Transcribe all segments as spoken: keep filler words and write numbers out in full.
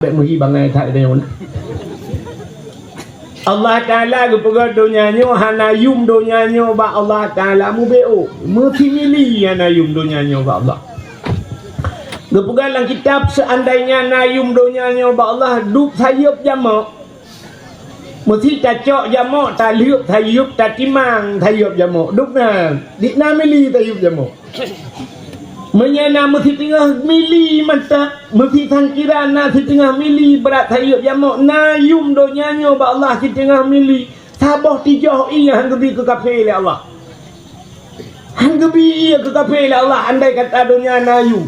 Bèk meuhi bangai that tanyoe na. Allah Taala geupeugah donya nyoe hana yum donya nyoe bak Allah Taala mubeuôh. Meusimili hana yum donya nyoe bak Allah. Geupeugah lam kitab, seandainya na yum donya nyoe bak Allah, dub sayeup jamok. Meusi tacok jamok, talheuep sayeup, tatimang sayeup jamok. Dub na, dik na mili sayeup jamok. Meunyoe na meusiteungoh mili mantong, meusisangkira na siteungoh mili brat sayeup jamok, na yum donya nyoe bak Allah siteungoh mili, saboh tijoh ié han geubi keu kafé lé Allah. Han geubi ié keu kafé lé Allah, andai kata donya na yum.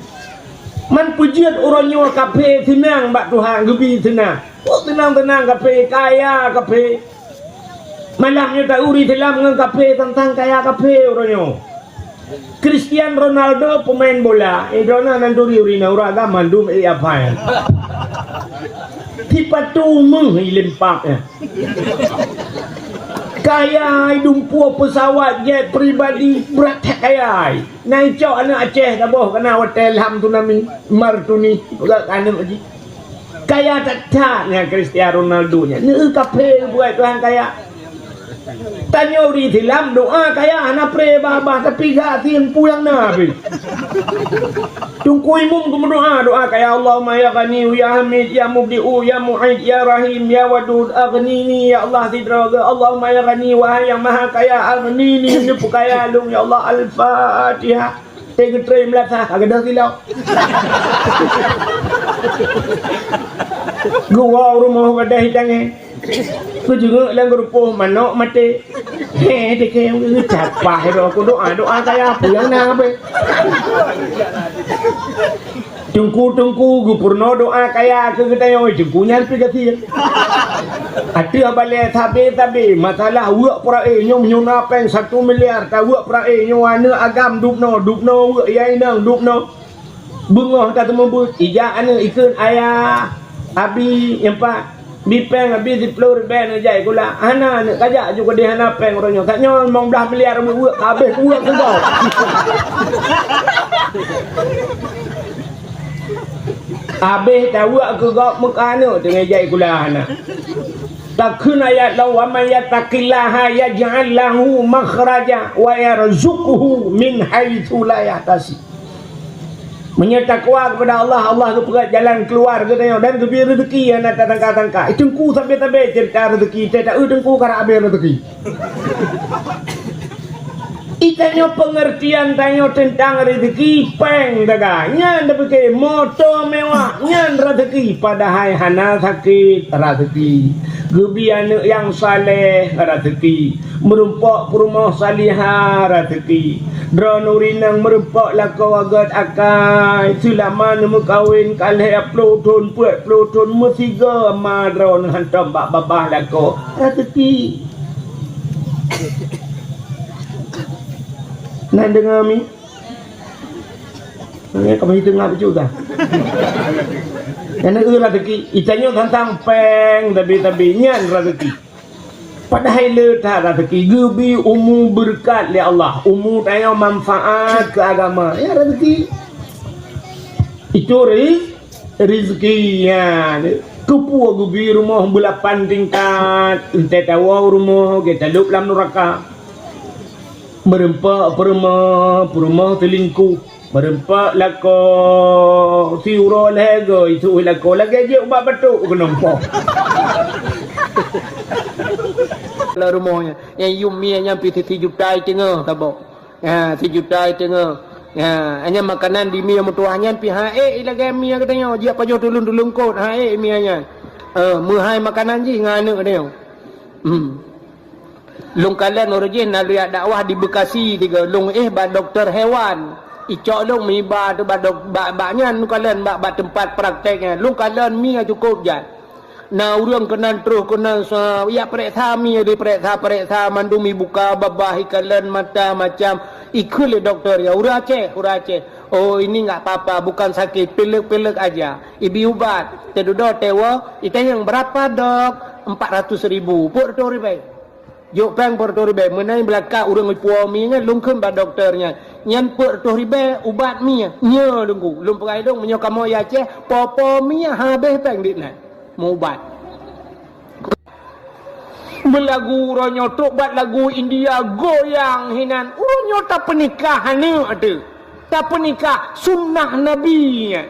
Man peujeuet uroe nyoe kafé seunang bak Tuhan, geubi seunang. Peue seunang-seunang kafé, kaya kafé. Malam nyoe tauri silam ngon kafé, sang-sang kaya kafé uroe nyoe. Cristiano Ronaldo pemain bola, eh, droeneuh nan turi ureueng inong, ureueng agam mandum, eh, apa nyan. Sipatu meuh i limpak nyan. Kaya ai, dumpeue pesawat jet pribadi, brat that kaya ai. Na icok aneuk Aceh saboh keunan watèe lam tsunami, Martuni, peugah keu aneuk jih. Kaya that-that nyan Cristiano Ronaldo nyan. Neu kafé buet Tuhan kaya. Tanyoe ureueng Islam doa kaya hana pré babah, tapi gasien peue nyang na pih. Teungku Imum geumeudoa, doa kaya, "Allahumma ya Ghani, ya Hamid, ya Mubdi'u, ya Mu'id, ya Rahim, ya Wadud, aghnini, ya Allah, sidroe geuh. Allahumma ya Ghani, wahai nyang maha kaya, aghnini, neupeukaya lôn, ya Allah." Al-Fatihah. Teuh geutré meulasah, ka gadôh silop. Geuwoe u rumoh gadôh i tangèe. Geujeungok lam geurupoh manok maté. Hé, teuh keu capah droe ku doa, doa kaya peue nyang na beh. Teungku-teungku geupeurunoe doa kaya keu geutanyoe, teungku nyan pih gasien. Ateueh balèe sabe-sabe masalah weuek peurae, nyoe meunyoe na pèng satu miliar, taweuek peurae, nyoe aneuk agam dubnoe, dubnoe weuek, ya inong dubnoe. Beungoh ka teumeubeuet, ijak aneuk ikheun, "Ayah, abi, nyan pat, bi pèng abi siploh ribèe neujak sikula." "Hana, aneuk, kajak ju keudeh hana pèng uroe nyoe. Tanyoe limong blaih miliar weuek-weuek, ka abéh kuweuek keu gob." Abéh taweuek keu gob meukaneuk teungoh jai sikula hana. Takheun ayat lom, "Wa may yattaqillaha yaj'al lahu makhraja wa yarzuqhu min haitsu la yahtasib." Meunyoe takwa keupada Allah, Allah geupeugah jalan keuluwa geutanyoe dan geubri reuzeki nyang na tatangka-tangka. Teungku sabe-sabe ceurita reuzeki, teuh taeu teungku karap abéh reuzeki. Itanyoe peungeurtian tanyoe teuntang reuzeki, pèng daga, nyan tapike, moto mewah, nyan reuzeki, padahai hana sakét, reuzeki. Geubi aneuk nyang saleh, reuzeki. Meurumpok peurumoh salihah, reuzeki. Droeneuh ureueng inong meurumpok lakoe gèt akai, seulama neumeukawen ka lhèe ploh thon, peuet ploh thon, meusigoe ma droeneuh hantom bak babah lakoe, reuzeki. Na deungö mi? Nyan ka meuhitung ngap bacut dah. Nyan eu reuzeki, itanyoe tantang pèng tabi-tabi, nyan reuzeki. Padahai le that reuzeki, geubi umu beureukat lé Allah, umu tanyoe manfaat keu agama, nyan reuzeki. Itu riz-, reuzeki, nyan. Keupeue geubi rumoh beulapan tingkat, eunteuk tawoe u rumoh, geutalop lam nuraka. Meurumpok peurumoh, peurumoh teulingkuh. Meurumpok lakoe, siuroe lhèe goe, isuh lakoe. Lagèe jeuet ubat batuk keunoe po. Lam rumoh nyan, nyang yum mie nyan pih sijuta teungoh saboh. Ha, sijuta teungoh. Ha, nyan makanan di mie meutuwah nyan pih ha ék lagèe mie geutanyoe, jiak pajoh tuleueng-tuleueng kot, ha ék mie nyan. Eh, meuhai makanan jih ngon aneuk geutanyoe. Hmm. Lôn kalon uroe jih na lôn jak dakwah di Bekasi tiga. Lôn éh bak dokto hewan. Icok lôn meuiba tu bak dok-, bak, bak nyan lôn kalon bak, bak teumpat praktek nyan. Lôn kalon mie cukôp jai. Na ureueng keunan troh keunan sa-, jak pereksa mie, dipereksa-pereksa mandum, ibuka babah, ikalon mata macam. Ikheun lé dokto, "Ya, ureueng Aceh, ureueng Aceh." "Oh, ini enggak apa-apa, bukan sakit, pilek-pilek aja." Ibi ubat, teududoe tewoe, itanyong, "Berapa, Dok?" "Empat ratus ribu." Peuet reutôh ribèe. Jok péng peuet reutôh ribèe, meunan beulakah ureueng ipuwoe mi nyan, lôn kheun bak dokto nyan. Nyan peuet reutôh ribèe ubat mi, nyoe Teungku. Lôn peugah lé lôn, meunyoe kamoe i Aceh, po-po mi habéh péng di nan. Meuubat. Meulagu uroe nyoe trok bak lagu India goyang hinan. Uroe nyoe tapeunikah aneuk teuh. Tapeunikah sunnah Nabi nyan.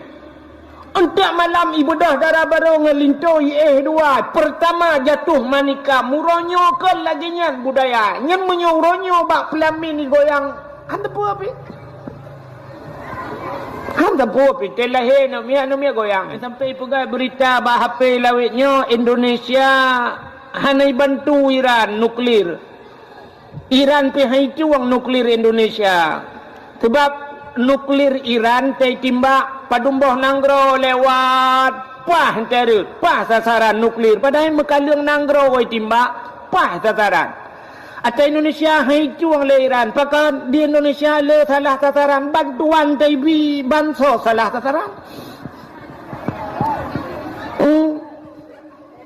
Eunteuk malam ibeudôh dara barô ngon linto iéh dua. Peurtama jatuh manikam. Uroe nyoe kon lagèe nyan budaya. Nyan meunyoe uroe nyoe bak peulamin igoyang. Han teupeu pih. Han teupeu pih. Teuh lahé aneuk miet, aneuk miet goyang. Sampai ipeugah beurita bak H P lawét nyoe Indonesia hana ibantu Iran nuklir. Iran pih han itueng nuklir Indonesia. Sabab nuklir Iran teuh itimbak padum boh nanggroe lewat, paih teuh rhot, paih sasaran nuklir. Padahai meukaleueng nanggroe itimbak, paih sasaran. Ata Indonesia han itueng lé Iran. Pakon di Indonesia le salah sasaran, bantuan teuh ibi, bansos salah sasaran. Hmm.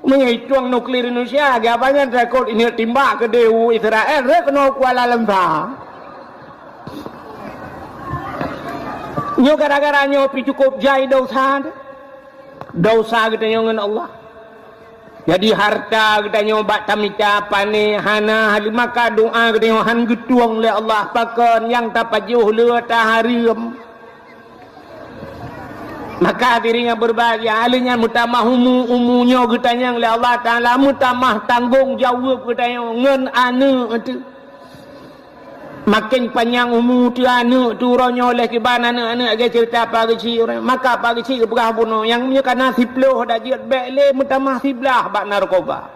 Meunyoe itueng nuklir Indonesia, lagèe apa nyan takot ineuk timbak keudéh u Israel, rhot keunoe Kuala Lumpur. Nyoe gara-gara nyoe pih cukôp jai desya. Desya geutanyoe ngon Allah. Jadi hareuta geutanyoe bak tamita pané hana, haleue maka doa geutanyoe han geutueng lé Allah, pakon nyang tapajoh le tahareuem. Maka hadirin nyang berbahagia, lheuh nyan meutamah umu, umu nyoe geutanyong lé Allah Taala, meutamah tanggong jaweueb geutanyoe ngon aneuk teuh. Maken panyang umu teuh aneuk teuh uroe nyoe lheuh kiban aneuk-aneuk lagèe ceurita Pak Geuchik, maka Pak Geuchik geupeugah bunoe, nyang meunyoe ka na siplôh dak jeuet, bèk lé meutamah siblaih bak narkoba.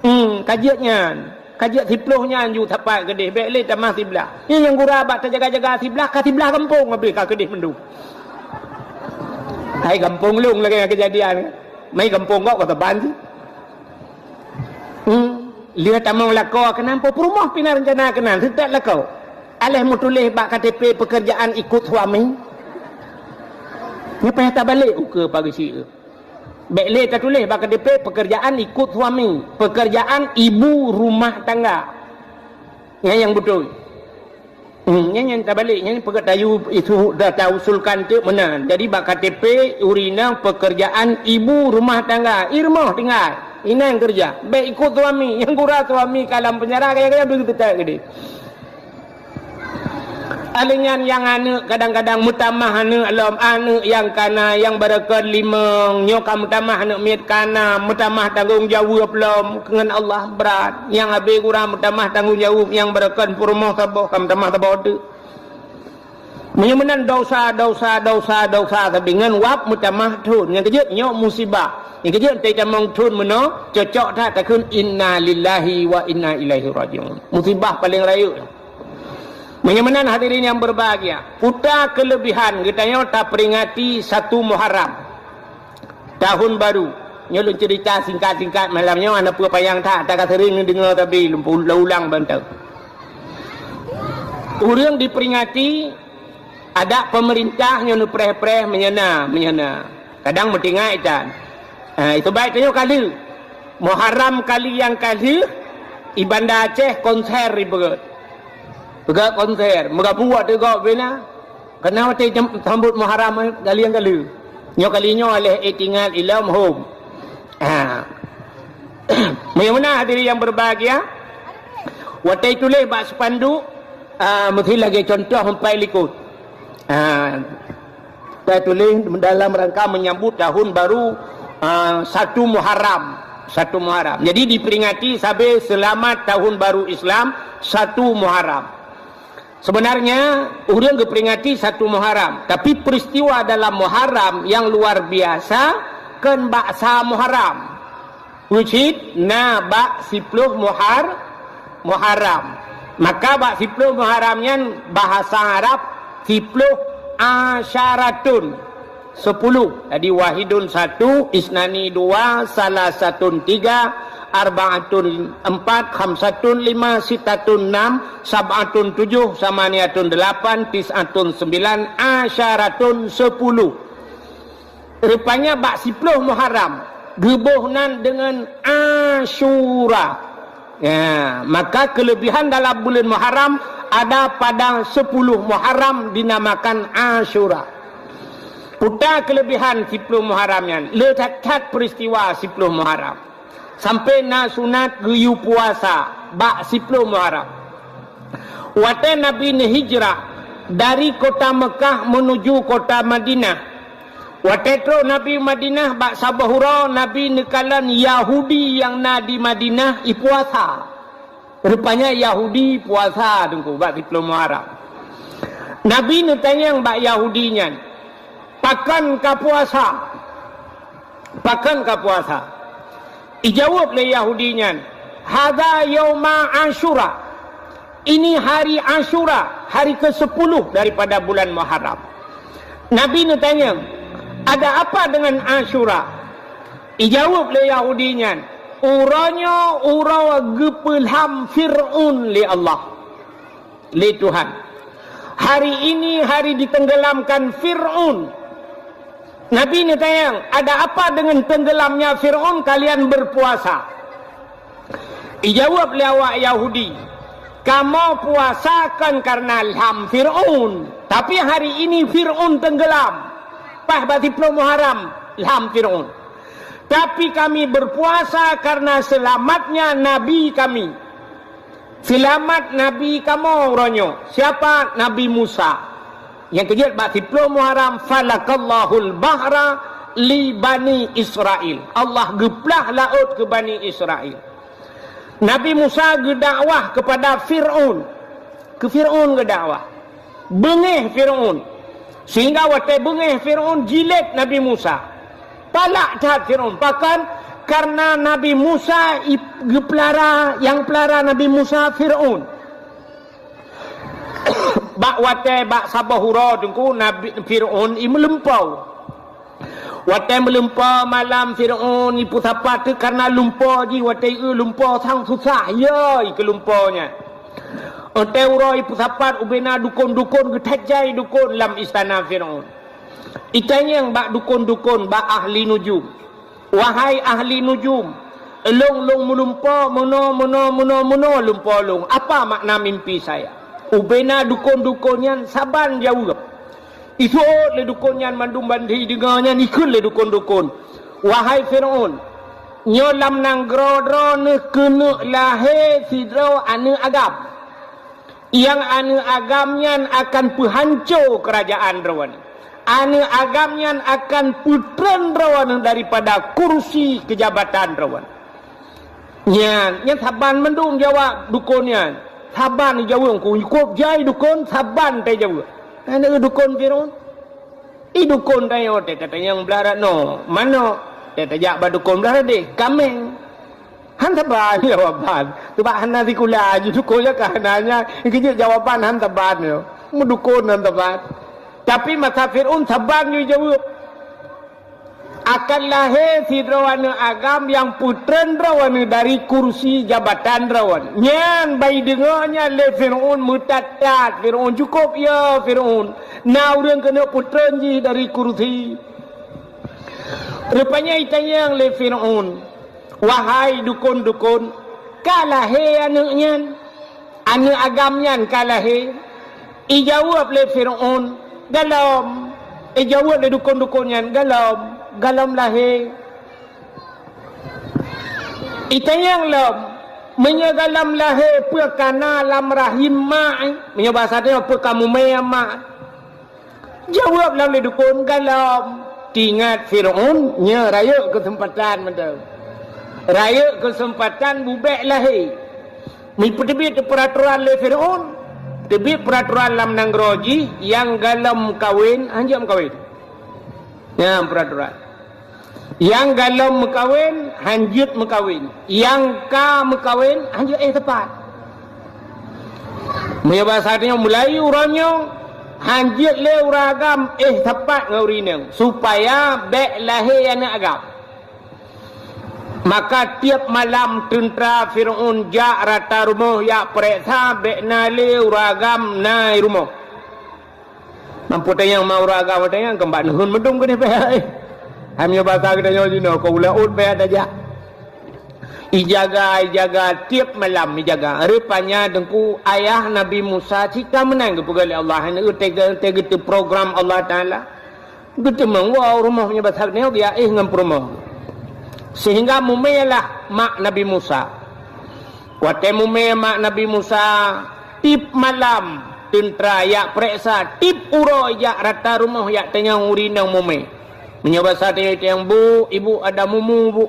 Hmm, ka jeuet nyan. Ka jeuet siplôh nyan ju sapat keudéh, bèk lé tamah siblaih. Nyan nyang gura bak tajaga-jaga siblaih, ka siblaih gampông habéh ka keudéh mandum. Hai gampông lôn lagèe nyang keujadian. Mai gampông gob ka saban cit. Hmm, lheuh tamong lakoe keunan, peue peurumoh pih na reuncana keunan, seutôt lakoe. Aléh meutuléh bak K T P pekerjaan ikut suami. Nyan payah tabalek ukeue Pak Geuchik. Bèk lé tatuléh bak K T P pekerjaan ikut suami, pekerjaan ibu rumah tangga. Nyan nyang beutôi. Hmm, nyan nyang tabalek, nyan peugah tayue isu da tausulkan teuk meunan. Jadi bak K T P ureueng inong pekerjaan ibu rumah tangga, i rumoh tinggai, inan keureuja. Bèk ikut suami, nyang gura suami ka lam penjara, kaya-kaya begitu tak gede. Lheuh nyan nyang aneuk kadang-kadang meutamah aneuk lom, aneuk nyang kana, nyang barokon limong, nyoe ka meutamah aneuk miet kana, meutamah tanggong jaweueb lom ngon Allah brat. Nyang habéh gura meutamah tanggong jaweueb, nyang barokon peurumoh saboh ka meutamah saboh teuk. Meunyoe meunan desya, desya, desya, desya sabe ngon wab meutamah thon. Nyang keujeuet nyoe musibah. Nyang keujeuet teutamong thon meunoe cocok that takheun innalillahi wa inna ilaihi raji'un. Musibah paleng rayeuk. Meunyoe meunan hadirin nyang berbahagia, peue keulebihan geutanyoe taperingati satu Muharram, tahun baru. Nyoe lôn cerita singkat-singkat malam nyoe, hana peue panyang that, ata ka sering neudeungoe tapi lôn ulang bantai. Ureueng diperingati, adak pemerintah nyoe neupreh-preh meunyoe na, meunyoe na. Kadang meutinggai tan. Ha, itu baik tanyoe kali. Muharram kali nyang ka lheueh, i Banda Aceh konser ibeugöt. Peugah konser, meugabung watèe gob bina. Keunan watèe jam-, sambot Muharram, eh, kali nyang ka lheueh. Nyoe kali nyoe lheueh itingat ilom hom. Ha. Meunyoe meunan hadirin yang berbahagia, watèe tuléh bak spanduk, ah, meusti lagèe contoh sampai likot. Ah, Saya tulis dalam rangka menyambut tahun baru, ah, satu Muharram. Satu Muharram. Jadi diperingati sabe selamat tahun baru Islam, satu Muharram. Sebenarnya, ureueng geuperingati satu Muharram, tapi peristiwa dalam Muharram yang luar biasa kon bak sa Muharram. Peue cit na bak siploh Muhar-, Muharram. Maka bak siploh Muharram nyan bahasa Arab siploh asyaratun, sepuluh. Jadi wahidun satu, isnani dua, salasatun tiga, arbaatun empat, khamsatun lima, sittatun enam, sab'atun tujuh, samaniatun delapan, tis'atun sembilan, asyaratun sepuluh. Rupanya bak siploh Muharram geuboh nan deungon Asyura. Ya, maka kelebihan dalam bulan Muharram ada pada sepuluh Muharram dinamakan Asyura. Peue kelebihan siploh Muharram nyan? Le that-that peristiwa siploh Muharram. Sampai na sunat geuyue puasa bak siploh Muharram. Watée Nabi neuhijrah dari kota Mekah menuju kota Madinah, watée trok Nabi Madinah bak saboh uroe Nabi neukalon Yahudi nyang na di Madinah ipuasa. Rupanya Yahudi puasa teungku bak siploh Muharram. Nabi neutanyong bak Yahudi nyan, "Pakon ka puasa? Pakon ka puasa?" Ijaweueb lé Yahudi nyan, "Hadza yauma Asyura." Ini hari Asyura, hari kesepuluh daripada bulan Muharram. Nabi neutanyong, "Ada apa dengan Asyura?" Ijaweueb lé Yahudi nyan, "Uroe nyoe uroe geupeulham Fir'aun lé Allah, lé Tuhan. Hari ini hari ditenggelamkan Fir'aun." Nabi neutanyong, "Ada apa dengan tenggelamnya Fir'aun kalian berpuasa?" Ijaweueb lé awak Yahudi, "Kamoe puasa kon kareuna lham Fir'aun, tapi hari ini Fir'aun tenggelam. Paih bak siploh Muharram lham Fir'aun. Tapi kami berpuasa kareuna selamatnya nabi kami." Seulamat nabi kamoe uroe nyoe. Siapa? Nabi Musa. Nyang keujeuet bak siploh Muharram, "Falakallahul bahra li Bani Israil." Allah geuplah laôt keu Bani Israil. Nabi Musa geudakwah kepada Fir'aun. Keu Fir'aun geudakwah. Beungéh Fir'aun. Sehingga watée beungéh Fir'aun jilét Nabi Musa. Palak that Fir'aun. Pakon? Kareuna Nabi Musa i-, geupeulara, nyang peulara Nabi Musa Fir'aun. Bak watée, bak saboh uroe teungku, Nabi Fir'aun i meulumpoe. Watée meulumpoe malam Fir'aun ipeusapat teuh kareuna lumpoe jih, watée ié lumpoe sang susah, yo, ikeue lumpoe nyan. Watée uroe ipeusapat ubena dukon-dukon geuthét jai dukon lam istana Fir'aun. Itanyong bak dukon-dukon, bak ahli nujum, "Wahai ahli nujum, lôn, lôn meulumpoe meunoe, meunoe, meunoe, meunoe lumpoe lôn. Apa makna mimpi saya?" Ubena dukon-dukon nyan saban jaweueb. Isuôt lé dukon nyan mandum ban jideungoe nyan ikheun lé dukon-dukon, "Wahai Fir'aun, nyoe lam nanggroe droeneuh keuneuk lahé sidroe aneuëk agam. Nyang aneuëk agam nyan akan peuhanco keurajaan droeneuh. Aneuëk agam nyan akan peutreun droeneuh daripada kursi keujabatan droeneuh." Nyan, nyan saban mandum jaweueb dukon nyan. Saban jaweueb, ku cukôp jai dukon, saban teuh jaweueb. Aneuëk dukon Fir'aun. I dukon tanyoe teuh, ka tanyong blah ratnoe, manok. Teuh tajak bak dukon blah radeh, kaméng. Han saban jawaban. Teuma hana sikula jih dukon nyan ka hana nyan, geujeuet jawaban han saban nyoe. Meudukon han saban. Tapi masa Fir'aun saban jijaweueb. Akan lahé sidroe aneuëk agam nyang peutreun droeneuh dari kursi jabatan droeneuh. Nyan ban jideungoe nyan lé Fir'aun meutat-tat. Fir'aun, cukôp yo Fir'aun. Na ureuëng keuneuk peutreun jih dari kursi. Rupanya itanyong lé Fir'aun, "Wahai dukon-dukon, ka lahé aneuëk nyan? Aneuëk agam nyan ka lahé?" Ijaweueb lé Fir'aun, "Gohlom." Ijaweueb lé dukon-dukon nyan, "Gohlom, gohlom lahé." Itanyong lom, "Meunyoe gohlom lahé, peue ka na lam rahim mak?" Meunyoe basa tanyoe, "Peue ka mumè mak?" Jaweueb lom lé dukon, "Gohlom." Teuingat Fir'aun, nyoe rayeuk keuseumpatan mantong. Rayeuk keuseumpatan bubek lahé. Meupeuteubiet peuratoran lé Fir'aun, teubiet peuratoran lam nanggroe jih, nyang gohlom meukawen, hanjeuet meukawen. Nyan peuratoran. Nyang gohlom meukawen, hanjeuet meukawen. Nyang ka meukawen, hanjeuet éh sapat. Meunyoe basa tanyoe, mulai uroe nyoe, hanjeuet lé ureuëng agam éh sapat ngon ureuëng inong, supaya bék lahé aneuëk agam. Maka tieb malam teuntra Fir'aun jak rata rumoh jak peureksa bék na lé ureuëng agam na i rumoh. Mampu tanyong ma ureuëng agam, tanyong keumbak neuheun meudong keuneuk payah, eh. Hai meunyoe basa geutanyoe jinoe, keu ulée ôt payah tajak. Ijaga, ijaga, tiep malam ijaga. Rupanya Teungku, ayah Nabi Musa cit ka meunan geupeugah lé Allah, hana teuga-teuga program Allah Taala. Geuteumeung woe u rumoh meunyoe basa nyoe geujak éh ngon peurumoh. Sehingga mumé lah mak Nabi Musa. Watée mumé mak Nabi Musa, tiep malam teuntra jak peureksa, tiep uroe jak rata rumoh jak tanyong ureueng inong mumé. Meunyoe basa tanyoe tanyong, "Bu, ibu ada mumu, Bu?"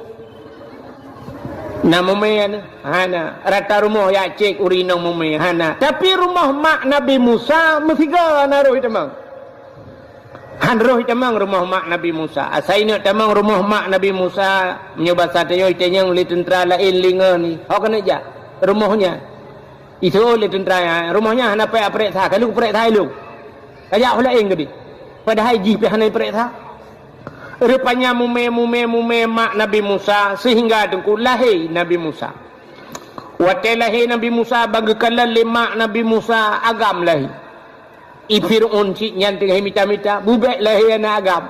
Na mumé na? Hana. Rata rumoh jak cek ureueng inong mumé, hana. Tapi rumoh mak Nabi Musa meusigoe na roh itamong. Han roh itamong rumoh mak Nabi Musa. Asai neuk tamong rumoh mak Nabi Musa, meunyoe basa tanyoe itanyong lé teuntra laén lingon, "Ho keuneuk jak rumoh nyan?" Iseuôt lé teuntra nyan, "Rumoh nyan hana payah peureksa, ka lheueh peureksa ilôn. Ka jak ho laén keudeh." Padahai jih pih hana peureksa. Rupanya mumé, mumé, mumé mak Nabi Musa sehingga Teungku lahé Nabi Musa. Watée lahé Nabi Musa, ban geukalon lé mak Nabi Musa agam lahé. I Fir'aun cit nyan teungoh mita-mita, bubek lahé aneuëk agam.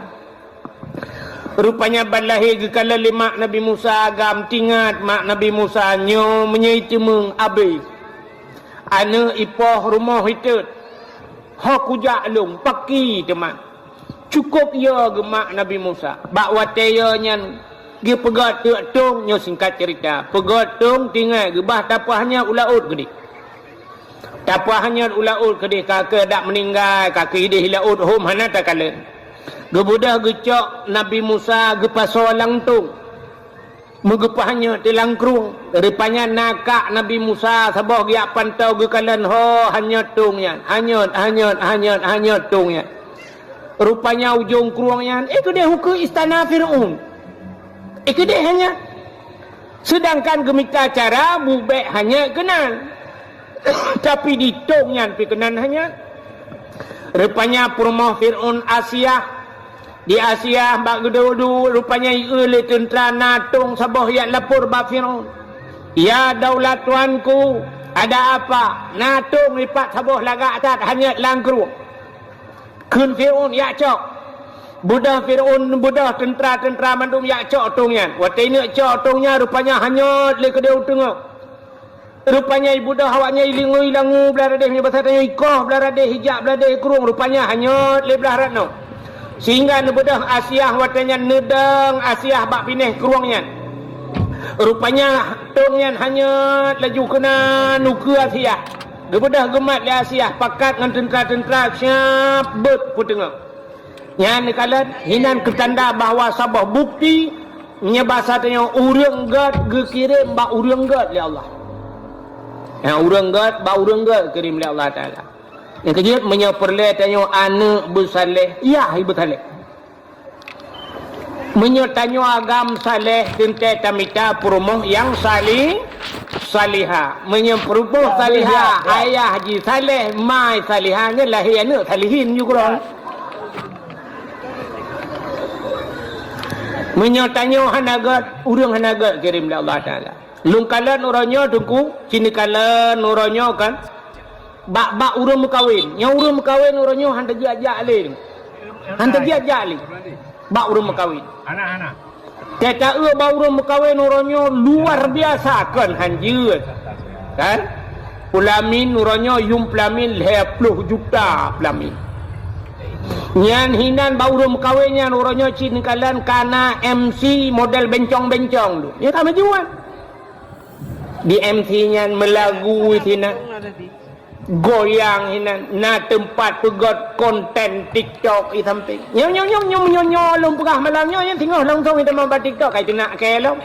Rupanya ban lahé geukalon lé mak Nabi Musa agam, teuingat mak Nabi Musa nyoe meunyoe iteumeung abéh. Aneuëk ipoh rumoh iteuet, ho kujak lôn, pakri teuma. Cukôp yo geumak Nabi Musa. Bak watée yo nyan geupeugét teuk tông, nyoe singkat cerita. Peugét tông, teuingat geubah tapeugah nyan u laôt keudeh. Tapeugah nyan u laôt keudeh, ka keuh dak meuninggai, ka keuh ideh i laôt hom hana takalon. Geubeudôh geucok Nabi Musa geupasoe lam tông. Meugeupeuhanyot di lam krueng. Rupanya na kak Nabi Musa saboh geujak pantoe geukalon, ho hanyot tông nyan. Hanyot, hanyot, hanyot, hanyot tông nyan. Rupanya ujong krueng nyan, eh, keudeh ukeue istana Fir'aun. Eh, keudeh hanyot. Seudangkan geumita cara bubek hanyot keunan. Tapi di tông nyan pih keunan hanyot. Rupanya peurumoh Fir'aun Asiah. Di Asiah bak geuduek-duek rupanya ieu lé teuntra na tông saboh jak lapor bak Fir'aun. "Ya daulat tuanku, ada apa?" Na tông ipat saboh lagak that hanyot lam krueng. Kheun Fir'aun, "Jak cok." Beudôh Fir'aun, beudôh teuntra-teuntra mandum jak cok tông nyan. Watée neuk cok tông nyan rupanya hanyot lé keudeh u teungoh. Rupanya ibeudôh awaknyan ilingui langu blah radeh, meunyoe basa tanyoe ikoh blah radeh, ijak blah radeh krueng, rupanya hanyot lé blah rat nyoe. Sehingga neubeudôh Asiah watée nyan neudong Asiah bak binéh krueng nyan. Rupanya tông nyan hanyot laju keunan ukeue Asiah. Geubeudôh geumat lé Asiah pakat ngon teuntra-teuntra siab beuet peuteungoh. Nyan neukalon, hinan keutanda bahwa saboh bukti, meunyoe basa tanyoe ureuëng gét geukirém bak ureuëng gét lé Allah. Nyang ureuëng gét bak ureuëng gét geukirém lé Allah Taala. Nyang keujeuet, meunyoe peureulée tanyoe aneuëk beusaléh, yah beusaléh. Meunyoe tanyoe agam saléh, teuntée tamita peurumoh nyang sali-, salihah. Meunyoe peurumoh salihah, ayah jih saléh, ma salihah, nyan lahé aneuëk salihin ju keudroe. Meunyoe tanyoe hana gét, ureuëng hana gét kirém lé Allah Taala. Lôn kalon uroe nyoe Teungku, ci neukalon uroe nyoe kan, bak-bak ureuëng meukawen. Nyoe ureuëng meukawen uroe nyoe han tajak-jak lé. Han tajak-jak lé bak ureuëng meukawen. Hana, hana. Teuka eu bak ureuëng meukawen uroe nyoe luar biasa kon han jeuet. Kan? Peulamin uroe nyoe yum peulamin lhée ploh juta peulamin. Nyan hinan bak ureuëng meukawen nyan uroe nyoe ci neukalon kana M C model bencong-bencong tu. Ya ka maju kan? Di M C nyan meulagu sinan. Goyang hinan, na teumpat peugét konten TikTok i sampéng. Nyoe, nyoe, nyoe, nyoe, nyoe, nyoe, lôn peugah malam nyoe, nyoe singoh langsung i teuma bak TikTok, kai teunak kée lom.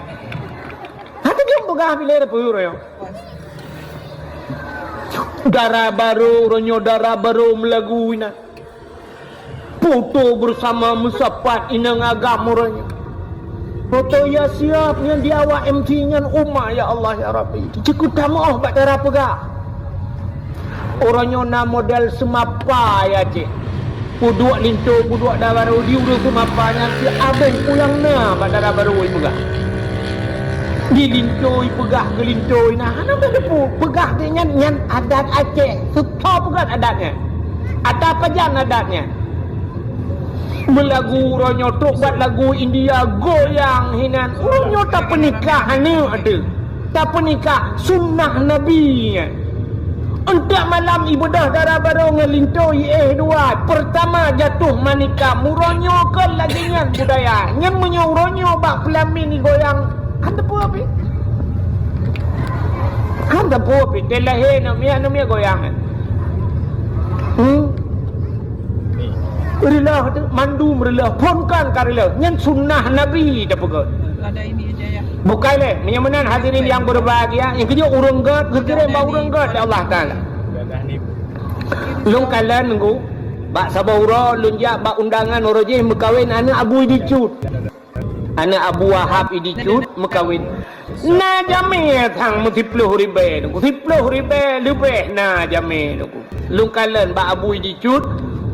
Hana lôn peugah bilée reupeu nyoe. Dara barô, uroe nyoe dara barô meulagu inan. Foto bersama meusapat inong agam uroe nyoe. Foto ya siap nyan di awak M C nyan, uma ya Allah ya Rabbi. Cukôp tameuoh bak cara peugah. Uroe nyoe na model seumapa ya cit. Peuduek linto, peuduek dara barô di ureuëng seumapa nyan siabéh pulang na bak dara barô ipeugah. Di linto ipeugah keu linto inan hana teudeungoe peugah geuh nyan, nyan adat Aceh. Seutôt peugah adat nyan. Ata pajan adat nyan. Meulagu uroe nyoe trok buat lagu India goyang hinan. Uroe nyoe tapeunikah aneuk teuh. Tapeunikah sunnah Nabi nyan. Enteuk malam ibeudôh dara barô ngon linto iéh dua. Pertama jatuh manikam. Uroe nyoe kon lagée nyan budaya. Nyan meunyoe uroe nyoe bak peulamin igoyang, han teupeu pih. Han teupeu pih. Teuh lahé aneuk miet, aneuk miet goyang nyan. Hmm. Reuloh tu, mandum reuloh, phon kon ka reuloh. Nyan sunnah Nabi tapeugah. Bukai lé, meunyoe meunan hadirin yang berbahagia, nyang keujeuet ureuëng gét, geukirém bak ureuëng gét lé Allah Taala. Lôn kalon nunggu, bak saboh uroe lôn jak bak undangan uroe jih meukawen aneuk Abu Idi Cut. Aneuk Abu Wahab Idi Cut meukawen. Na jamé sang meusiploh ribée nunggu, siploh ribée leubeh na jamé nunggu. Lôn kalon bak Abu Idi Cut,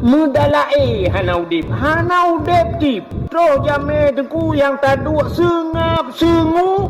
meudalaé hana udeb, hana udeb tiep. Troh jamé teungku nyang taduek seungab seungu,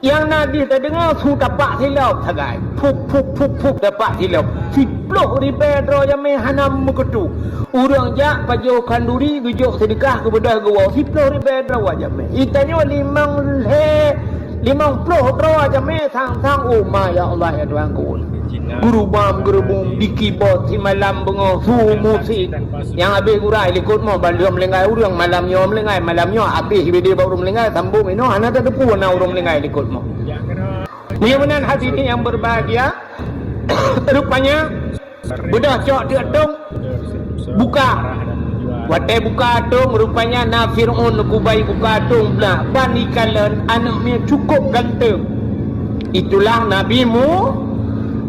nyang na dih tadeungoe su tapak silop sagai. Pup, pup, pup, pup, tapak silop. Siploh ribée droe jamé hana meukeutôh. Ureuëng jak pajoh khanduri geujok seudeukah keubeudôh geuwoe siploh ribée droe jamé. Itanyoe limong lhée, limong ploh droe jamé sang-sang. Oh ma ya Allah ya Tuhanku. Geurubam geurubum di kibot simalam beungoh su musik. Nyang habéh gura likot moh bandum meulinggai ureuëng malam nyoe meulinggai malam nyoe habéh bidé bak ureuëng meulinggai sambung inoe hana tateupeue na ureuëng meulinggai likot moh. Meunyoe meunan hadirin yang berbahagia, rupanya beudôh cok teuk atong buka. Watée buka atong rupanya na Fir'aun kubai buka atong blah ban ikalon aneuk miet cukup ganteng. Itulah Nabi Mu,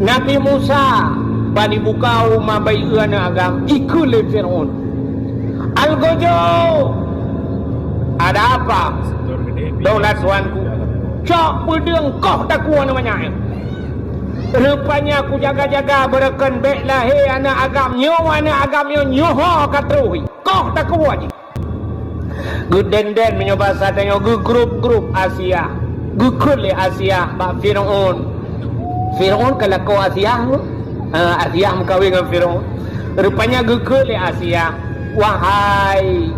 Nabi Musa ban ibuka uma bai aneuk agam ikeu lé Fir'aun. Algojo, ada apa? Daulat tuanku. Cok peudeueng koh takue aneuk manyak. Rupanya kujaga-jaga beureukan bék lahé aneuk agam nyoe, aneuk agam nyoe nyoe ho ka troh. Koh takue jih. Geudenden meunyoe basa tanyoe geugrup-grup Asia. Geukheun lé Asia bak Fir'aun. Fir'aun ka lakoe Asia tu. Ha, Asia meukawen ngon Fir'aun. Rupanya geukheun lé Asia, "Wahai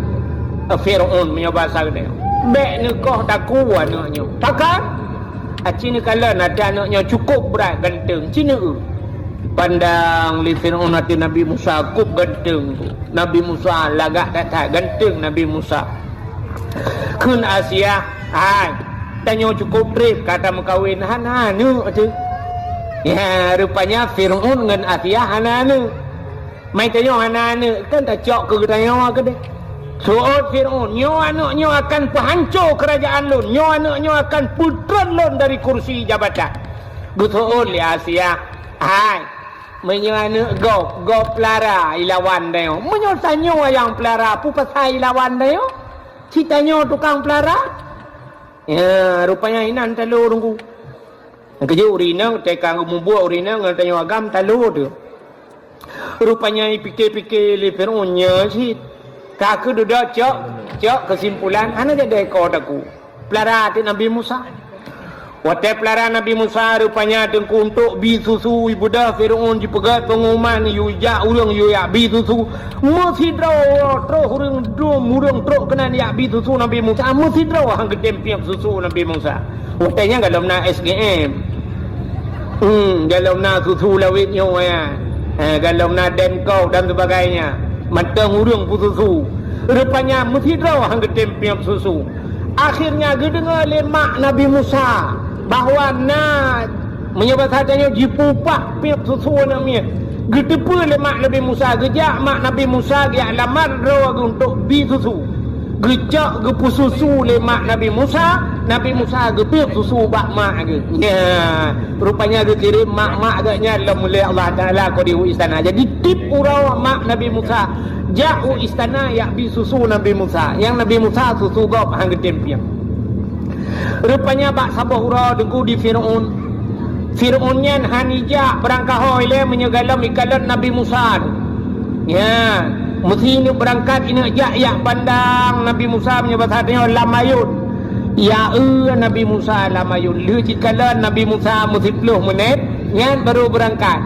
Fir'aun," meunyoe basa geutanyoe, "bék neukoh takue aneuk nyoe." Pakon? Aci neukalon até aneuk nyoe cukup brat ganteng, ci neu-eu. Pandang lé Fir'aun até Nabi Musa kôp ganteng tu. Nabi Musa lagak that-that ganteng Nabi Musa. Kheun Asia, "Hai, tanyoe cukup treb ka tameukawen hana aneuk teuh." Ya, rupanya Fir'aun ngon Asia hana aneuk. Mai tanyoe hana aneuk, kan tacok keu geutanyoe keudeh. Seuôt Fir'aun, "Nyoe aneuk nyoe akan peuhanco keurajaan lôn, nyoe aneuk nyoe akan peutreun lôn dari kursi jabatan." Geuseuôt lé Asia, "Hai, meunyoe aneuk gob, gob peulara ilawan tanyoe. Meunyoe tanyoe nyang peulara, peue pasai ilawan tanyoe? Ci tanyoe tukang peulara?" Ya, rupanya inan talo Teungku. Nyang keujeuet ureueng inong teuka geumubuet ureueng inong ngon tanyoe agam talo teuh. Rupanya ipike-pike lé Fir'aun nyoe cit. Ka keuh dudoe cok, cok keusimpulan hana jadi eko takue. Peulara teuk Nabi Musa. Watée peulara Nabi Musa rupanya teungku untuk bi susu ibeudôh Fir'aun jipeugét pengumuman yue jak ureueng yue jak bi susu. Meusidroe troh ureueng dum ureueng trok keunan jak bi susu Nabi Musa. Meusidroe han geutem piep susu Nabi Musa. Watée nyan galom na S G M. Hmm, galom na susu lawét nyoe ya. Eh, galom na Denko dan sebagainya. Mantong ureueng peususu. Rupanya meusidroe han geutem piep susu. Akhirnya geudeungoe lé mak Nabi Musa bahwa na meunyoe basa tanyoe jipeupah piep susu aneuk miet. Geuteupeue lé mak Nabi Musa, geujak mak Nabi Musa geujak lamar droe geuh untuk bi susu. Geucok geupeususu lé mak Nabi Musa, Nabi Musa geupiep susu bak mak geuh. Nya, rupanya geukirém mak-mak geuh nyan lom lé Allah Taala keu di u istana. Jadi tiep uroe mak Nabi Musa jak u istana jak bi susu Nabi Musa. Nyang Nabi Musa susu gob han geutem piep. Rupanya bak saboh uroe teungku di Fir'aun. Fir'aun nyan han ijak beurangkat ho ilée meunyoe galom ikalon Nabi Musa tu. Ya, meusi ineuk beurangkat ineuk jak yak pandang Nabi Musa meunyoe basa tanyoe lam ayôn. Ya eu Nabi Musa lam ayôn. Lheueh jikalon Nabi Musa meusiploh meunét, nyan baru beurangkat.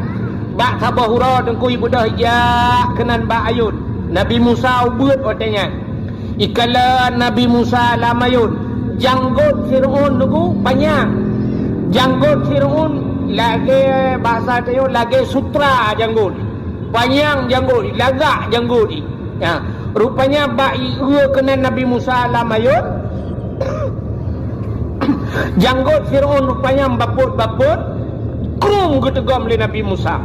Bak saboh uroe teungku ibeudôh ijak keunan bak ayôn. Nabi Musa ubeuet watée nyan. Ikalon Nabi Musa lam ayôn, janggot Fir'aun nyoe panyang. Janggot Fir'aun lagèe, bahasa tanyoe, lagèe sutra janggot. Panyang janggot, lagak janggot. Ya, rupanya bak ié keunan Nabi Musa lam ayôn, janggot Fir'aun rupanya bapot-bapot, krum geuteugom lé Nabi Musa.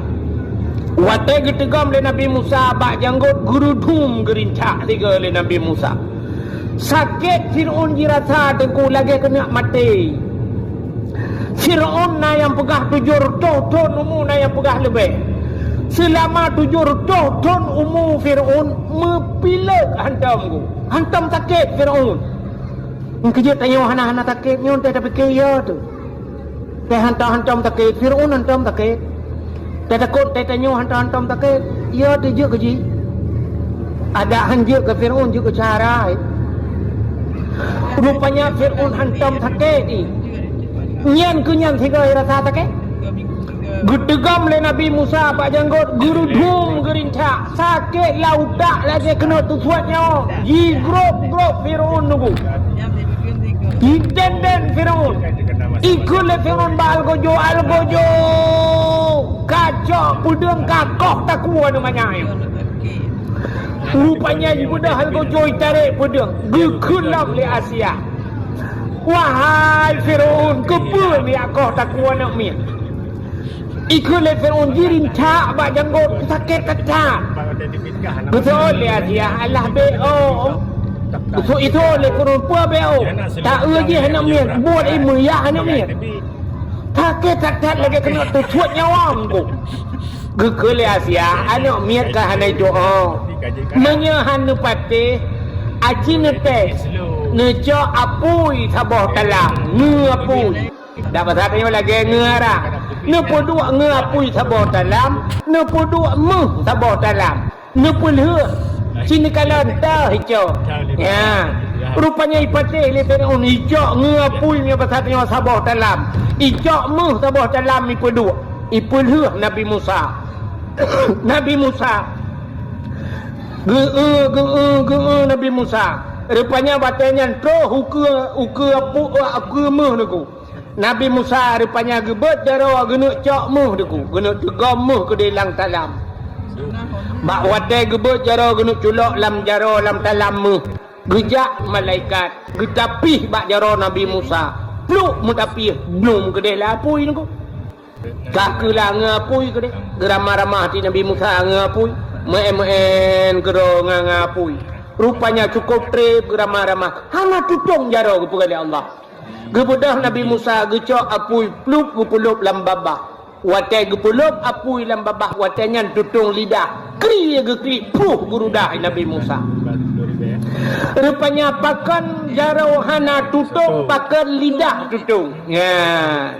Watèe geuteugom lé Nabi Musa bak janggot, geurudum geurintak sigoe lé Nabi Musa. Sakét Fir'aun jirasa teungku lagèe keuneuk maté. Fir'aun na nyang peugah tujoh reutôh thôn umu, na nyang peugah leubeh. Seulama tujoh reutôh thôn umu Fir'aun meupilek hantom ku. Hantom sakét Fir'aun. Nyan keuh jeuet tanyoe hana-hana sakét nyoe, teuh tapike, "Yo teuh." Teuh hantom-hantom sakét, Fir'aun hantom sakét. Teuh takot teuh tanyoe hantom-hantom sakét, "Yo teuh jeuet keu jih." Adak han jeuet keu Fir'aun, jeuet keu cara, eh. Rupanya Fir'aun hantom sakét, eh. Nyan keuh nyan sigoe rasa sakét. Geuteugom lé Nabi Musa bak janggot, geurudum geurintak, sakét lam utak lagèe keuneuk teusuet nyawa. Jigrôp-grôp Fir'aun nyoe ku. Jidendeng Fir'aun. Ikheun lé Fir'aun bak algojo, "Algojo, kacok peudeueng, kakoh takue aneuk manyak nyoe." Rupanya jibeudôh algojo, jitarek peudeueng, geukheun lom lé Asia. Wahai Fir'aun, keupeue neukoh takue aneuk miet? Ikheun lé Fir'aun, jirintak bak janggot, sakét that-that. Geuseuôt lé Asia, "Alah beuôt." Geuseuôt lé Fir'aun, "Peue beuôt? Taeu jih aneuk miet, buet ié meuyah aneuk miet." Sakét that-that lagèe keuneuk teusuet nyawa ku. Geukheun lé Asia, "Aneuk miet ka hana jiteuôt. Meunyoe han neupatéh, aci neutés, neucok apui saboh talam, ngeue apui." Dak bahasa tanyoe lagèe ngeue arang. Neupeuduek ngeue apui saboh talam, neupeuduek méuh saboh talam. Neupeulheueh, ci neukalon teuh icok. Ya. Rupanya ipatéh lé Fir'aun, icok ngeue apui, meunyoe bahasa tanyoe saboh talam. Icok méuh saboh talam ipeuduek. Ipeulheueh Nabi Musa. Nabi Musa. Geu-eu, geu-eu, geu-eu Nabi Musa. Rupanya watèe nyan troh ukeue, ukeue apu-, ukeue méuh nyoe ku. Nabi Musa rupanya geubeuet jaroe geuneuk cok méuh nyoe ku, geuneuk teugom méuh keudéh lam talam. Bak watèe geubeuet jaroe geuneuk culok lam jaroe lam talam méuh, geujak malaikat, geutapih bak jaroe Nabi Musa. Pluk meutapih, blum keudéh lam apui nyoe ku. Ka keuh lah ngeue apui keudéh. Geuramah-ramah di Nabi Musa ngeue apui. Meu'en-meu'en keudroe ngeue, ngeue apui. Rupanya cukôp trép geuramah-ramah. Hana tutông jaroe geupeugah lé Allah. Geubeudôh Nabi Musa geucok apui plup geupeulôb lam babah. Watèe geupeulôb apui lam babah, watèe nyan tutông lidah. Kri geuklik, pruh geurudah Nabi Musa. Rupanya pakon jaroe hana tutông, pakon lidah tutông. Nya.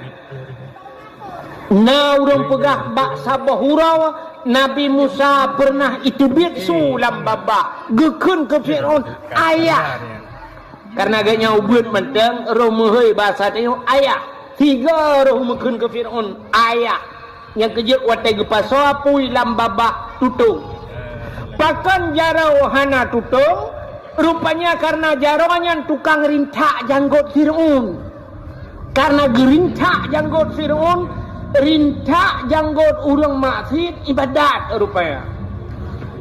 Na ureueng peugah bak saboh uroe Nabi Musa peureunah iteubiet su lam babah, geukheun keu Fir'aun, "Ayah." Kareuna geuh nyan ubeuet mantong, roh meuhôi basa tanyoe ayah. Sigoe roh meukheun keu Fir'aun, "Ayah." Nyang keujeuet watèe geupasoe apui lam babah tutông. Pakon jaroe hana tutông? Rupanya kareuna jaroe nyan tukang rintak janggot Fir'aun. Kareuna geurintak janggot Fir'aun, rintak janggot ureueng maksiet ibadat rupanya.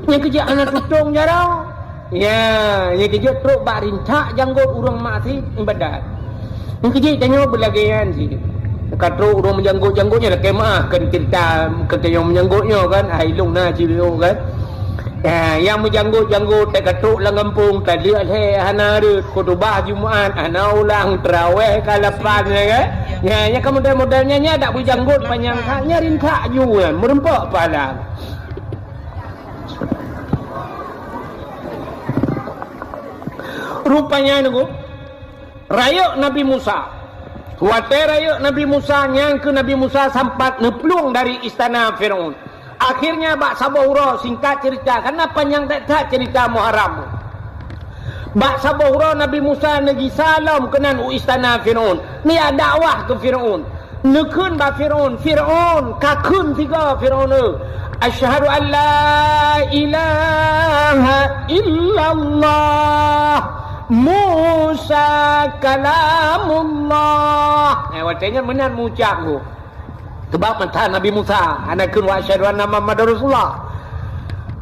Nyang keujeuet hana tutông jaroe. Ya, nyang keujeuet trok bak rintak janggot ureueng maksiet ibadat. Nyang keujeuet tanyoe beulagèe nyan cit. Ka trok ureueng meujanggot-janggot nyan lakèe meu'ah kan cerita keu tanyoe meujanggot nyoe kan, hai lôn na cit nyoe kan. Ya, nyang meujanggot-janggot teuka trok lam gampông, taleuek lhèe hana rhot, khutubah Jumat hana ulang, teurawèh ka lapan, ya kan? Ya, nyang ka model-model nyan, nyan dak beujanggot panyang that, nyan rintak ju nyan, meureumpok pahala. Rupanya nyoe, Rayeuk Nabi Musa. Watèe rayeuk Nabi Musa, nyan keuh Nabi Musa sampat neuplueng dari istana Fir'aun. Akhirnya bak saboh uroe, singkat cerita, kareuna panyang that-that cerita Muharram. Bak saboh uroe Nabi Musa neugisa lom keunan u istana Fir'aun, neujak dakwah keu Fir'aun. Neukheun bak Fir'aun, "Fir'aun, kakheun sigoe Fir'aun, eh, 'Asyhadu an la ilaha illallah, Musa kalamullah.'" Eh, watée nyan meunan meucap geuh. Teubak mata Nabi Musa, hana kheun, "Wa asyhadu anna Muhammadar Rasulullah."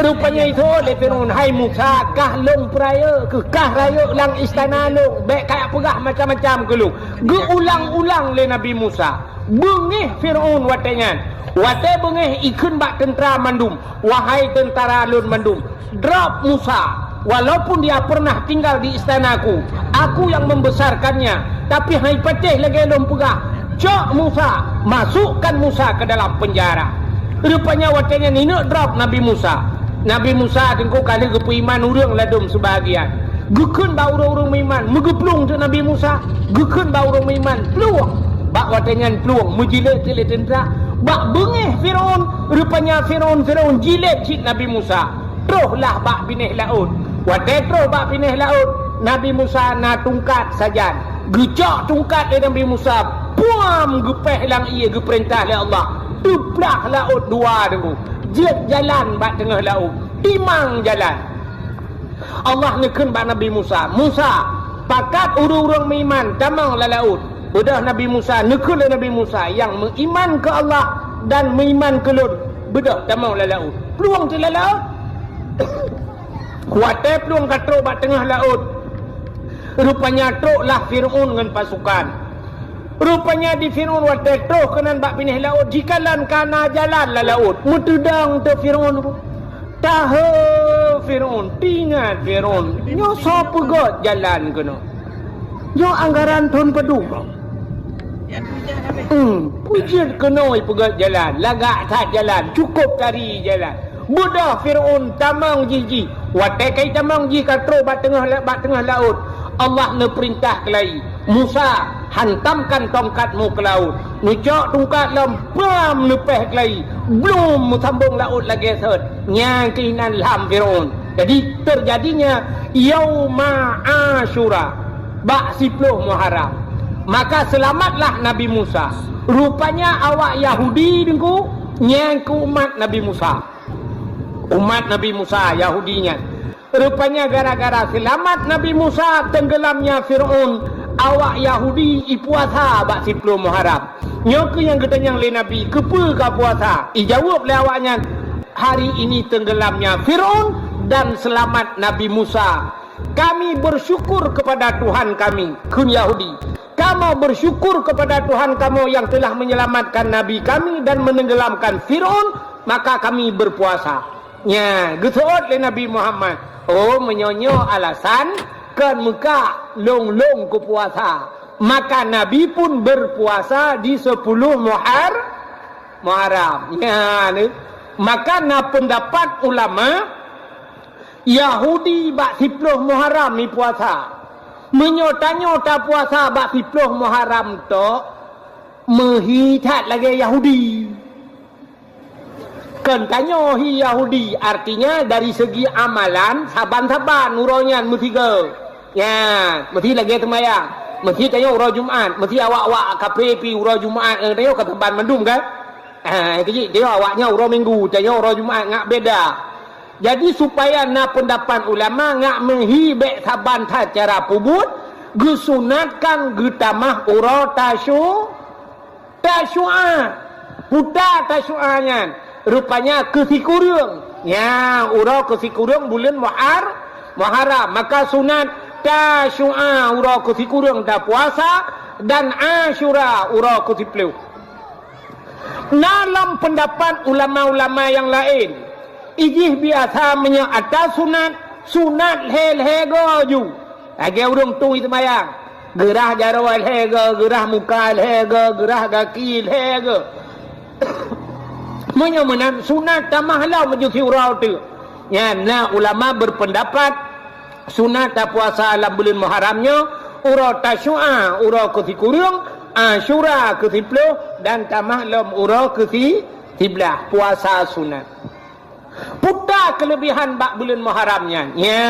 Rupanya itu lé Fir'aun, "Hai Musa, kah lôn peurayeuk keuh, kah rayeuk lam istana lôn, bék kajak peugah macam-macam keu lôn." Geuulang-ulang lé Nabi Musa. Beungéh Fir'aun watée nyan. Watée beungéh ikheun bak teuntara mandum, "Wahai teuntara lôn mandum, drop Musa, walaupun dia pernah tinggal di istanaku, aku yang membesarkannya, tapi hai patéh lagée lôn peugah, cok Musa, masukkan Musa ke dalam penjara." Rupanya watée nyan ineuk drop Nabi Musa. Nabi Musa teungku ka lheueh geupeuiman ureuëng ladum seubahagian. Geukheun bak ureuëng-ureuëng meuiman, meugeuplueng teuk Nabi Musa. Geukheun bak ureuëng meuiman, plueng. Bak watée nyan plueng, meujilét teuk lé teuntara. Bak beungéh Fir'aun, rupanya Fir'aun, Fir'aun jilét cit Nabi Musa. Troh lah bak binéh laôt. Watée troh bak binéh laôt, Nabi Musa na tungkat sajan. Geucok tungkat lé Nabi Musa, puam, geupéh lam ié, geupeurintah lé Allah. Teuplah laôt dua teungku. Jeuet jalan bak teungoh laôt. Timang jalan. Allah neukheun bak Nabi Musa, "Musa, pakat ureuëng-ureuëng meuiman tamong lam laôt." Beudôh Nabi Musa, neukheun lé Nabi Musa, "Nyang meuiman keu Allah dan meuiman keu lôn, beudôh tamong lam laôt." Plueng teuk lam laôt. Watée plueng ka trok bak teungoh laôt, rupanya trok lah Fir'aun ngon pasukan. Rupanya di Fir'aun watée troh keunan bak binéh laôt, jikalon ka na jalan lam laôt. Meuteudong teuk Fir'aun. Tahe Fir'aun, teuingat Fir'aun, nyoe soe peugét jalan keunoe? Nyoe anggaran thon padum? Hmm, peue jeuet keunoe peugét jalan, lagak that jalan, cukôp tari jalan. Beudôh Fir'aun tamong jih-jih. Watée ka itamong jih ka trok bak teungoh la-, bak teungoh laôt, Allah neupeurintah keulayi, "Musa, hantamkan tongkatmu ke laut." Neucok tungkat lom, pam, neupéh keulayi. Blum, meusambong laôt lagée sot. Nyan keuh inan lham Fir'aun. Jadi, teujadinya Yauma Asyura, bak siploh Muharram. Maka seulamatlah Nabi Musa. Rupanya awak Yahudi teungku, nyan keuh umat Nabi Musa. Umat Nabi Musa, Yahudi nyan. Rupanya gara-gara seulamat Nabi Musa teunggelamnya Fir'aun, awak Yahudi ipuasa bak siploh Muharram. Nyoe keuh nyang geutanyong lé Nabi, "Keupeue ka puasa?" Ijaweueb lé awaknyan, "Hari ini teunggelamnya Fir'aun dan seulamat Nabi Musa. Kami bersyukur kepada Tuhan kami," kheun Yahudi. "Kamoe bersyukur kepada Tuhan kamoe yang telah menyelamatkan Nabi kami dan menenggelamkan Fir'aun, maka kami berpuasa." Nya, geuseuôt lé Nabi Muhammad, "Oh, meunyoe nyoe alasan kon meuka lôn-lôn kupuasa, maka Nabi pun berpuasa di sepuluh Muhar-, Muharram." Nya, ni. Maka na peundapat ulama, Yahudi bak siploh Muharram ipuasa. Meunyoe tanyoe tapuasa bak siploh Muharram tok, meuhi that lagée Yahudi. Kon tanyoe hi Yahudi, artinya dari segi amalan, saban-saban uroe nyan meusigoe. Nya, meusi lagée seumayang. Meusi tanyoe uroe Jumat, meusi awak-awak kafé pi uroe Jumat, eh, tanyoe ka saban mandum kan? Ah, keuji, tanyoe awaknyan uroe Minggu, tanyoe uroe Jumat, ngat beda. Jadi, supaya na peundapat ulama ngat meuhi bék saban that cara peubuet, geusunatkan geutamah uroe Tasyu-, Tasyu'a. Puta Tasyu'a nyan, rupanya keu sikureueng. Nya, uroe keu sikureueng buleuen Muhar-, Muharram. Maka sunat Tasyu'a uroe keu sikureueng tapuasa dan Asyura uroe keu siploh. Na lom peundapat ulama-ulama nyang laén, ijih biasa meunyoe atra sunat, sunat lhée-lhée goe ju. Lagée ureuëng tueng seumayang, geurah jaroe lhée goe, geurah muka lhée goe, geurah gaki lhée goe. Meunyoe meunan, sunat tamah lom ju siuroe teuk. Nyan na ulama berpendapat, sunat tapuasa lam buleuen Muharram nyoe, uroe Tasyu'a, uroe keu sikureueng, Asyura keu siploh, dan tamah lom uroe keu si-, siblaih, puasa sunat. Peue ta keuleubihan bak buleuen Muharram nyan? Nya.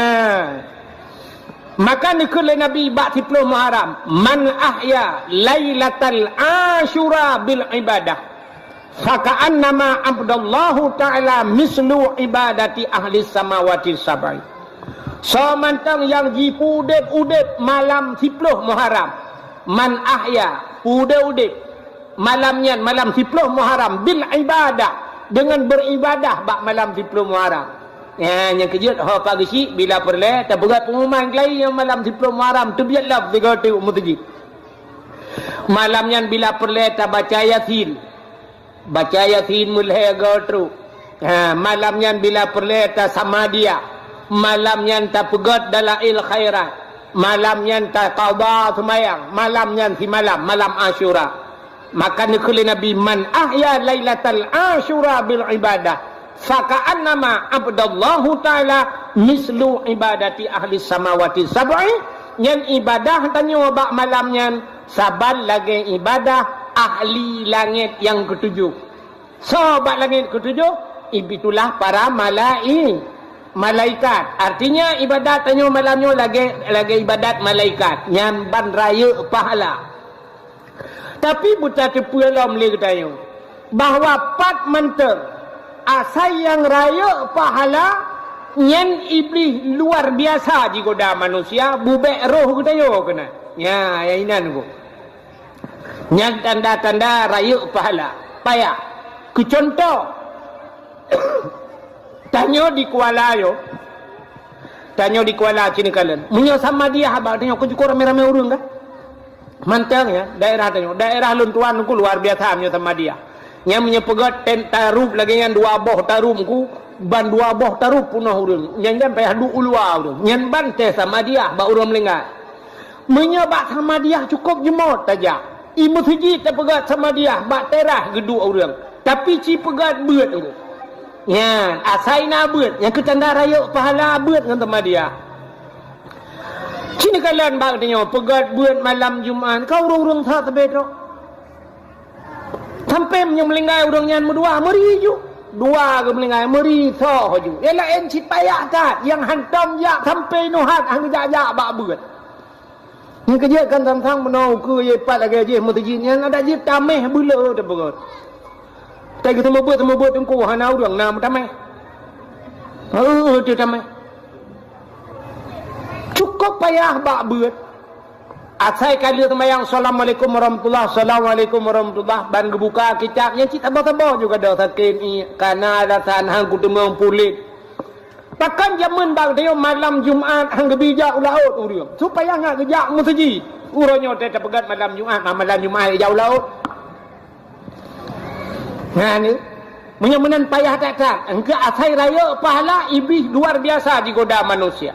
Maka neukheun lé Nabi bak siplôh Muharram, "Man ahya lailatal Asyura bil ibadah, faka'annama abdallahu ta'ala mislu ibadati ahli samawati sab'i." Soe mantong nyang jipeuudép-udép malam siplôh Muharram, man ahya, peuudép-udép, malam nyan, malam siplôh Muharram, bil ibadah, deungon beuribadah bak malam siplôh Muharram. Nyan, nyang keujeuet ho pageusyik bila peureulée tapeugah peungumuman keuhai nyang malam siplôh Muharram, teubiet lom sigoe teuk u meuseujid. Malam nyan bila peureulée tabaca Yasin, baca Yasin meulhée goe trok. Ha, malam nyan bila peureulée tasamadiah, malam nyan tapeugét dalail khairat, malam nyan taqadha seumayang, malam nyan simalam, malam Asyura. Maka neukheun lé Nabi, "Man ahya lailatal Asyura bil ibadah, faka'annama abdallahu ta'ala mislu ibadati ahli samawati sab'i." Nyan ibadah tanyoe bak malam nyan saban lagée ibadah ahli langét nyang keutujoh. Soe bak langét keutujoh? Ib-, itulah para malai-, malaikat. Artinya, ibadat tanyoe malam nyoe lagée, lagée ibadat malaikat. Nyan ban rayeuk pahala. Tapi beutateupeue lom lé geutanyoe bahwa pat mantong asai nyang rayeuk pahala nyan Iblih luar biasa jigoda manusia, bubek roh geutanyoe keunan. Nya, nyang inan ku. Nyan tanda-tanda rayeuk pahala. Payah. Keu cuntoh, tanyoe di Kuala yo, tanyoe di Kuala sinoe kalon. Meunyoe samadiah bak tanyoe, keu jukuk ramé-ramé ureuëng kan? Mantong ya, daerah tanyoe. Daerah lôn tuan ku luar biasa meunyoe samadiah. Nyan meunyoe peugét ten tarup lagée nyan dua boh tarup ku, ban dua boh tarup peunoh ureuëng. Nyan kan payah duek u luwa ureuëng. Nyan ban teuh samadiah bak ureuëng meuninggai. Meunyoe bak samadiah cukôp jeumot tajak, i meuseujid tapeugét samadiah bak teras geuduek ureuëng, tapi ci peugét beuet ngon. Nyan, asai na beuet, nyang keu tanda rayeuk pahala beuet ngon samadiah. Ci neukalon bak tanyoe peugét beuet malam Jumat, ka ureuëng-ureuëng that sabe trok. Sampoe meunyoe meuninggai ureuëng nyan meudua, meuri ju. Dua geuh meuninggai, meuri soe ju. Nyang laén cit payah that, nyang hantom jak sampoe nyoe hat han geujak-jak bak beuet. Nyang keujeuet kan sang-sang meunoe ukeue ye pat lagée jih meuseujid nyan adak jih tameh beuleu teupeugét. Tai geuteumeubeuet-teumeubeuet teungku hana ureuëng na meutameh. Heueu teutameh. Cukôp payah bak beuet. Asai ka lheueh seumayang, "Assalamualaikum warahmatullah, assalamualaikum warahmatullah," ban geubuka kitab, nyang cit saboh-saboh juga dah sakét ié, kana alasan han kuteumeung puléh. Pakon jameun bak tanyoe malam Jumat han geubi jak u laôt ureuëng, supaya ngat geujak meuseujid. Uroe nyoe teuh tapeugét malam Jumat, ma-, malam Jumat jak u laôt. Nyan, meunyoe meunan payah that-that, engkeu asai rayeuk pahala Iblih luar biasa jigoda manusia.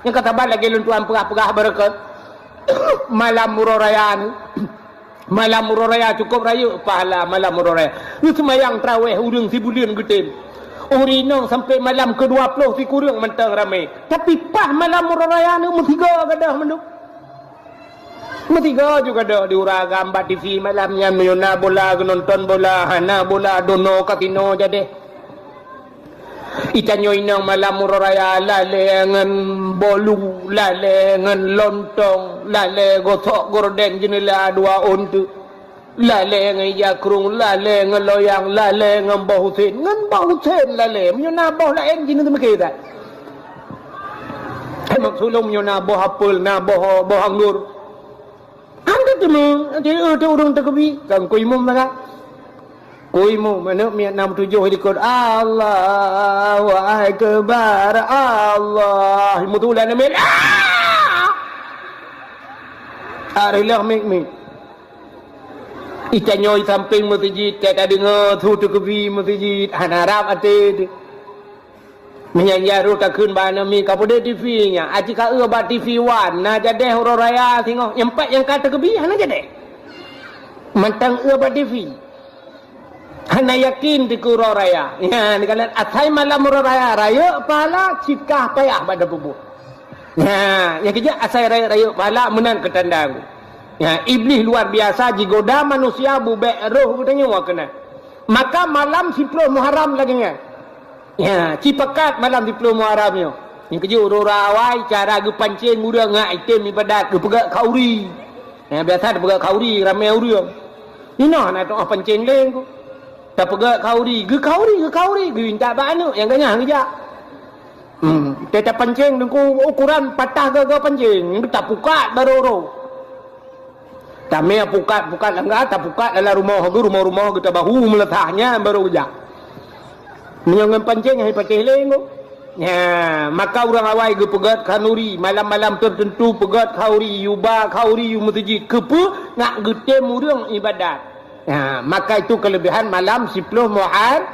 Nyang ka saban lagée lôn tuan peugah-peugah beureukat, malam uroe raya nyoe, malam uroe raya cukôp rayeuk pahala malam uroe raya. Geuseumayang tarawéh ureuëng sibuleuen geutem. Ureuëng inong sampoe malam keudua ploh sikureueng mantong ramé. Tapi paih malam uroe raya nyoe meusigoe gadôh mandum. Meusigoe juga dok di ureuëng agam bak T V malam nyan, meunyoe na bola geunonton bola, hana bola dono kasino jadeh. Itanyoe inong malam uroe raya lalée ngon bolu, lalée ngon lontong, lalée gosok gorden jeuneula dua ôn teuk, lalée ngon ija krung, lalée ngon loyang, lalée ngon boh usen, ngon boh usen lalée. Meunyoe na boh laén jeuneula meuke that. Hai maksud lôn, meunyoe na boh apel, na boh, boh anggor. Kan ka teuma, di, di ureuëng teukeubi, kan ku imum sagai. Ku imum, aneuk miet nam tujoh likot, "Allahu Akbar, Allah." Mutulah namel, ah! Ari lah mik-mik. Itanyoe sampéng meuseujid, ka tadeungoe su teukeubi meuseujid, hana rab até teuh. Meunyan jaroe takheun bak aneuk miet, "Ka peudeh T V nyan?" Aci ka eu bak T V wan, na jadeh uroe raya singoh, nyang pat nyang ka teukeubi hana jadeh. Mantong eu bak T V. Hana yakin teuh keu uroe raya. Nyan, kalon asai malam uroe raya, rayeuk pahala, cit kah payah bak dapeubuet. Nyan, nyang keujeuet asai rayeuk-rayeuk pahala meunan keu tanda. Nyan, Iblih luar biasa jigoda manusia bubek roh geutanyoe keunan. Maka malam siplôh Muharram lagée nyan. Ya, cipakat malam siplôh Muharram nyoe. Nyang keujeuet ureuëng awai cara geupancéng ureuëng ngon item ibadat geupeugét khauri. Nyang biasa tapeugét khauri ramé ureuëng. Inoe na teuh pancéng lé ku. Tapeugét khauri, geukhauri, geukhauri, geuintat bak aneuëk nyang ganyah geujak. Hmm, teuh tapancéng teungku ukuran patah gaga pancéng, tapukat baroe-roe. Tamé pukat-pukat langga, tapukat dalam rumoh geuh, rumoh-rumoh geuh tabahu meuleusah nyan baru geujak. Meunyoe ngon pancéng hai patéh lé ngô. Nya, maka ureuëng awai geupeugét khanuri, malam-malam tertentu peugét khauri, yuba khauri, yu meuseujid. Keupeue? Nak geutem ureuëng ibadat. Nah, maka itu kelebihan malam siploh Muhar-,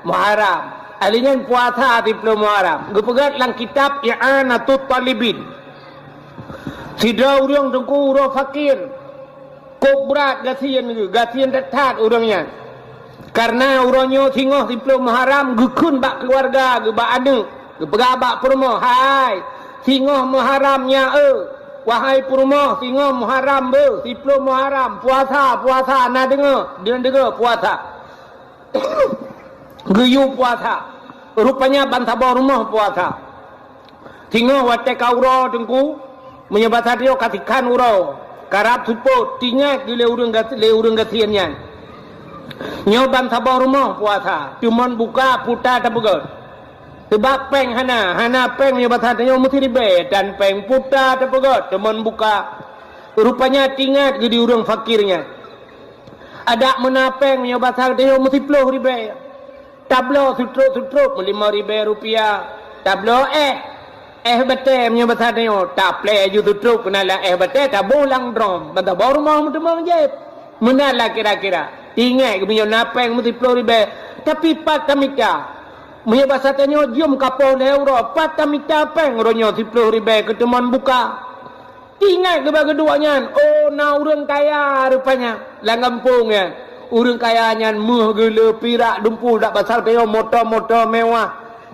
Muharram. Ahli nyan puasa siploh Muharram. Geupeugét lam kitab I'anatut Talibin. Sidroe ureuëng teungku uroe fakir. Kok brat gasien geuh, gasien that-that ureuëng nyan. Kareuna uroe nyoe singoh siploh Muharram geukheun bak keuluwarga geuh, bak aneuëk, geupeugah bak peurumoh, "Hai, singoh Muharram nyan, eu, wahai peurumoh, singoh Muharram beuh, siploh Muharram, puasa, puasa, na deungoe, deungoe puasa." Geuyue puasa. Rupanya bansaboh rumoh puasa. Singoh watée ka uroe teungku, meunyoe basa tanyoe ka sikhan uroe, karab seupôt, teuingat geuh lé ureuëng gas-, lé ureuëng gasien nyan. Nyoe bansaboh rumoh puasa, teuma buka puta tapeugét. Sabab péng hana, hana péng meunyoe basa tanyoe meusti ribée, dan péng puta tapeugét, teuma buka. Rupanya teuingat geuh di ureuëng fakir nyan. Adak meuna péng meunyoe basa tanyoe meusti ploh ribée. Tabloe seutrop-seutrop meulimong ribée rupiah. Tabloe éh. Éh batée meunyoe basa tanyoe, taplée ju seutrop keunan lam éh batée, taboh lam drom, bansaboh rumoh meuteumong jép. Meunan lah kira-kira. Ingat, meunyoe na péng meusti ploh ribée, tapi pat tamita. Meunyoe basa tanyoe jeuem ka poh lhée uroe, pat tamita péng uroe nyoe siploh ribée keu teuma buka. Ingat geuba geuduek nyan, oh, na ureuëng kaya rupanya lam gampông nyan. Ureuëng kaya nyan méuh geule, pirak, dumpul, dak basa tanyoe moto-moto mewah.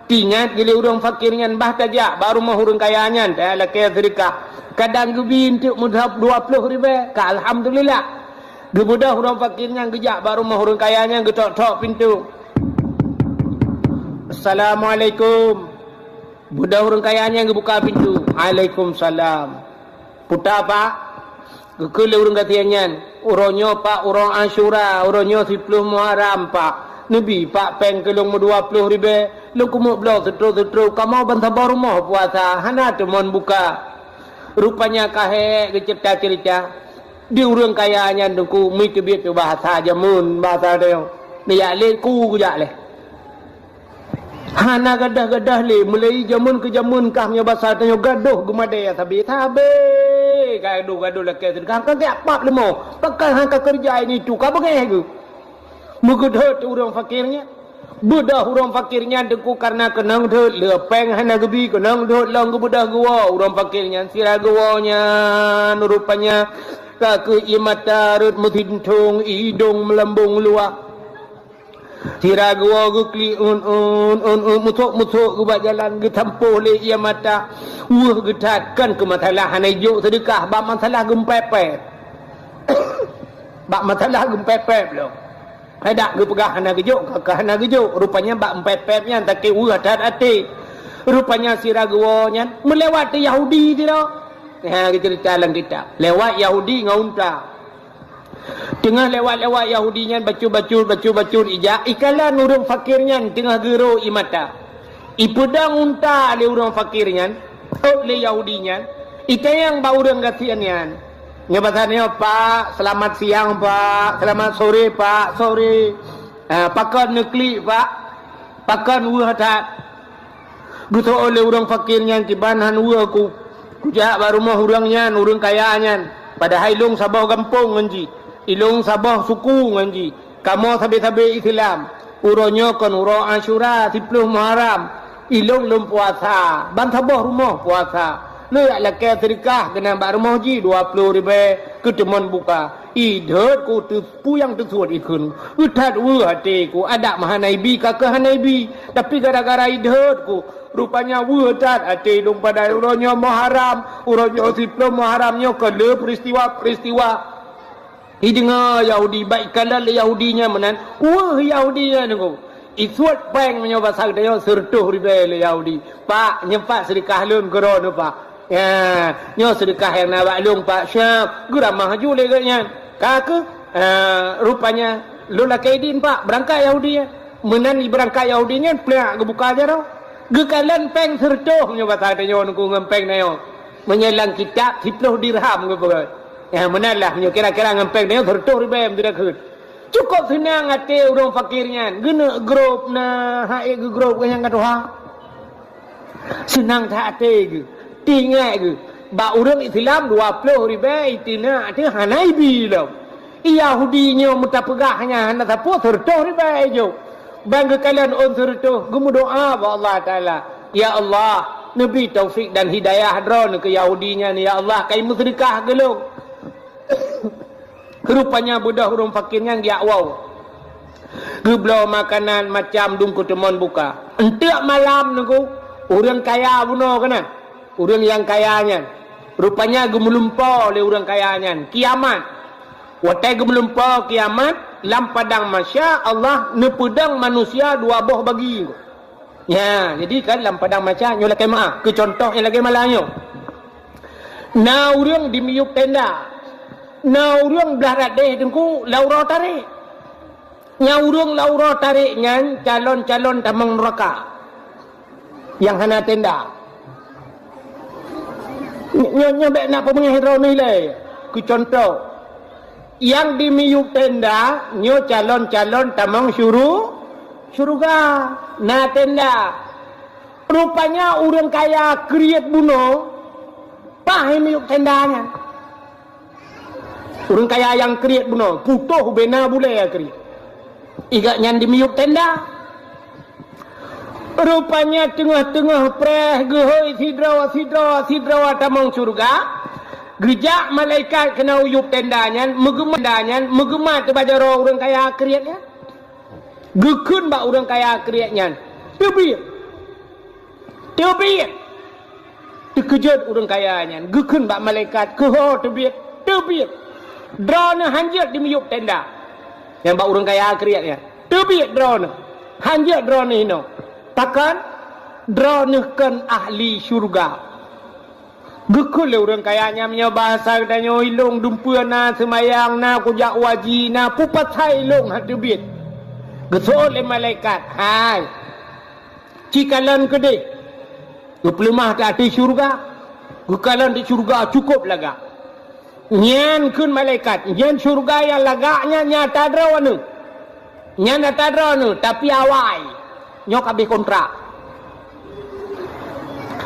Teuingat geuh lé ureuëng fakir nyan, bah tajak bak rumoh ureuëng kaya nyan, talakée seudeukah. Kadang geubi eunteuk meudhab dua ploh ribée, ka alhamdulillah. Geubeudôh ureuëng fakir nyan geujak bak rumoh ureuëng kaya nyan, geutok-tok pintoe. "Assalamualaikum." Beudôh ureuëng kaya nyan geubuka pintoe. "Waalaikumsalam." "Puta, Pak?" Geukheun lé ureuëng gasien nyan, "Uroe nyoe, Pak, uroe Asyura, uroe nyoe siploh Muharram, Pak. Neubi, Pak, péng keu lôn meudua ploh ribée, lôn keumeuk bloe seutrop-seutrop, kamoe bansaboh rumoh puasa, hana teuma buka." Rupanya ka hék geuceurita-ceurita. Di ureuëng kaya nyan teungku, meuteubiet teuh bahasa jameun, bahasa tanyoe. Neujak lé ku geujak lé. Hana gadôh-gadôh lé, mulai jameun keu jameun kah meunyoe basa tanyoe gadôh geumadée sabe-sabe. Gadôh-gadôh lakée seudeukah, ka geujak pap leumo. Pakon hana ka keureuja ini tu, ka beungéh geuh. Meugeudhôt ureuëng fakir nyan. Beudôh ureuëng fakir nyan teungku kareuna keunong dhôt, le péng hana geubi, keunong dhôt lom geubeudôh geuwoe. Ureuëng fakir nyan sira geuwoe nyan rupanya ka keu ié mata rhot meusintong, idong meulambong luwah. Sira geuwoe geuklik un-un, un-un, musok-musok geuba jalan geutampoh lé ié mata. Weueh geuthat, kon keu masalah hana jok seudeukah, bak masalah geumpepet. Bak masalah geumpepet lom. Hai dak geupeugah hana geujok, ka, ka hana geujok. Rupanya bak mpepet nyan sakét weueh that até. Rupanya sira geuwoe nyan meulewat di Yahudi sidroe. Ha, geuceurita lam kitab. Lewat Yahudi ngon unta. Teungoh lewat-lewat Yahudi nyan bacut-bacut, bacut-bacut ijak, ikalon ureuëng fakir nyan teungoh geuro ié mata. Ipeudong unta lé ureuëng fakir nyan, ôt lé Yahudi nyan, itanyong bak ureuëng gasien nyan. Nyoe basa nyoe, "Pak, selamat siang, Pak. Selamat sore, Pak. Sore." "Ha, pakon neuklik, Pak? Pakon weueh that?" Geuseuôt lé ureuëng fakir nyan, "Kiban han weueh ku, kujak bak rumoh ureuëng nyan, ureuëng kaya nyan. Padahai ilong saboh gampông ngon jih, ilong saboh suku ngon jih. Kamoe sabe-sabe Islam. Uroe nyoe kon uroe Asyura, siploh Muharram. Ilong lôn puasa, bansaboh rumoh puasa. Lôn jak lakée seudeukah keunan bak rumoh jih dua ploh ribée keu teuma buka. Idhôt ku teuh-, peue nyang teusuet ikheun. Geuthat weueh até ku, adak meuhana ibi ka keuh hana ibi. Tapi gara-gara idhôt ku, rupanya weueh that até lôn padahai uroe nyoe Muharram, uroe nyoe siploh Muharram nyoe kon le peuristiwa-peuristiwa." Ideungoe Yahudi, bak ikalon lé Yahudi nyan meunan, weueh Yahudi nyan deungoe. Isuet péng meunyoe basa geutanyoe seureutôh ribèe lé Yahudi. "Pak, nyoe Pak seudeukah lôn keu droeneuh, Pak." "Ya, nyoe seudeukah nyang na bak lôn, Pak." Siap, geuramah ju lé geuh nyan. Ka keuh, eh, rupanya, "Lôn lakèe idin, Pak, beurangkat Yahudi nyan." Meunan jibeurangkat Yahudi nyan, plak geubuka jaroe. Geukalon péng seureutôh meunyoe basa geutanyoe ngon péng tanyoe. Meunyoe lam kitab, siplôh dirham geupeugah. Ya, meunan lah, meunyoe kira-kira ngon péng tanyoe seureutôh ribèe meuteurakheun. Cukôp seunang até ureueng fakir nyan, geuneuk grob na, han ék geugrob geuh nyang ka tuha. Seunang that até geuh, teuingat geuh, bak ureueng Islam dua ploh ribèe iteunak teuh hana ibi lom. Yahudi nyoe meutapeugah nyan hana sapeue, seureutôh ribèe ijok. Ban geukalon ôn seureutôh, geumeudoa bak Allah Taala, "Ya Allah, neubi taufik dan hidayah droeneuh keu Yahudi nyan, ya Allah, ka imeuseudeukah keu lôn." Rupanya beudôh ureueng fakir nyan geujak woe. Geubloe makanan macam dum keuteumon buka. Eunteuk malam nyoe, ureueng kaya bunoe keunan. Ureueng nyang kaya nyan. Rupanya geumeulumpoe lé ureueng kaya nyan. Kiamat. Watèe geumeulumpoe kiamat, lam padang mahsyar Allah neupeudong manusia dua boh bagi. Ya, jadi kan lam padang mahsyar nyoe lakèe meu'ah, keu cuntoh nyang lagèe malam nyoe. Na ureueng di miyueb tenda. Na ureueng blah radeh teungku lam uroe tarek. Nyang ureueng lam uroe tarek nyan calon-calon tamong neuraka. Nyang hana tenda. Nyoe, nyoe, nyoe bèk na peumeungéh droeneuh ilèe. Keu cuntoh, nyang di miyueb tenda nyoe calon-calon tamong syuru-, syeuruga. Na tenda. Rupanya ureueng kaya kriet bunoe, paih miyueb tenda nyan. Ureueng kaya nyang kriet bunoe, putôh bena bulèe kriet. Igat nyan di miyueb tenda. Rupanya teungoh-teungoh preh geuhôi sidroe, sidroe, sidroe tamong syeuruga, geujak malaikat keunoe u yueb tenda nyan, meugeumat tenda nyan, meugeumat teuh bak jaroe ureueng kaya kriet nyan. Geukheun bak ureueng kaya kriet nyan, "Teubiet! Teubiet!" Teukeujot ureueng kaya nyan, geukheun bak malaikat, "Keuho teubiet! Teubiet! Droeneuh hanjeuet di miyueb tenda." Nyang bak ureueng kaya kriet nyan, "Teubiet droeneuh! Hanjeuet droeneuh inoe! Pakon? Droeneuh kon ahli syeuruga." Geukheun lé ureueng kaya nyan, "Meunyoe bahasa geutanyoe, ilôn dumpeue na, seumayang na, kujak u haji na, peue pasai ilôn han teubiet?" Geuseuôt lé malaikat, "Hai, ci kalon keudeh, geupeuleumah teuh ateueh syeuruga, geukalon teuh syeuruga cukôp lagak." Nyan kheun malaikat, "Nyan syeuruga nyang lagak nyan, nyan ata droeneuh. Nyan ata droeneuh, tapi awai, nyoe ka abéh kontrak."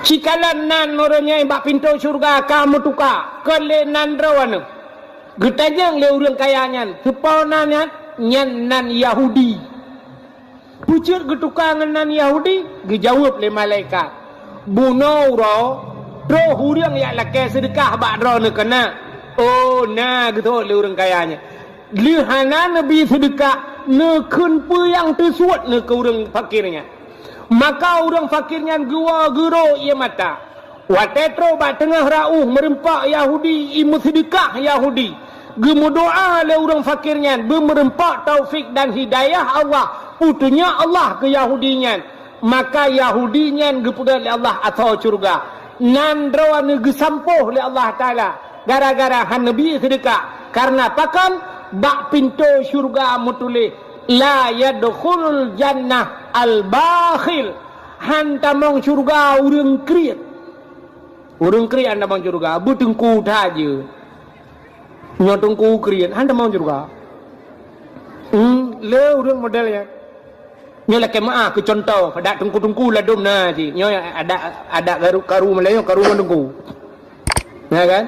Ci kalon nan uroe nyan bak pintoe syeuruga ka meutuka, kon lé nan droeneuh. Geutanyong lé ureueng kaya nyan, "Soe po nan nyan?" "Nyan nan Yahudi." "Peue jeuet geutuka ngon nan Yahudi?" Geujaweueb lé malaikat, "Bunoe uroe, troh ureueng jak lakèe seudeukah bak droeneuh keunan." "Oh, na," geutanyong lé ureueng kaya nyan. Lheueh hana neubi seudeukah, neukheun peue nyang teusuet neuh keu ureueng fakir nyan. Maka ureueng fakir nyan geuwoe geurô ié mata. Watèe troh bak teungoh rot meureumpok Yahudi, i meuseudeukah Yahudi, geumeudoa lé ureueng fakir nyan beumeureumpok taufik dan hidayah Allah, peutunyok Allah keu Yahudi nyan. Maka Yahudi nyan geupeugah lé Allah asoe syeuruga, nan droeneuh geusampôh lé Allah Taala gara-gara hana neubi seudeukah. Kareuna pakon? Bak pintoe syeuruga meutuléh, "La yadkhulul jannah al-bakhil." Han tamong syeuruga ureueng kriet. Ureueng kriet han tamong syeuruga, beuteungku that jeuet. Nyoe teungku kriet, han tamong syeuruga. Hmm, le ureueng model nyan. Nyoe lakèe meu'ah keu cuntoh, adak teungku-teungku ladôm na cit. Nyoe adak, adak karu, karu Meulayu, karu ngon teungku. Na kan?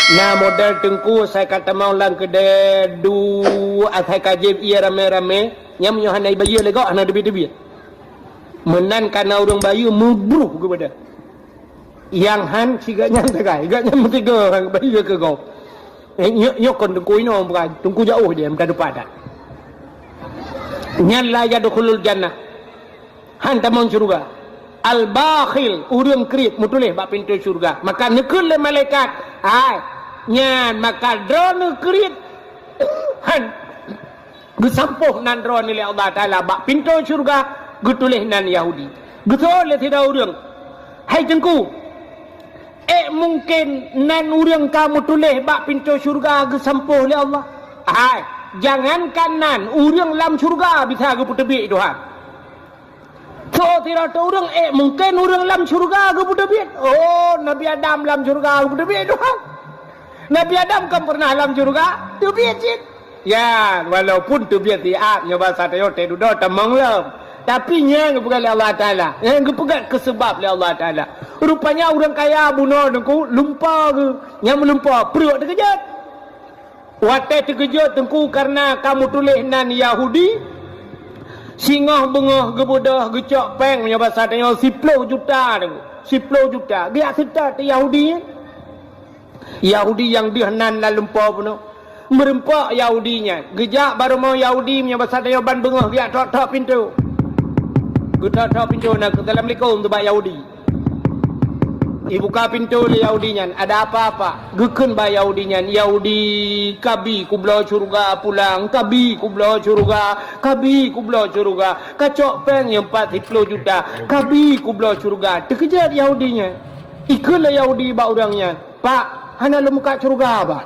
Na model teungku asai ka tamong lam keudè, duek asai ka jieb ié ramé-ramé, nyan meunyoe hana ibayeue lé gob hana teubiet-teubiet. Meunan ka na ureueng bayeue meubruh geuh badan. Nyang han sigat nyan sagai, sigat nyan meusigoe ureueng bayeue keu gob. Eh, nyoe, nyoe kon teungku inoe bukan, teungku jiôh jih meunan teumpat dak. Nyan la yadkhulul jannah. Han tamong syeuruga. Al-bakhil, ureueng kriet, meutuléh bak pintoe syeuruga. Maka neukheun lé malaikat, "Hai, nyan maka droeneuh kriet." Han. Geusampôh nan droeneuh lé Allah Taala bak pintoe syeuruga, geutuléh nan Yahudi. Geuseuôt lé sidroe ureuëng, "Hai Teungku, ék mungken nan ureuëng ka meutuléh bak pintoe syeuruga geusampôh lé Allah?" Hai, jangankan nan, ureuëng lam syeuruga bisa geupeuteubiet Tuhan. Soe sidroe ureuëng, ék mungken ureuëng lam syeuruga geupeuteubiet? Oh, Nabi Adam lam syeuruga geupeuteubiet Tuhan. Nabi Adam kan pernah lam syeuruga, teubiet cit. Ya, walaupun teubiet siat, nyoe basa tanyoe teududoe tamong lom. Tapi nyang geupeugah lé Allah Taala, nyang geupeugah keu seubab lé Allah Taala. Rupanya ureuëng kaya bunoe Teungku, lumpo geuh, nyang meulumpo pruet teukeujot. Watée teukeujot Teungku kareuna ka meutuléh nan Yahudi, singoh beungoh geubeudôh geucok péng, nyoe basa tanyoe siploh juta Teungku, siploh juta. Geujak seutôt Yahudi nyan. Yahudi nyang deuh nan lam lumpo bunoe. Meurumpok Yahudi nyan. Geujak bak rumoh Yahudi, meunyoe basa tanyoe ban beungoh geujak tok-tok pintoe. Geutok-tok pintoe na keu assalamualaikum teuh bak Yahudi. Ibuka pintoe lé Yahudi nyan, "Ada apa, Pak?" Geukheun bak Yahudi nyan, "Yahudi, kabi kubloe syeuruga pulang, kabi kubloe syeuruga, kabi kubloe syeuruga. Kacok péng nyang pat siploh juta, kabi kubloe syeuruga." Teukeujot Yahudi nyan. Ikheun lé Yahudi bak ureuëng nyan, "Pak, hana lôn mukat syeuruga, Pak."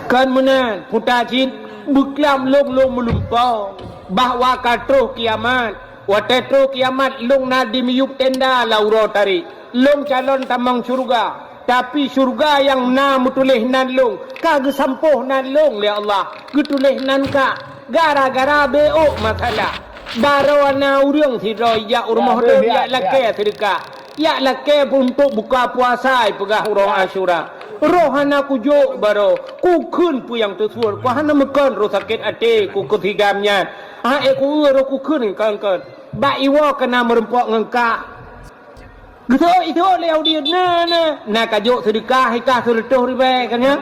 Kon meunan, puta cit, beuklam lôn lôn meulumpo bahwa ka troh kiamat. Watée troh kiamat, lôn na di miyueb tenda lam uroe tarek. Lôn calon tamong syeuruga, tapi syeuruga nyang na meutuléh nan lôn ka geusampôh nan lôn lé Allah, geutuléh nan kak gara-gara beuôk masalah. Baroe na ureuëng sidroe jak u rumoh lôn jak lakée seudeukah. Jak lakée untuk buka puasa, ipeugah uroe Asyura. Roh hana kujok baroe, kukheun peue nyang teusuet, ku hana meukon roh sakét até ku keusigam nyan. Ha, ék ku eu roh kukheun kon-kon. Bak iwoe keu na meurumpok ngon kah. Geuseuôt-seuôt lé Yahudi, "Na, na, na kajok seudeukah, ikah seureutôh ribée kan nyan?"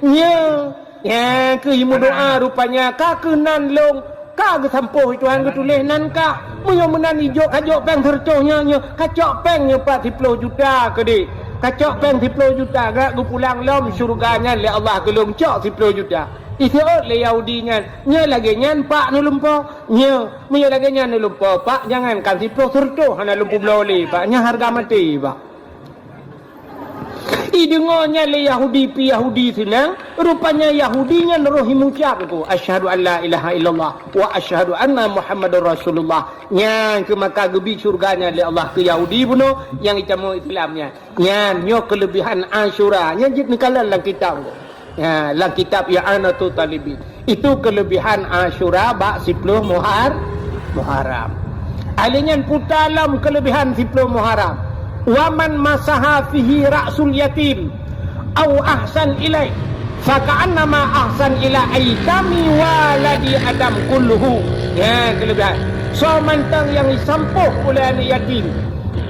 Nyoe, nyan keuh meudoa rupanya, ka keuh nan lôn, ka geusampôh Tuhan geutuléh nan kah. Meunyoe meunan ijok kajok péng seureutôh nyoe, nyoe kacok péng nyoe pat siploh juta keudeh. Kacok péng siploh juta, geujak geupulang lom syeuruga nyan lé Allah keu lôn cok siploh juta. Iseuôt lé Yahudi nyan, "Nyoe lagée nyan, Pak, neulumpo? Nyoe, meunyoe lagée nyan neulumpo, Pak, jangankan siploh, seureutôh hana lôn peubloe lé, Pak. Nyan hareuga maté, Pak." Ideungoe nyan lé Yahudi pih Yahudi seunang, rupanya Yahudi nyan roh imucab ku, "Asyhadu an la ilaha illallah wa asyhadu anna Muhammadar Rasulullah." Nyan keuh maka geubi syeuruga nyan lé Allah keu Yahudi bunoe nyang itamong Islam nyan. Nyan, nyoe keuleubihan Asyura. Nyan jeuet neukalon lam kitab. Ya, lam kitab I'anatut Talibin. Itu keuleubihan Asyura bak siploh Muhar-, Muharram. Ahli nyan puta lom keuleubihan siploh Muharram. "Wa man masaha fihi ra'sul yatim au ahsan ilaih, fa ka'annama ahsan ila aitami waladi Adam kulluhu." Nyan keuleubihan. Soe mantong nyang jisampôh ulée aneuëk yatim,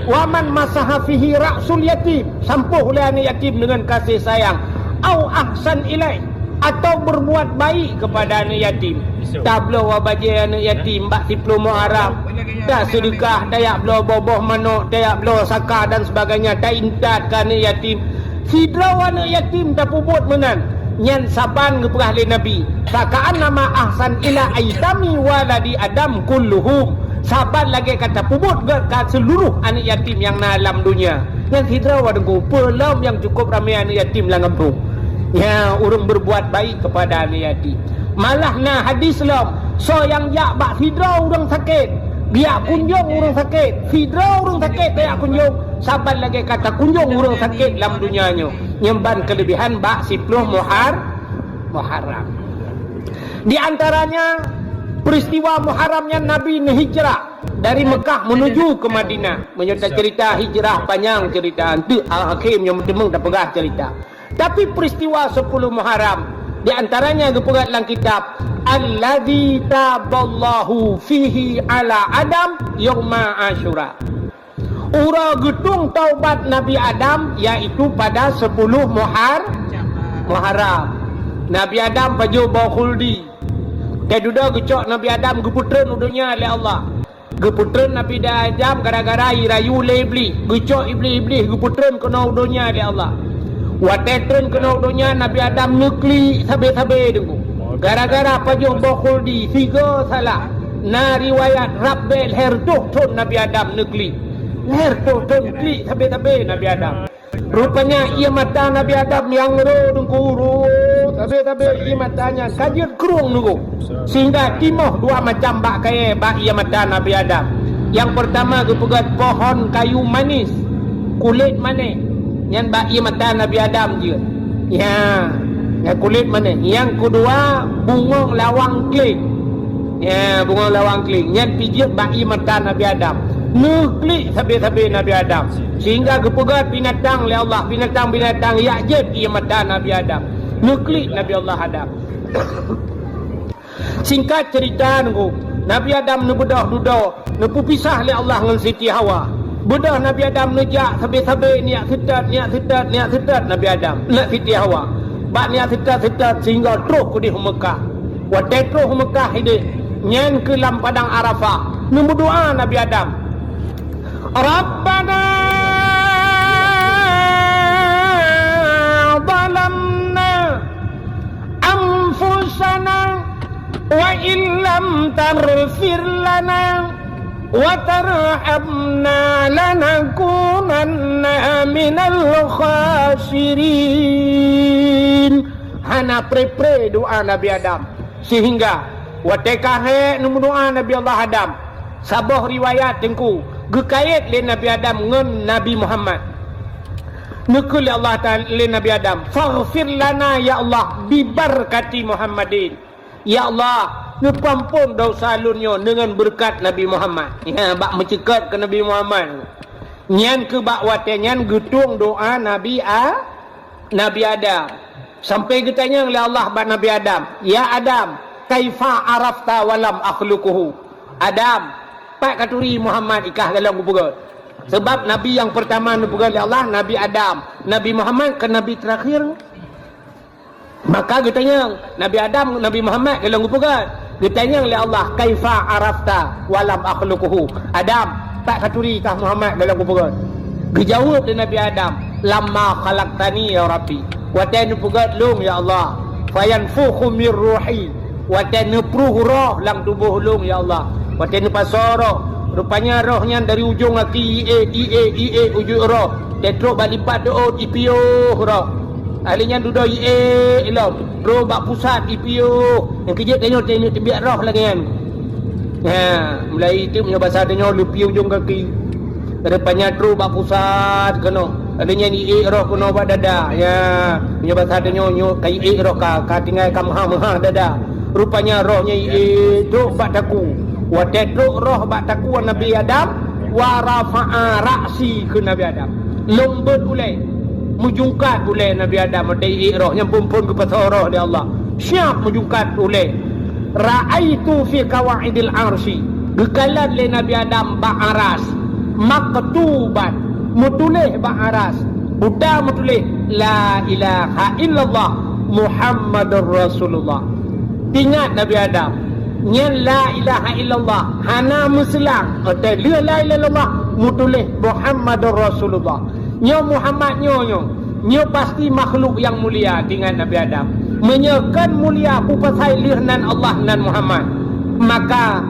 "Wa man masaha fihi ra'sul yatim," sampôh ulée aneuëk yatim deungon kasih sayang, "au ahsan ilaih," atau berbuat baik kepada aneuëk yatim, tabloe bajée aneuëk yatim bak siploh Muharram, taseudeukah, tajak bloe boh-boh manok, tajak bloe saka dan sebagainya, taintat keu aneuëk yatim, sidroe aneuëk yatim tapeubuet meunan, nyan saban geupeugah lé Nabi, "Fa ka'annama ahsan ila aitami waladi Adam kulluhum," saban lagée ka tapeubuet gét keu seuluruh aneuëk yatim nyang na lam donya. Nyan sidroe Teungku, peue lom nyang cukup ramé aneuëk yatim lam gampông. Ya, ureuëng berbuat baik kepada aneuëk yatim. Malah na hadis lom, soe nyang jak bak sidroe ureuëng sakét, geujak kunjong ureuëng sakét, sidroe ureuëng sakét geujak kunjong, saban lagée ka takunjong ureuëng sakét lam donya nyoe. Nyan ban keuleubihan bak siploh Muhar-, Muharram. Di antaranya peristiwa Muharram nyan Nabi neuhijrah dari Mekah menuju ke Madinah. Meunyoe tacerita hijrah panyang cerita, enteuk akhé nyoe meuteumé tapeugah cerita. Tapi peristiwa sepuluh Muharram, di antaranya geupeugah lam kitab, "Alladzi taballahu fihi ala Adam yauma Asyura." Uroe geutueng taubat Nabi Adam, yaitu pada sepuluh Muhar-, Muharram. Nabi Adam pajoh boh khuldi. Teududoe geucok Nabi Adam geupeutreun u donya lé Allah. Geupeutreun Nabi Adam gara-gara jirayu lé Iblih. Geucok Iblih, Iblih geupeutreun keunoe u donya lé Allah. Watée treun keunoe u donya, Nabi Adam neuklik sabe-sabe Teungku. Gara-gara pajoh boh khuldi, sigoe salah. Na riwayat rab bèe lhèe reutôh thôn Nabi Adam neuklik. Lhèe reutôh thôn klik sabé-sabé Nabi Adam. Rupanya ié mata Nabi Adam nyang ro teungku ro, sabé-sabé ié mata nyan ka jeuet krueng teungku. Sehingga timoh dua macam bak kayèe bak ié mata Nabi Adam. Nyang peurtama geupeugöt pohon kayu manis, kulét manéh. Nyan bak ié mata Nabi Adam jeuet. Ya, ya kulét manéh. Nyang keudua bungöng lawang kléng. Ya, bungöng lawang kléng. Nyan pih jeuet bak ié mata Nabi Adam. Neuklik sabé-sabé Nabi Adam. Sehingga geupeugöt binatang lé Allah, binatang-binatang jak jeuet ié mata Nabi Adam. Neuklik Nabi Allah Adam. Singkat cerita teungku, Nabi Adam neubeudôh dudoe, neupeupisah lé Allah ngon Siti Hawa. Beudôh Nabi Adam neujak sabé-sabé, neujak seutôt, neujak seutôt, neujak seutôt Nabi Adam, neujak Siti Hawa. Bak neujak seutôt-seutôt sehingga troh keudéh u Meukah. Watèe troh u Meukah idéh, nyan keuh lam padang Arafah, neumeudoa Nabi Adam, "Rabbana zalamna anfusana wa illam taghfir lana wa tarhamna lanakunanna minal khasirin." Hana pré-pré doa Nabi Adam. Sehingga watèe ka hék neumeudoa Nabi Allah Adam, saboh riwayat teungku geukait lé Nabi Adam ngon Nabi Muhammad. Neukheun lé Allah Taala lé Nabi Adam, "Faghfir lana ya Allah bibarkati Muhammadin." Ya Allah, neupeuamphon desya lôn nyoe deungon beureukat Nabi Muhammad. Ya, bak meuceukat keu Nabi Muhammad. Nyan keuh bak watèe nyan geutueng doa Nabi A-, Nabi Adam. Sampai geutanyong lé Allah bak Nabi Adam, "Ya Adam, kaifa arafta wa lam akhluquhu?" Adam, pat katuri Muhammad i kah golom kupeugöt? Sabab Nabi nyang peurtama neupeugöt lé Allah, Nabi Adam. Nabi Muhammad kan Nabi teurakhir. Maka geutanyong, Nabi Adam, Nabi Muhammad golom kupeugöt. Geutanyong lé Allah, "Kaifa arafta wa lam akhluquhu?" Adam, pat katuri kah Muhammad golom kupeugöt? Geujaweueb lé Nabi Adam, "Lamma khalaqtani ya Rabbi." Watèe neupeugöt lôn ya Allah, "Fayanfukhu mir ruhi." Watèe neupruh roh lam tuboh lôn ya Allah. Watèe neupasoe roh, rupanya roh nyan dari ujong gaki ié, ié, ié ujeuk roh. Teutrok bak lipat deuôt ipiôh roh. Ahli nyan dudoe ié lom, trok bak pusat ipiôh. Nyang keujeuet tanyoe teubiet roh lagèe nyan. Ya, mulai itu meunyoe basa tanyoe leupie ujong gaki. Rupanya trok bak pusat keunoe. Ada nyan ié roh keunoe bak dada. Ya, meunyoe basa tanyoe nyoe ka ié roh ka, ka tinggai ka meuhah-meuhah dada. Rupanya roh nyan ié trok bak takue. Watèe trok roh bak takue Nabi Adam, wa rafa'a ra'si keu Nabi Adam. Lôn beuet ulèe, meujungkat ulèe Nabi Adam watèe ié roh nyan phon-phon geupasoe roh lé Allah. Siap meujungkat ulèe. Ra'aitu fi qawaidil arsy, geukalon lé Nabi Adam bak aras, maktuban, meutuléh bak aras, buta meutuléh, "La ilaha illallah Muhammadur Rasulullah." Ingat Nabi Adam, nyan la ilaha illallah hana meuseulang, watèe lheueh la ilaha illallah meutuléh Muhammadur Rasulullah. Nyoe Muhammad nyoe, nyoe, nyoe pasti makhluk nyang mulia, ingat Nabi Adam. Meunyoe kon mulia, peue pasai lheueh nan Allah nan Muhammad? Maka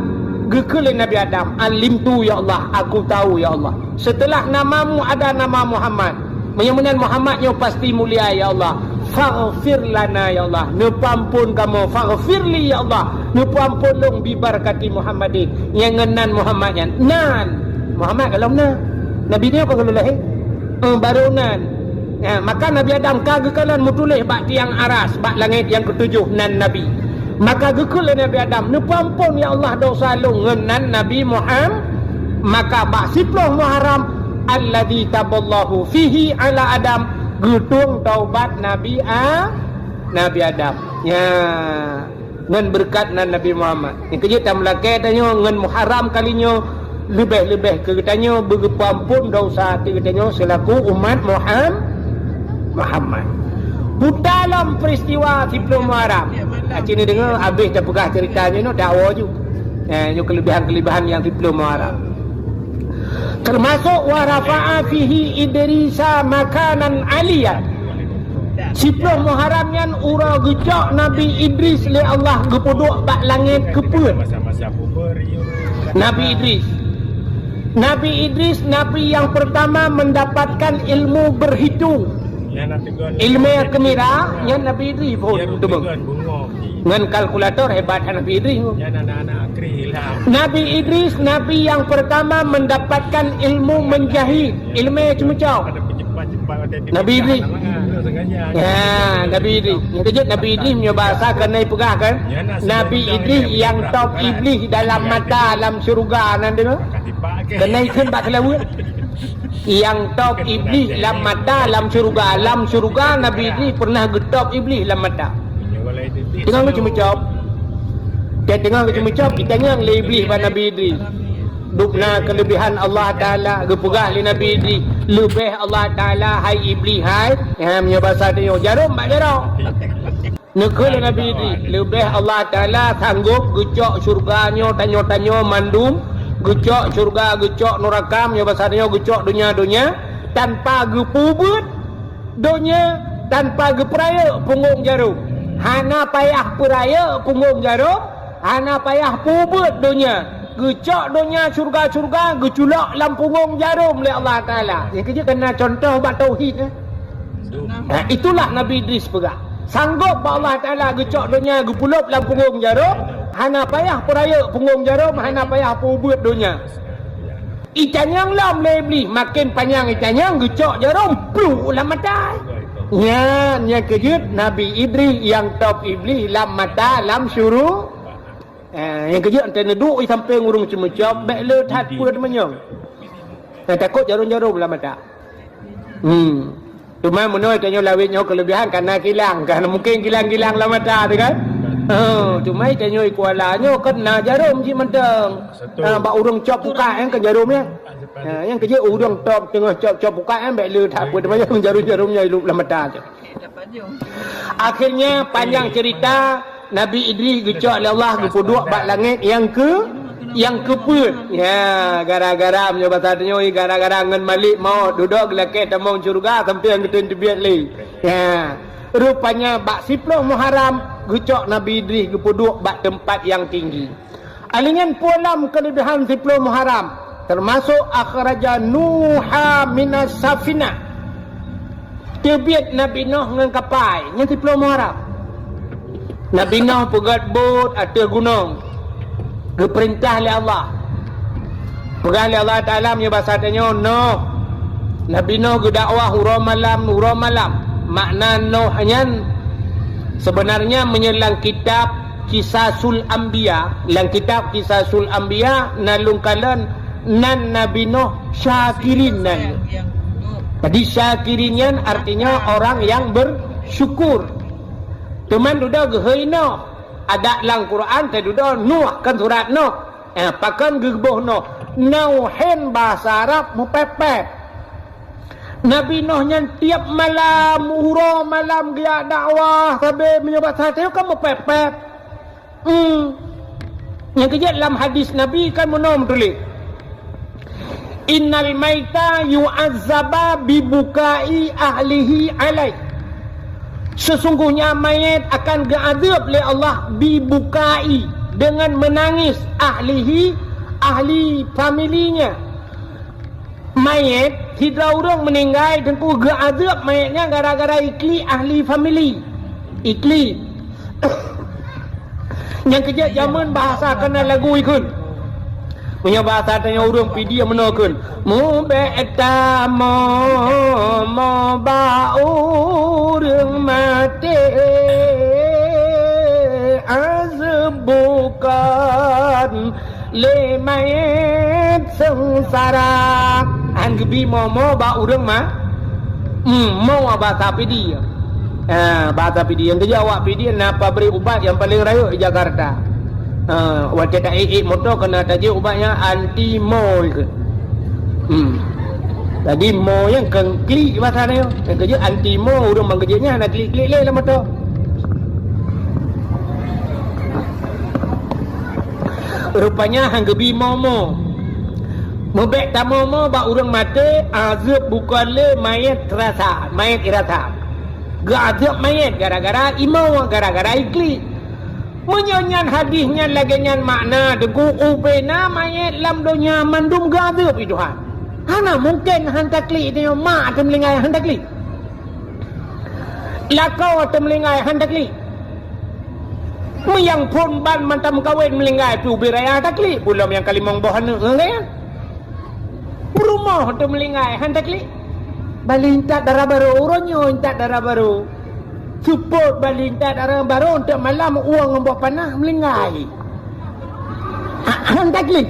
geukheun lé Nabi Adam, "Alimtu ya Allah, aku tahu ya Allah. Setelah namamu ada nama Muhammad. Meunyoe meunan Muhammad nyoe pasti mulia ya Allah. Faghfir lana ya Allah, neupeuamphon kamoe. Faghfir li ya Allah, neupeuamphon lôn bi barakati Muhammadin." Nyang ngon nan Muhammad nyan. Nan Muhammad golom na. Nabi nyoe ka golom lahé. Eh, barô nan. Ya, maka Nabi Adam ka geukalon meutuléh bak tiang aras, bak langét nyang keutujoh nan Nabi. Maka geukheun lé Nabi Adam, "Neupeuamphon ya Allah desya lôn ngon nan Nabi Muham-." Maka bak siploh Muharram, alladzi taballahu fihi ala Adam, geutueng taubat Nabi A-, Nabi Adam. Ya. Ngon beureukat nan Nabi Muhammad. Nyang keujeuet tameulakèe tanyoe ngon Muharram kali nyoe, leubeh-leubeh keu geutanyoe beugeupeuamphon desya ateueh geutanyoe seulaku umat Muham-, Muhammad. Buta lom peristiwa siploh Muharram. Aci neudeungoe habéh tapeugah ceurita nyoe, nyoe dakwa ju. Eh, nyoe keuleubehan-keuleubehan nyang siploh Muharram. Teumasok wa rafa'a fihi Idrisa makanan aliyya. Siploh Muharram nyan uroe geucok Nabi Idris lé Allah geupeuduek bak langét keu peuet. Nabi Idris. Nabi Idris nabi yang pertama mendapatkan ilmu berhitung. Ilmu yang kemira nyan Nabi Idris pun teumeung. Ngon kalkulator hebat Nabi Idris. Nabi Idris nabi yang pertama mendapatkan ilmu menjahit, ilmu ceumeujok. Nabi Idris. Ya, Nabi Idris. Nyang keujeuet Nabi Idris meunyoe bahasa keuneuk peugah kan? Nabi Idris nyang top Iblis dalam mata alam syurga nan deungoe. Keuneuk kheun bak seulaweuet. Nyang top Iblis lam mata alam syurga. Lam syurga Nabi Idris pernah geutop Iblis lam mata. Teungoh ceumeujok. Teungoh ceumeujok, ditanyong lé Iblis bak Nabi Idris. Dubna keulebihan Allah Taala geupeugah lé Nabi Idris, leubeh Allah Taala hai Iblis hai. Ha, meunyoe basa tanyoe jarom bak jarom. Neukheun lé Nabi Idris, leubeh Allah Taala sanggob geucok syurga nyoe tanyoe-tanyoe mandum, geucok syurga, geucok nuraka, meunyoe basa tanyoe geucok donya-donya tanpa geupeubuet donya, tanpa geupeurayeuk punggong jarom. Hana payah peurayeuk punggong jarom, hana payah peubuet donya. Geucok donya syurga-syurga geuculok lam punggong jarom lé Allah Taala. Nyang keujeuet keunan contoh bak tauhid, eh. Nah, itulah Nabi Idris peugah. Sanggob bak Allah Taala geucok donya geupeulop lam punggong jarom, hana payah peurayeuk punggong jarom, hana payah peubuet donya. Itanyong lom lé Iblis, maken panyang itanyong geucok jarom pluek lam mata. Nyan nyang keujeuet Nabi Idris nyang top Iblis lam mata lam syuru. Eh, nyang keujeuet ante neuduek di sampéng ureuëng ceumeujok, bék le that peue teumanyong. Nyang takot jarom-jarom lam mata. Hmm. Cuma meunoe tanyoe lawét nyoe keulebihan kana kilang, kana mungken kilang-kilang lam mata tu kan. Oh, cuma tanyoe Kuala nyoe kan na jarom jih mantong. Ha, bak ureuëng cok pukat kan jarom ya. Ha, nyang keujeuet ureuëng top teungoh cok-cok pukat kan bék le that peue teumanyong jarom-jarom nyoe lam mata tu. Akhirnya panjang cerita, Nabi Idris geucok lé Allah geupeuduek bak langét nyang keu nyang keupeuet. Ya, gara-gara meunyoe basa tanyoe gara-gara ngon Malik Maut, dudoe geulakée tamong syeuruga sampoe nyang geutem teubiet lé. Ya. Rupanya bak siploh Muharram geucok Nabi Idris geupeuduek bak teumpat nyang tinggi. Alinyan pulam keulebihan siploh Muharram, teumasok akhraja Nuha minas safinah. Teubiet Nabi Nuh ngon kapai, nyan siploh Muharram. Nabi Nuh peugét bot ateueh gunong, geupeurintah lé Allah. Peugah lé Allah Taala meunyoe basa tanyoe Nuh. Nabi Nuh geudakwah uroe malam, uroe malam. Makna Nuh nyan sebenarnya meunyoe lam kitab Qisasul Anbiya, lam kitab Qisasul Anbiya na lôn kalon nan Nabi Nuh syakirin nan. Jadi syakirin nyan artinya orang yang bersyukur. Teuma dudoe geuhôi Nuh. Adak lam Quran teududoe Nuh kan surat Nuh. Eh, pakon geuboh Nuh? Nauhin bahasa Arab meupepet. Nabi Nuh nyan tiep malam, uroe malam geujak dakwah, sabe meunyoe bak sateue kan meupepet. Hmm. Nyang keujeuet lam hadis Nabi kan meunoe meutuléh, "Innal maita yu'azzaba bi bukai ahlihi alaih." Sesungguhnya mayat akan geuazab lé Allah bi bukai, dengan menangis, ahlihi, ahli familinya. Mayat, sidroe ureuëng meuninggai teungku geuazab mayat nyan gara-gara iklik ahli famili. Iklik. Nyang keujeuet jameun bahasa kana lagu ikheun. Meunyoe bahasa tanyoe ureuëng Pidie meunoe kheun, "Mubék tamoe-moe bak ureuëng maté, azeueb bukon lé manyét seungsara." Han geubi moe-moe bak ureuëng ma-, hmm, moe bahasa Pidie. Ha, bahasa Pidie. Nyang keujeuet awak Pidie na pabrik ubat nyang paleng rayeuk di Jakarta. Ha, watée ta ék-ék moto keunan tajeuet ubat nyan anti moe kheun. Hmm. Jadi moe nyan kheun klik bahasa nyoe. Nyang keujeuet anti moe ureuëng ban keujeuet nyan hana klik-klik lé lam moto. Rupanya han geubi moe-moe. Mubék tamoe-moe bak ureuëng maté, azeueb bukon lé manyét rasa, manyét irasa. Geuazeueb manyét gara-gara imoe, gara-gara iklik. Meunyoe nyan hadis nyan lagée nyan makna, teungku, ubena manyét lam donya mandum geuazeueb lé Tuhan. Hana mungken han taklik, tanyoe mak ateueh meulinggai han taklik. Lakoe ateueh meulinggai han taklik. Meuyang phon ban mantong meukawen meulinggai, pih ubé raya taklik, peue lom nyang ka limong boh aneuëk ngon gaya. Peurumoh ateueh meulinggai han taklik. Bali intat dara barô, uroe nyoe intat dara barô. Seupôt bali intat dara barô, teuk malam ueng ngon boh panah meulinggai. Ha, han taklik.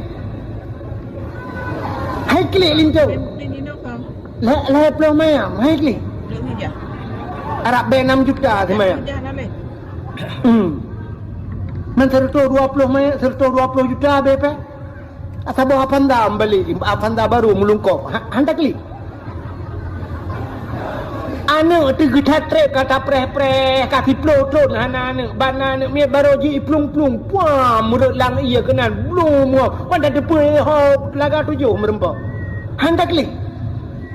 Hai klik linto. Lhée, lhée ploh mayam, hai klik. Arab bée enam juta seumayam. Hmm. Man seratus dua puluh mayam, seratus dua puluh juta bée peh. Saboh Avanza meubali, Avanza barô meulungkop. Ha, han taklik. Aneuëk teuh geutat treb ka tapreh-preh, ka siploh thon hana aneuëk, ban na aneuëk miet barô ji iplueng-plueng, puam, meureuet lam ié keunan, blum, wan tateupeue ho Telaga Tujoh meureumpok. Han taklik.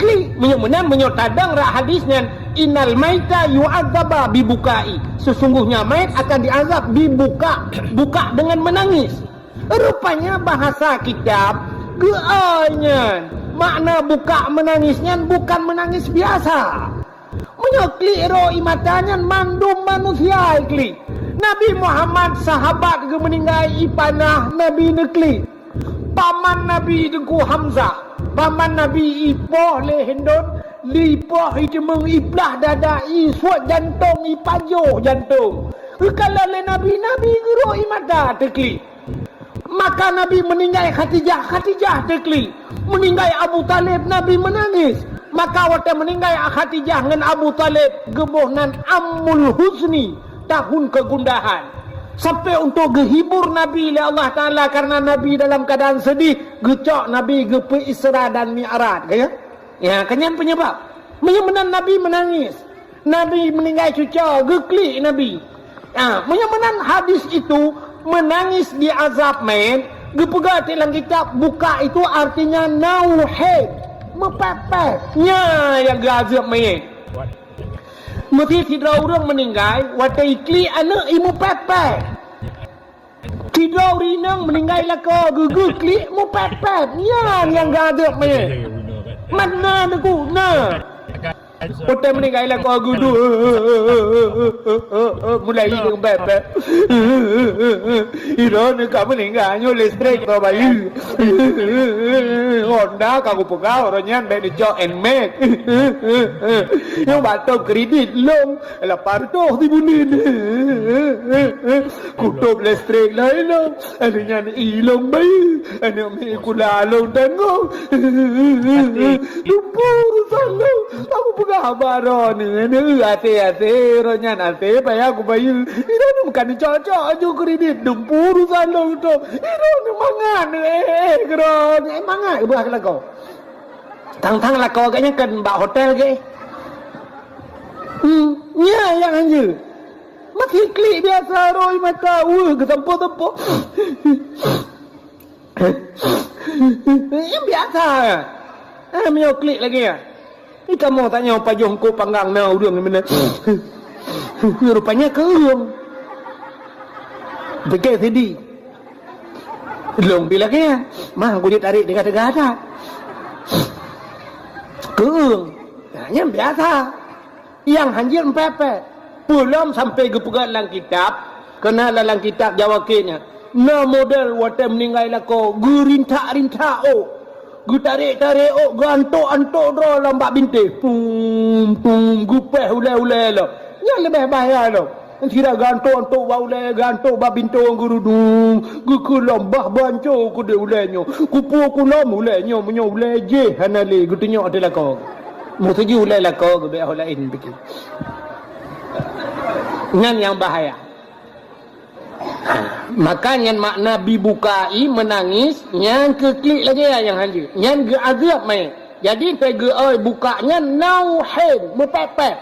Klik, meunyoe meunan, meunyoe tadong rak hadis nyan, "Innal maita yu'adzaba bibukai." Sesungguhnya mayat akan diazab bibuka, buka dengan menangis. Rupanya bahasa kitab geuai nyan. Makna buka menangis nyan bukan menangis biasa. Meunyoe klik ro ie mata nyan mandum manusia klik. Nabi Muhammad sahabat geumeuninggai ipanah Nabi neuklik. Paman Nabi Teungku Hamzah, paman Nabi ipoh lé Hindon, ipoh iteumeung iplah dada, isuet jantong, ipajoh jantong. Geukalon lé Nabi, Nabi geurok ie mata teuklik. Maka Nabi meuninggai Khadijah, Khadijah teuklik. Meuninggai Abu Talib, Nabi meunangis. Maka watée meuninggai Khadijah ngon Abu Talib, geuboh nan Amul Huzni, tahun kegundahan. Sampai untuk geuhibur Nabi lé Allah Taala karena Nabi dalam keadaan sedih, geucok Nabi geupeu Isra dan Mi'raj, ka ya? Ya, kan nyan penyebab. Meunyoe meunan Nabi meunangis. Nabi meuninggai cucoe, geuklik Nabi. Ha, meunyoe meunan hadis itu, meunangis di azab manyét, geupeugah di lam kitab, buka itu artinya nauhid, meupéh-péh. Nyan nyang geuazab manyét. Meusti sidroe ureuëng meuninggai, watée iklik aneuëk, imeupéh-péh. Sidroe ureuëng inong meuninggai lakoe, geugeuh klik, meupéh-péh. Nyan nyang geuazab manyét. Mana neuguna? Watée meuninggai lakoe geudu, mulai deungon bèe-bèe. Droeneuh ka meuninggai nyoe listrik teuh bayeue. Honda ka kupeugah uroe nyan bèk neucok Nmax. Nyoe bak tom kredit lom lapan reutôh sibuleuen. Kutôb listrik laén lom. Aneuk nyan ilong bayeue, aneuk miet sikula lôn tanggong. Dumpeue urosan lôn, aku peugah haba droeneuh, aneuk, até-até, uroe nyan até payah kubayeue. Droeneuh bukan cocok aju kredit, dumpeue urosan lôn tu. Droeneuh mangat, eh, eh, droeneuh mangat keubah keu lakoe. Tang-tang lakoe geuh nyan kan bak hotel geuh. Hmm, nyan nyang hanjeuet. Meusiklik biasa rhoi mata, weueh, geusampoe-sampoe. Nyan biasa. Eh, meunyoe klik lagèe nyan. Ni kamoe tanyoe pajoh eungkôt panggang na ureueng meunan. Rupanya keueung. Pike sidi. Lôn bi lagèe nyan. Mah, kujeuet tarek teuga-teuga that. Keueung. Nah, nyan biasa. Nyang hanjeuet meupèh-pèh. Peue lom sampoe geupeugah lam kitab, keunan lam kitab Jawa Kèe nyan. Na model watèe meuninggai lakoe, geurintak-rintak ôk. Geutarek-tarek ôk, geuantok-antok droe lom bak bintéh. Pum, pum, geupèh ulèe-ulèe lom. Nyan leubeh bahya lom. Sira geuantok-antok bak ulèe, geuantok bak bintéh geurudung. Geukheun lom bah banco keudeh ulèe nyoe. Kupeue kulom ulèe nyoe, meunyoe ulèe jéh hana lé geutunyok ateueh lakoe. Meuseujih ulèe lakoe geubèk ho laén pike. Nyan nyang bahaya. Ha, maka nyan makna bibukai meunangis, nyan keu klik lagèe nyang hanjeuet. Nyan geuazab manyét. Jadi, teuh geuôi buka nyan nauhin, meupèh-pèh.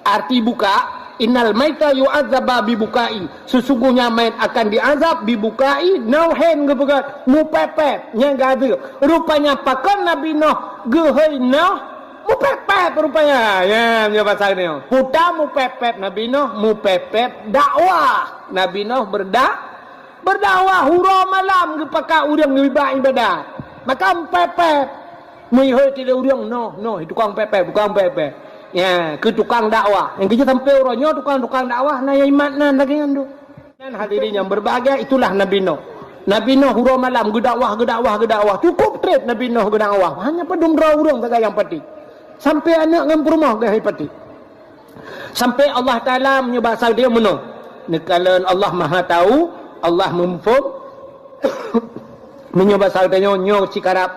Arti buka, "Innal maita yu'adzaba bibukai." Sesungguhnya mayat akan diazab bibukai, nauhin geupeugah, meupèh-pèh, nyan geuazab. Rupanya pakon Nabi Nuh geuhôi Nuh, Mupèp-pèp rupanya. Ya, meunyoe basa geutanyoe. Peue ta mupèp-pèp Nabi Nuh, mupèp-pèp dakwah. Nabi Nuh berda-, berdakwah uroe malam geupakat ureueng geuba ibadat. Maka mupèp-pèp. Meuhôi tilé ureueng, noh, noh, tukang pèp-pèp, tukang pèp-pèp. Ya, keu tukang dakwah. Nyang keuh sampoe uroe nyoe tukang-tukang dakwah na nyang imat nan lagèe nyan tu. Dan hadirin yang berbahagia, itulah Nabi Nuh. Nabi Nuh uroe malam geudakwah, geudakwah, geudakwah. Cukup trép Nabi Nuh geudakwah. Hanya padum droe ureueng sagai nyang patéh. Sampoe aneuk ngon peurumoh geuh hai patéh. Sampoe Allah Taala meunyoe basa dia meunoe. Neukalon Allah Maha Tahu, Allah Muphom. Meunyoe basa geutanyoe, nyoe cit karab.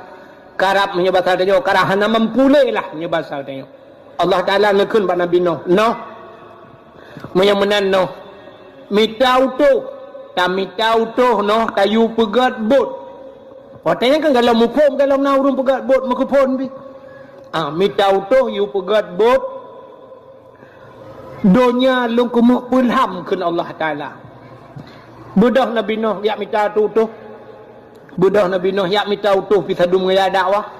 Karab meunyoe basa geutanyoe, karab hana mampu lé lah meunyoe basa geutanyoe. Allah Taala neukheun bak Nabi Nuh, "Noh, meunyoe meunan Noh, mita utôh, tamita utôh Noh, tayue peugöt bot." Watèe nyan kan galom muphom, galom na ureueng peugöt bot meukeupon pih. Ah, mita utôh yue peugöt bot, donya lôn keumeuk peulham kheun Allah Taala. Beudôh Nabi Nuh jak mita utôh. Beudôh Nabi Nuh jak mita utôh pih sadum gaya dakwah.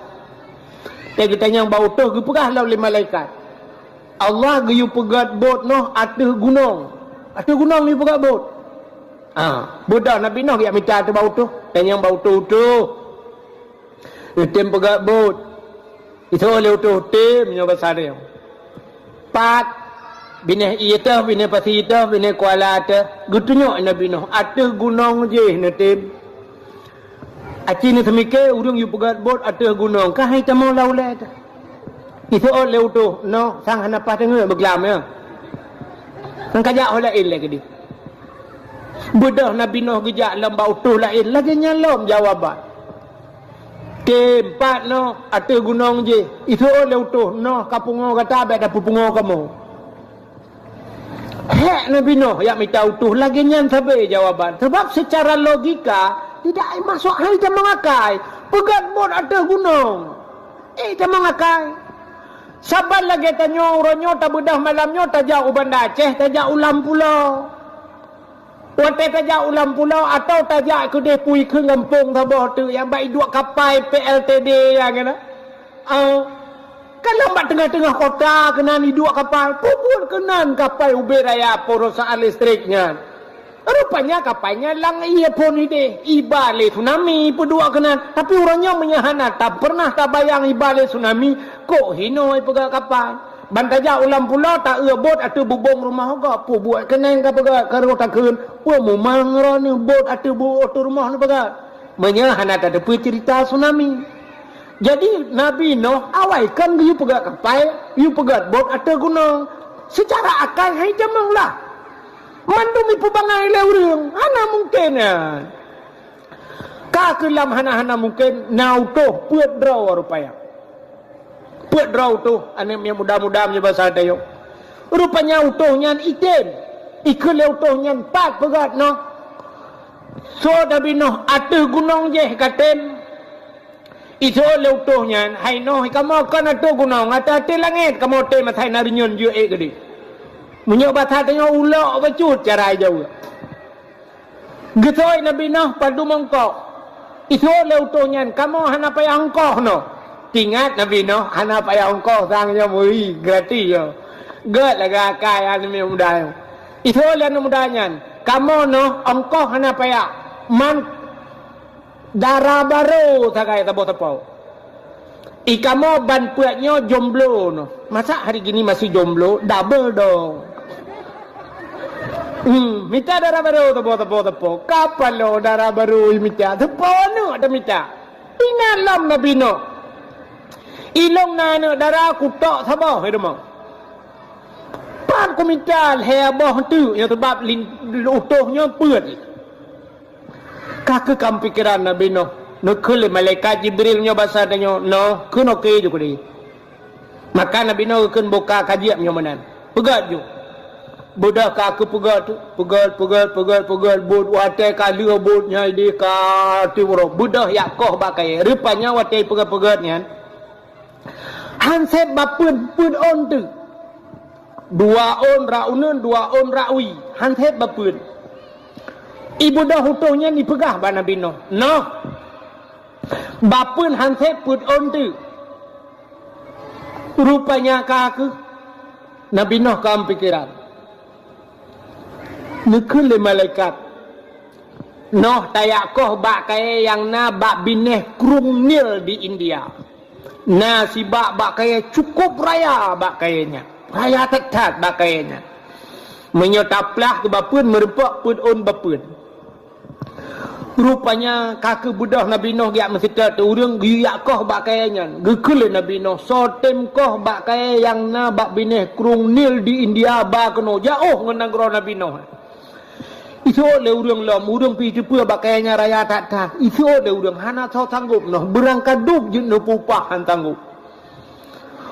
Teuh geutanyong bak utôh geupeugah lom lé malaikat, Allah geuyue peugöt bot Nuh ateueh gunong. Ateueh gunong geuyue peugöt bot. Ah, beudôh Nabi Nuh jak mita ateueh bak utôh. Tanyong bak utôh, "Utôh, neutem peugöt bot?" Iseuôt lé utôh, "Tem," nyoe basa dia. Pat, binéh ié teuh, binéh pasi teuh, binéh kuala teuh, geutunyok Nabi Nuh, "Ateueh gunong jih neutem." Aci neuseumiké ureueng yue peugöt bot ateueh gunong, ka hai tamong lam ulèe teuh. Iseuôt lé utôh, noh sang hana paih teungeut beuglam, ya. Sang kajak ho laén lé keudéh. Beudôh Nabi Nuh geujak lom bak utôh laén, lagèe nyan lom jawaban. Tem, pat Nuh, ateueh gunong jih. Iseuôt lé utôh, Nuh ka pungo gata, bèk tapeupungo kamoe. Hék Nabi Nuh jak mita utôh, lagèe nyan sabe jawaban. Sebab secara logika, tidak masuk hai tamong akai. Peugöt bot ateueh gunong. Eh, tamong akai. Saban lagèe tanyoe uroe nyoe tabeudôh malam nyoe tajak u Banda Aceh, tajak u Lam Pulo. Watèe tajak u Lam Pulo atawa tajak keudéh pui kheun gampông saboh teuk nyang bak iduek kapai P L T D nyang keunan. Ah, ka lom bak teungoh-teungoh kota keunan iduek kapai. Peue buet keunan kapai ubé raya perusahaan listrik nyan. Rupanya kapai nyan lam ié phôn idéh, iba lé tsunami peuduek keunan. Tapi uroe nyoe meunyoe hana tapernah tabayang iba lé tsunami, kok hinoe peugöt kapai. Ban tajak u Lam Pulo, taeu bot ateueh bubông rumoh gob, peue buet keunan ka peugöt, ka rôh takheun, peue mumang droeneuh bot ateueh bu-, ateueh rumoh neupeugöt. Meunyoe hana tateupeue ceurita tsunami. Jadi, Nabi Nuh awai kon geuyue peugöt kapai, geuyue peugöt bot ateueh gunong. Seucara akai hai tamong lah. Mandum ipeubangai lé ureueng, hana mungken nyan. Ka keulam hana-hana mungken, na utôh peuet droe rupanya. Peuet droe utôh, aneuk miet muda-muda meunyoe basa tanyoe. Rupanya utôh nyan item. Ikheun lé utôh nyan, "Pat peugöt Nuh." Sôk Nabi Nuh ateueh gunong jih ka tem. Iseuôt lé utôh nyan, "Hai Nuh, kamoe kon ateueh gunong, ateueh-ateueh langét kamoe tem asai na reunyeun jeuet ék keudéh." Meunyoe basa tanyoe ulok bacut cara jaweueb. Geusôi Nabi Nuh padum ongkoh. Iseuôt lé utôh nyan, "Kamoe hana payah ongkoh Nuh." Teuingat Nabi Nuh hana payah ongkoh sang nyoe meuri gratis nyoe. Gèt lagèe akai aneuk miet muda nyoe. Iseuôt lé aneuk muda nyan, "Kamoe Nuh ongkoh hana payah. Man dara barô sagai saboh teupeu." I kamoe ban peuet nyoe jomblo noh. Masa hari gini masih jomblo, double dong. Hmm, mita dara barô teupeu, teupeu, teupeu. Kapalo dara barô mita. Teupeu aneuk dah mita. Ingat lom Nabi Nuh. Ilôn na aneuk dara kutok saboh, hai teuma. Pat kumita lhèe boh teuk, nyoe sabab lin-, utôh nyoe peuet. Ka keuh kam pikeran Nabi Nuh. Neukheun lé malaikat Jibril nyoe basa tanyoe, "Noh, kheun oke ju keudéh." Maka Nabi Nuh geukheun boka ka jieb nyoe meunan. Peugöt ju. Beudôh ka keuh peugöt, peugöt, peugöt, peugöt, peugöt, bot watèe ka lheueh bot nyan idéh ka tiep uroe. Beudôh jak koh bak kayèe. Rupanya watèe peugöt-peugöt nyan, han sép bapeuen, peuet ôn teuk. Dua ôn rot uneuen, dua ôn rot wie. Han sép bapeuen. Ibeudôh utôh nyan ipeugah bak Nabi Nuh, "Noh, bapeuen han sép peuet ôn teuk. Rupanya ka kheueh Nabi Noh ka meupikéran. Neukheun lé malaikat, "Noh tajak koh bak kayée nyang na bak binéh Krueng Nil di India. Na sibak bak kayée cukup raya bak kayée nyan. Raya that-that bak kayée nyan. Meunyoe taplah keu bapeuen, meurumpok peuet ôn bapeuen." Rupanya ka kheueh beudôh Nabi Noh geujak meuseutôt ureuëng geuyue jak koh bak kayée nyan. Geukheun lé Nabi Noh, "Soe tem koh bak kayée nyang na bak binéh Krueng Nil di India ba keunoe, jauh ngon nanggroe Nabi Noh." Iseuôt lé ureuëng lom, ureuëng pih teupeue bak kayée nyan raya that-that. Iseuôt lé ureuëng, hana soe sanggôp noh, beurangkat dub jeuet neupeu upah han sanggôp.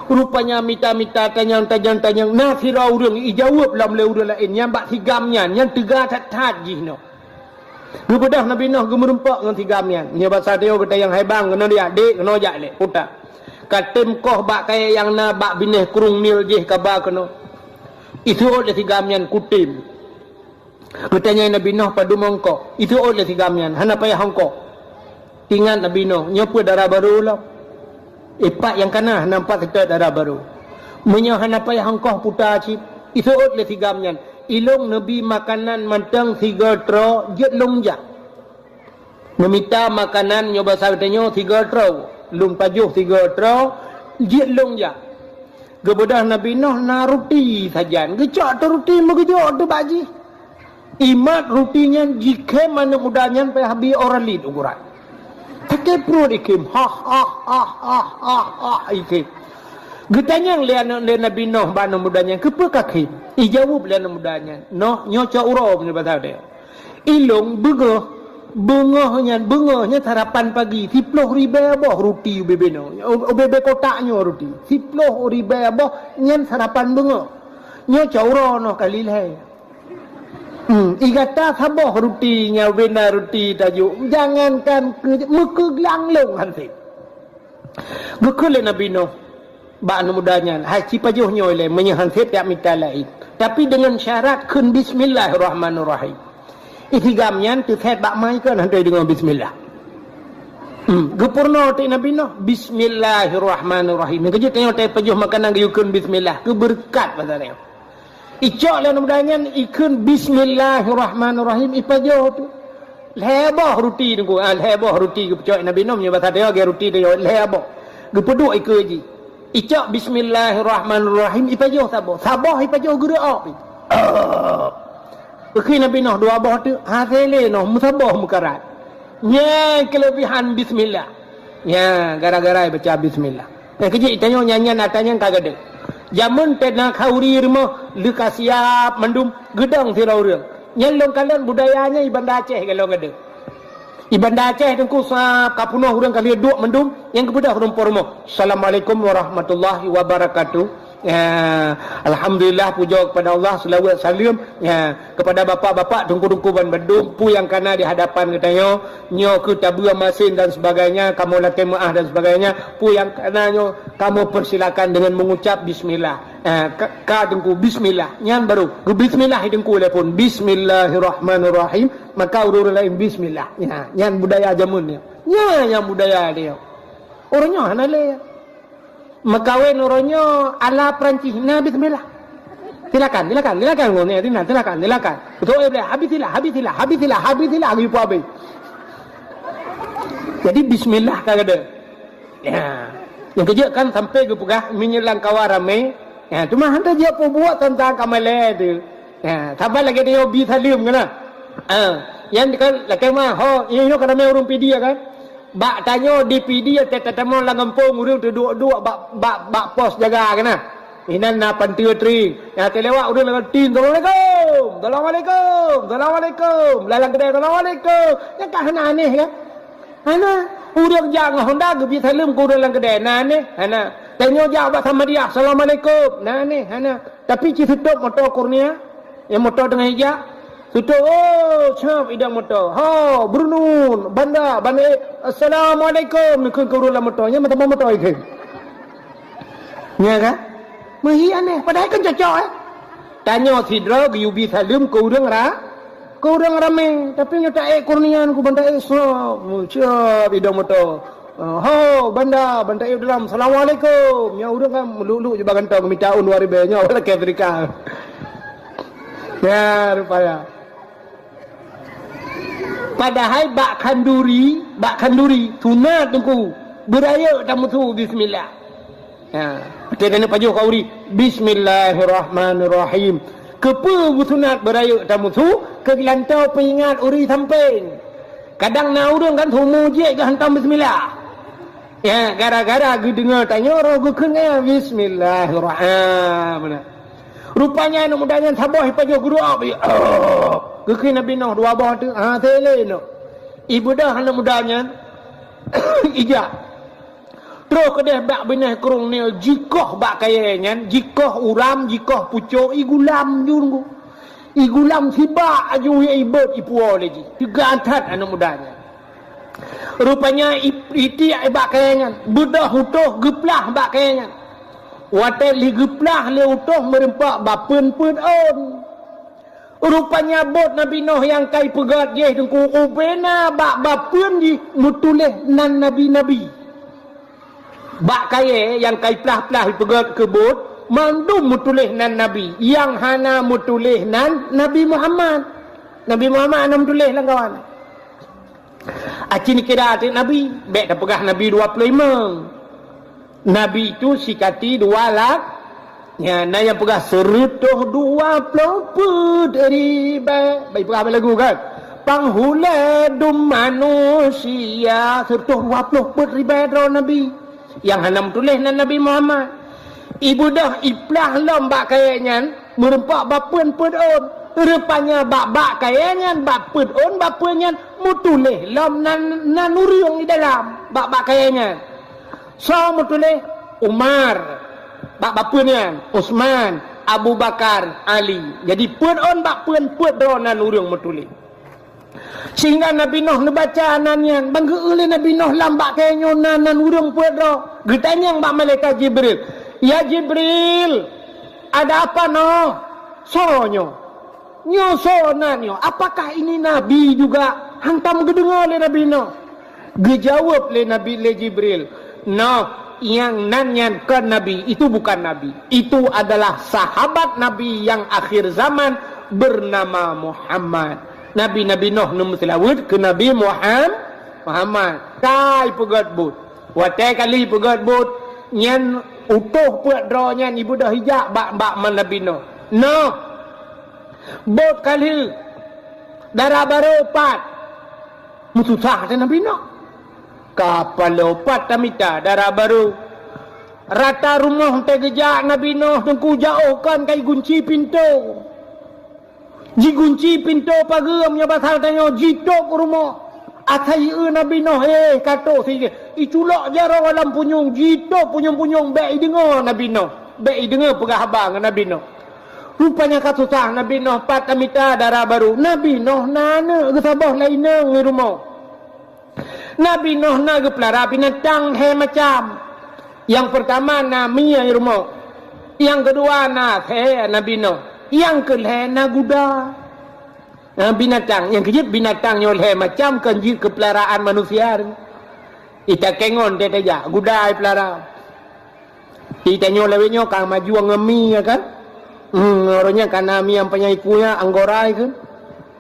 Rupanya mita-mita, tanyong-tanyong, tanyong, na sidroe ureuëng ijaweueb lom lé ureuëng laén, nyan bak si gam nyan, nyan teuga that-that jih nyoe. Geubeudôh Nabi Noh geumeurumpok ngon si gam nyan. Nyoe basa tanyoe geutanyong, "Hai bang, keunoe jak, dek, keunoe jak lé, puta. Ka tem koh bak kayée nyang na bak binéh Krueng Nil jih kaba keunoe?" Iseuôt lé si gam nyan, "Kutem." Geutanyong Nabi Noh, "Padum ongkoh?" Iseuôt lé si gam nyan, "Hana payah ongkoh." Ingat Nabi Noh, "Nyoe peue dara barô lom? Ipak nyang kana hana pat seutôt dara barô. Meunyoe hana payah ongkoh puta cit." Iseuôt lé si gam nyan, "Ilôn neubi makanan mantong sigoe troe, jeuet lôn jak." Neumita makanan nyoe basa geutanyoe sigoe troe, lôn pajoh sigoe troe, jeuet lôn jak. Geubeudôh Nabi Noh na ruti sajan, geucok teuh ruti meugeujok teuh bak jih. Imat ruti nyan jikhém aneuëk muda nyan payah bi ora lit uguran. Sakét pruet ikhém, hah, hah, hah, hah, hah, hah, ikhém. Geutanyong lé aneuëk, lé Nabi Noh bak aneuëk muda nyan, "Keupeue kakhém?" Ijaweueb lé aneuëk muda nyan, "Noh, nyoe cok uroe meunyoe basa teuh. Ilôn beungoh, beungoh nyan, beungoh nyan sarapan pagi, siploh ribée boh ruti ubé-bé nyoe, ubé-bé kotak nyoe ruti, siploh ribée boh nyan sarapan beungoh. Nyoe cok uroe noh kali lhée." Hmm, igata saboh ruti nyang bina ruti tajok. Jangankan keu meukeuglang lôn han sép. Geukheun lé Nabi Nuh bak aneuk muda nyan, "Hai, sipajoh nyoe lé, meunyoe han sép jak mita laén. Tapi deungon syarat kheun bismillahirrahmanirrahim." Isigam nyan teusét bak mai keu hana deungoe bismillah. Hmm, geupeurunoe teuk Nabi Nuh, "Bismillahirrahmanirrahim." Nyang keujeuet tanyoe tapajoh makanan geuyue kheun bismillah, keu beureukat basa nyoe. Icok lé aneuk muda nyan, ikheun bismillahirrahmanirrahim, ipajoh tu. Lhée boh ruti teungku, ah, lhée boh ruti geupeucok Nabi Nuh, meunyoe basa tanyoe lagée ruti tanyoe, lhée boh. Geupeuduek ikeue jih. Icok bismillahirrahmanirrahim, ipajoh saboh. Saboh ipajoh geureuok pih. Ah. Ikheun Nabi Nuh dua boh teuk, hase lé noh, meusaboh meukarat. Nyan keulebihan bismillah. Nya, gara-gara baca bismillah. Eh, keujeuet tanyoe nyan-nyan ata nyan ka gadeuh. Jameun teuh na khauri rumoh, leuka siab mandum, geudong sidroe ureuëng. Nyan lôn kalon budaya nyan i Banda Aceh golom gadeuh. I Banda Aceh teungku sab ka peunoh ureuëng ka lheueh duek mandum, nyang geubeudôh rumpok rumoh. "Assalamualaikum warahmatullahi wabarakatuh." Ya, alhamdulillah, pujoe kepada Allah, seulaweuet saleuem, ya, kepada bapak-bapak, teungku-teungku ban bandum, peue nyang kana di hadapan geutanyoe, nyoe keuh tabeue masin dan sebagainya, kamoe lakée meuáh dan sebagainya, peue nyang kana nyoe, kamoe persilakan dengan mengucap bismillah. Ya, ka, ka teungku bismillah, nyan baru geubismillah teungku lé phon, "Bismillahirrahmanirrahim," maka ureuëng laén bismillah. Ya, nyan budaya jameun nyoe. Nyan, nyan budaya dia. Ureuëng nyoe hana lé. Meukawen uroe nyoe ala Perancis, na bismillah. Silakan, silakan, silakan, ngoe ni, silakan, silakan, silakan. Beutôi, eh, boleh. Habis silah, habis silah, habis silah, habis silah, habis pun habis. Jadi, bismillah ka gadeuh. Ya. Nyang keujeuet kan sampai geupeugah, meunyoe lam kawan ramé. Ya, cuma hana jeuet peubuet teuntang kamalée tu. Ya, saban lagée nyoe bi saleuem keunan. Ha, nyan kan lakée meuáh, ho, nyoe, nyoe ka ramé ureuëng Pidie kan. Bak tanyoe di Pidie, ta-, tatamong lam gampông, ureuëng teuduek-duek bak, bak, bak pos jaga keunan. Inan na panteue tring. Nyang teulewat ureuëng lam tin, "Assalamualaikum! Assalamualaikum! Assalamualaikum!" Lam, lam keudè, "Assalamualaikum!" Nyan ka hana aneh kan? Hana. Ureuëng jak ngon honda geubi saleuem keu ureuëng lam keudè. Na aneh? Hana. Tanyoe jak bak Samadiyah, "Assalamualaikum!" Na aneh? Hana. Tapi ci seutôt moto Kurnia, nyang moto teungoh ijak, seutôt, oh, cab idong moto. Ho, Brunun, Banda, Banda, eh, "Assalamualaikum," neukheun keu ureuëng lam moto, nyan meutamong moto ikheun. Nya kan? Meuhi aneh, padahai kan cocok, eh. Tanyoe sidroe geuyue bi saleuem keu ureuëng ra-, keu ureuëng ramé, tapi nyoe taék Kurnia keu Banda, eh, sob, cab idong moto. "Ho, banda, banda yôh dalam. Assalamualaikum." Nyan ureueng kan meuluk-luk jubah gantong, mita ôn dua ribèe, nyoe lakèe seudekah. Nyan rupanya. Padahai bak khanduri, bak khanduri, sunat teungku, beurayeuk tameusu bismillah. Ya, watèe taneuk pajoh khanduri, bismillahirrahmanirrahim. Keupeue beusunat beurayeuk tameusu? Keu geulantoe peuingat uri sampéng. Kadang na ureueng kan sumu jih geuhantom bismillah. Ya, gara-gara geudeungoe tanyoe roh geukheun, ya, bismillahirrahmanirrahim. Rupanya aneuk muda nyan saboh jipajoh geuruek, geukheun Nabi Nuh dua boh teuk, ha, teuh lé nyoe. Ibeudôh aneuk muda nyan, ijak. Troh keudeh bak binéh krueng nyoe jikoh bak kayèe nyan, jikoh uram, jikoh pucôk, igulam ju. Igulam sibak aju, ya, ibeuet ipuwoe lé jih. Teuga that aneuk muda nyan. Rupanya i-, itiek bak kayèe nyan, beudôh utôh geuplah bak kayèe nyan. Watèe lheuh geuplah lé utôh meureumpok bak peuen peuet ôn. Rupanya bot Nabi Nuh nyang ka ipeugèt jih teungku, ubena bak bapeuen jih meutuléh nan nabi-nabi. Bak kayèe nyang ka iplah-plah ipeugèt keu bot, mandum meutuléh nan nabi, nyang hana meutuléh nan Nabi Muhammad. Nabi Muhammad hana meutuléh lam kawan. Aci neukira ateueh Nabi, bèk tapeugah Nabi dua ploh limong. Nabi itu sikati dua lak, nyan na nyang peugah seureutôh dua ploh peuet ribèe. Bèk peugah bak lagu kan? Panghulèe dum manusia, seureutôh dua ploh peuet ribèe droe Nabi. Nyang hana meutuléh nan Nabi Muhammad. Ibeudôh iplah lom bak kayèe nyan, meureumpok bak peuen peuet ôn. Rupanya bak, bak kayèe nyan, bak peuet ôn, bak peuen nyan, meutuléh lom nan, nan ureueng di dalam, bak, bak kayèe nyan. Soe meutuléh? Umar. Bak, bak peuen nyan, Utsman, Abu Bakar, Ali. Jadi peuet ôn bak peuen peuet droe nan ureueng meutuléh. Sehingga Nabi Nuh neubaca nan nyan, ban geu-eu lé Nabi Nuh lam bak kayèe nyoe na nan ureueng peuet droe. Geutanyong bak malaikat Jibril, "Ya Jibril, ada apa noh? Soe nyoe? Nyoe soe nan nyoe? Apakah ini nabi juga?" Hantom geudeungoe lé Nabi Nuh. Geujaweueb lé Nabi, lé Jibril, "Noh, nyang nan nyan kon nabi, itu bukan nabi. Itu adalah sahabat Nabi yang akhir zaman bernama Muhammad." Nabi, Nabi Nuh neumeuseulaweuet keu Nabi Muham-, Muhammad. Ka ipeugèt bot. Watèe ka lheuh ipeugèt bot, nyan utôh peuet droe nyan ibeudôh ijak bak, bak Nabi Nuh. Noh, bot ka lheuh, dara barô pat. Meususah teuh Nabi Nuh. Ka paloe pat tamita dara barô. Rata rumoh teugeujak Nabi Nuh teungku, jiôh kon ka jigunci pintoe. Jigunci pintoe pageue meunyoe basa tanyoe, jitôb rumoh. Asai eu Nabi Nuh, eh, ka trôh si, iculok jaroe lam punyueng, jitôb punyueng-punyueng, bèk ideungoe Nabi Nuh, bèk ideungoe peugah haba ngon Nabi Nuh. Rupanya ka susah Nabi Nuh, pat tamita dara barô. Nabi Nuh na aneuk geusaboh lam inong di rumoh. Nabi Nuh na geupeulara binatang lhèe macam. Nyang peurtama na mie di rumoh. Nyang keudua na asèe Nabi Nuh. Nyang keulhèe na guda. Na binatang, nyang keujeuet binatang nyoe lhèe macam kon jeuet keu peularaan manusia. Itakèe ngon teuh tajak, guda ipeulara. Di tanyoe lawét nyoe ka majueng ngon mie kan? Hmm, uroe nyan ka na mie nyang panyang iku nyan, anggora ikheun.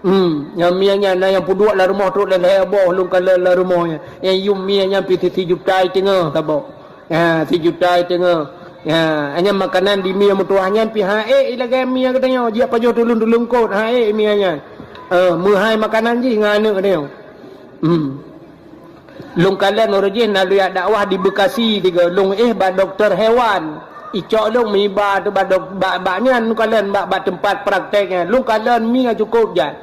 Hmm, nyang mie nyan na nyang peuduek lam rumoh trok lhèe boh lôn kalon lam rumoh nyan. Nyang yum mie nyan pih sijuta iteungoh saboh. Ha, sijuta iteungoh. Ha, nyan makanan di mie meutuwah nyan pih han ék ilagèe mie geutanyoe, jeuet pajoh tuleueng-tuleueng kot, han ék mie nyan. Eh, meuhai makanan jih ngon aneuk geutanyoe. Hmm. Lôn kalon uroe jih na lôn jak dakwah di Bekasi tiga, lôn éh bak dokto hewan. Icok lôn meuiba teuh bak dok-, bak, bak nyan lôn kalon bak, bak teumpat praktek nyan. Lôn kalon mie cukôp jai.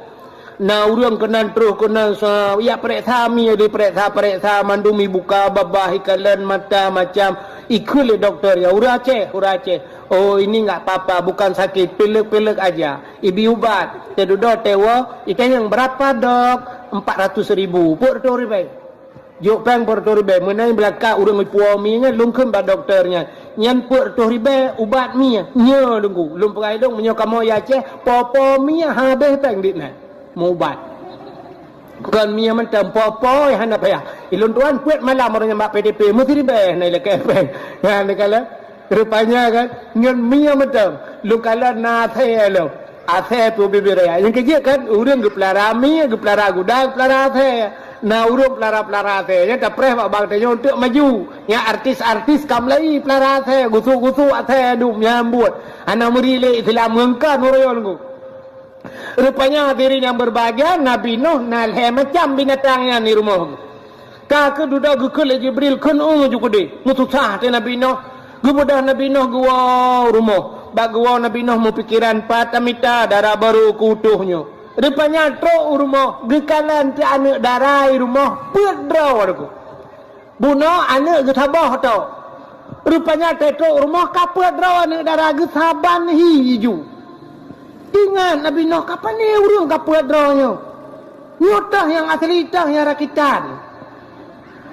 Na ureueng keunan troh keunan sa-, jak pareksa mie, dipareksa-pareksa mandum, ibuka babah, ikalon mata macam. Ikheun lé dokto, "Ya, ureueng Aceh, ureueng Aceh." "Oh, ini nggak apa-apa, bukan sakit, pilek-pilek aja." Ibi ubat, teududoe teuwoe, itanyong, "Berapa, Dok?" "Empat ratus ribu." Peuet reutôh ribèe. Jok péng peuet reutôh ribèe, meunan beulangkat ureueng ipuwoe mie nyan, lôn kheun bak dokto nyan, "Nyan peuet reutôh ribèe ubat mie." "Nyo, Teungku." Lôn peugah lé lôn, "Meunyoe kamoe jak Aceh, po-po mie habéh péng dit nyan meuubat." Kon mie mantong, po-po hana payah. Ilôn tuan peuet malam ureuëng nyang bak P D P, meusti ribèe na ilakèe péng. Nyan kala. Rupanya kan, ngon mie mantong. Lôn kala na asèe lom. Asèe pih bibir raya. Nyang keujeuet kan, ureuëng geupeulara mie, geupeulara guda, geupeulara asèe. Na ureuëng peulara-peulara asèe. Nyan tapreh bak bank tanyoe untuk maju. Nyan artis-artis ka mulai peulara asèe, gusuk-gusuk asèe dum nyan buet. Hana meuri lé Islam ngon kan ureuëng nyan. Rupanya hadirin yang berbahagia, Nabi Nuh na lhèe macam binatang nyan di rumoh. Ka keududoe geukheun lé Jibril kheun u ju keudeh. Meususah até Nabi Nuh. Geubeudôh Nabi Nuh geuwoe u rumoh. Bak geuwoe Nabi Nuh meupikeran pat tamita dara barô keu utôh nyoe. Rupanya trok u rumoh, geukalon teuh aneuëk dara i rumoh, peuet droe. Bunoe aneuëk geusaboh tho. Rupanya trok u rumoh ka peuet droe aneuëk dara geusaban hi ju. Ingat Nabi Nuh ka pané ureuëng ka peuet droe nyoe. Nyoe teuh nyang asli teuh nyang rakitan.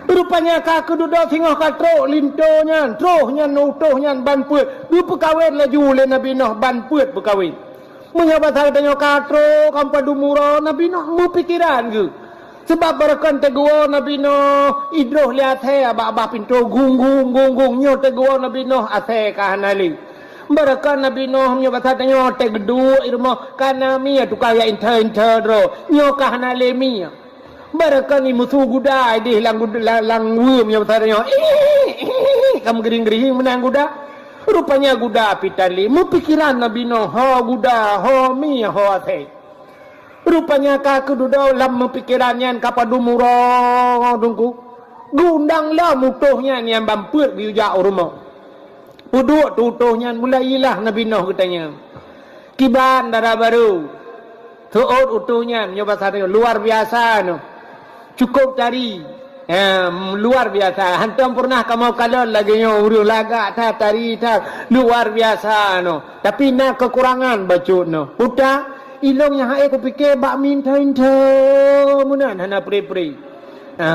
Rupanya ka keududoe singoh ka trok linto nyan, troh nyan utôh nyan ban peuet. Geupeukawen laju lé Nabi Nuh ban peuet peukawen. Meunyoe basa geutanyoe ka trok, ka padum uroe, Nabi Nuh meupikeran geuh. Sabab barokon teugeuwoe Nabi Nuh, idroh lé asèe bak babah pintoe, gung-gung, gung-gung. Nyoe teugeuwoe Nabi Nuh, asèe ka hana lé. Barokon Nabi Nuh, meunyoe basa tanyoe, teugeuduek i rumoh, ka na mie tukang jak inthô-inthô droe. Nyoe ka hana lé mie. Barokon i musu guda ideh lam gud-, lam, lam weuem nyoe basa tanyoe. Ka meugering-gering meunan guda. Rupanya guda pih tan lé. Meupikeran Nabi Nuh, ho guda, ho mie, ho asèe. Rupanya ka keududoe lam meupikeran nyan ka padum uroe teungku. Geuundang lom utôh nyan nyang ban peuet geuyue jak u rumoh. Peuduek teuh utôh nyan, mulai ilah Nabi Nuh geutanyong. Kiban dara barô. Seuôt utôh nyan, nyoe basa tanyoe, luar biasa nyoe. Cukup tari. Ha, luar biasa. Hantom pernah kamoe kalon lagèe nyoe, ureuëng lagak that, tari that. Luar biasa nyoe. Tapi na kekurangan bacut nyoe. Peue ta, ilôn nyang hase kupike bak meuinta-inta meunan hana pre-pre. Ha,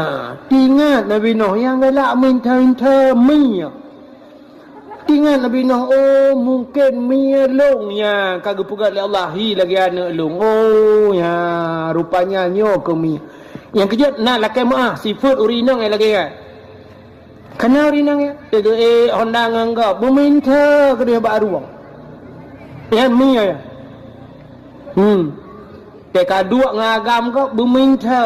teuingat Nabi Nuh nyang galak meuinta-inta mie. Teuingat Nabi Nuh, "Oh, mungken mie lôn nyang ka geupeugöt lé Allah hi lagèe aneuëk lôn. Oh, nya, rupanya nyoe keuh mie." Nyang keujeuet na lakèe meu'ah, sifeuet ureuëng inong nyang lagèe nyan. Kana ureuëng inong nyan, teugeuék honda ngon gob, beumeuinta keudeh bak rueng. Nyan mie nyan. Hmm. Teuka duek ngon agam gob, beumeuinta.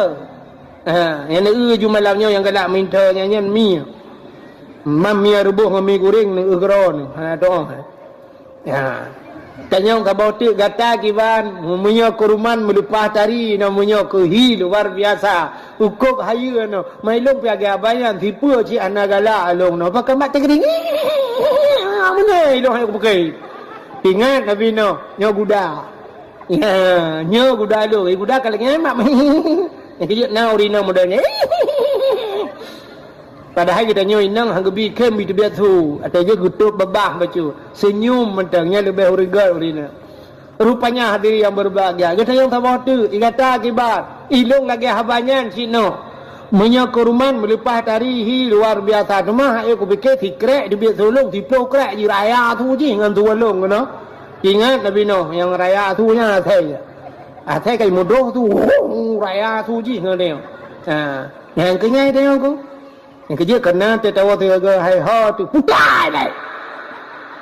Ha, nyang neueu ju malam nyoe nyang galak meuinta nyan, nyan mie. Mam mie reuboh ngon mie goreng neueu keudroe nyoe. Hana doa. Ha. Tanyong saboh teuk gata kiban, meunyoe keu ruman meuleupah tari, na meunyoe keu hi luar biasa. Ukôb hayeue nyoe. Mai lôn piagée abang nyan, sipeue cit hana galak lôn nyoe. Pakon mat teugiring. Meunyoe ilôn hai kupeuke. Ingat Nabi nyoe, nyoe guda. Ya, nyoe guda lôn. Eh, guda ka lagèe mak. Nyang keujeuet na ureuëng inong model nyan. Padahai geutanyoe inong han geubi khem, bi teubiet su. Até jih geutôb babah bacut. Seunyum mantong, nyan leubeh ureuëng göt ureuëng inong. Rupanya hadirin yang berbahagia, geutanyoe saboh teuk, i gata akibat. Ilôn lagèe haba nyan cit nyoe. Meunyoe keu ruman meuleupah tari hi luar biasa, teuma hai kupike sikrek teubiet su lôn, siplôh krek jih raya su jih ngon su lôn keunoe. Ingat Nabi Nuh nyang raya su nyan asèe. Asèe kai mudoh su, raya su jih ngon dia. Ha, nyang keu nyan tanyoe ku. Nyang keujeuet keunan teuh tawoe sigoe hai ho teuh putai dai.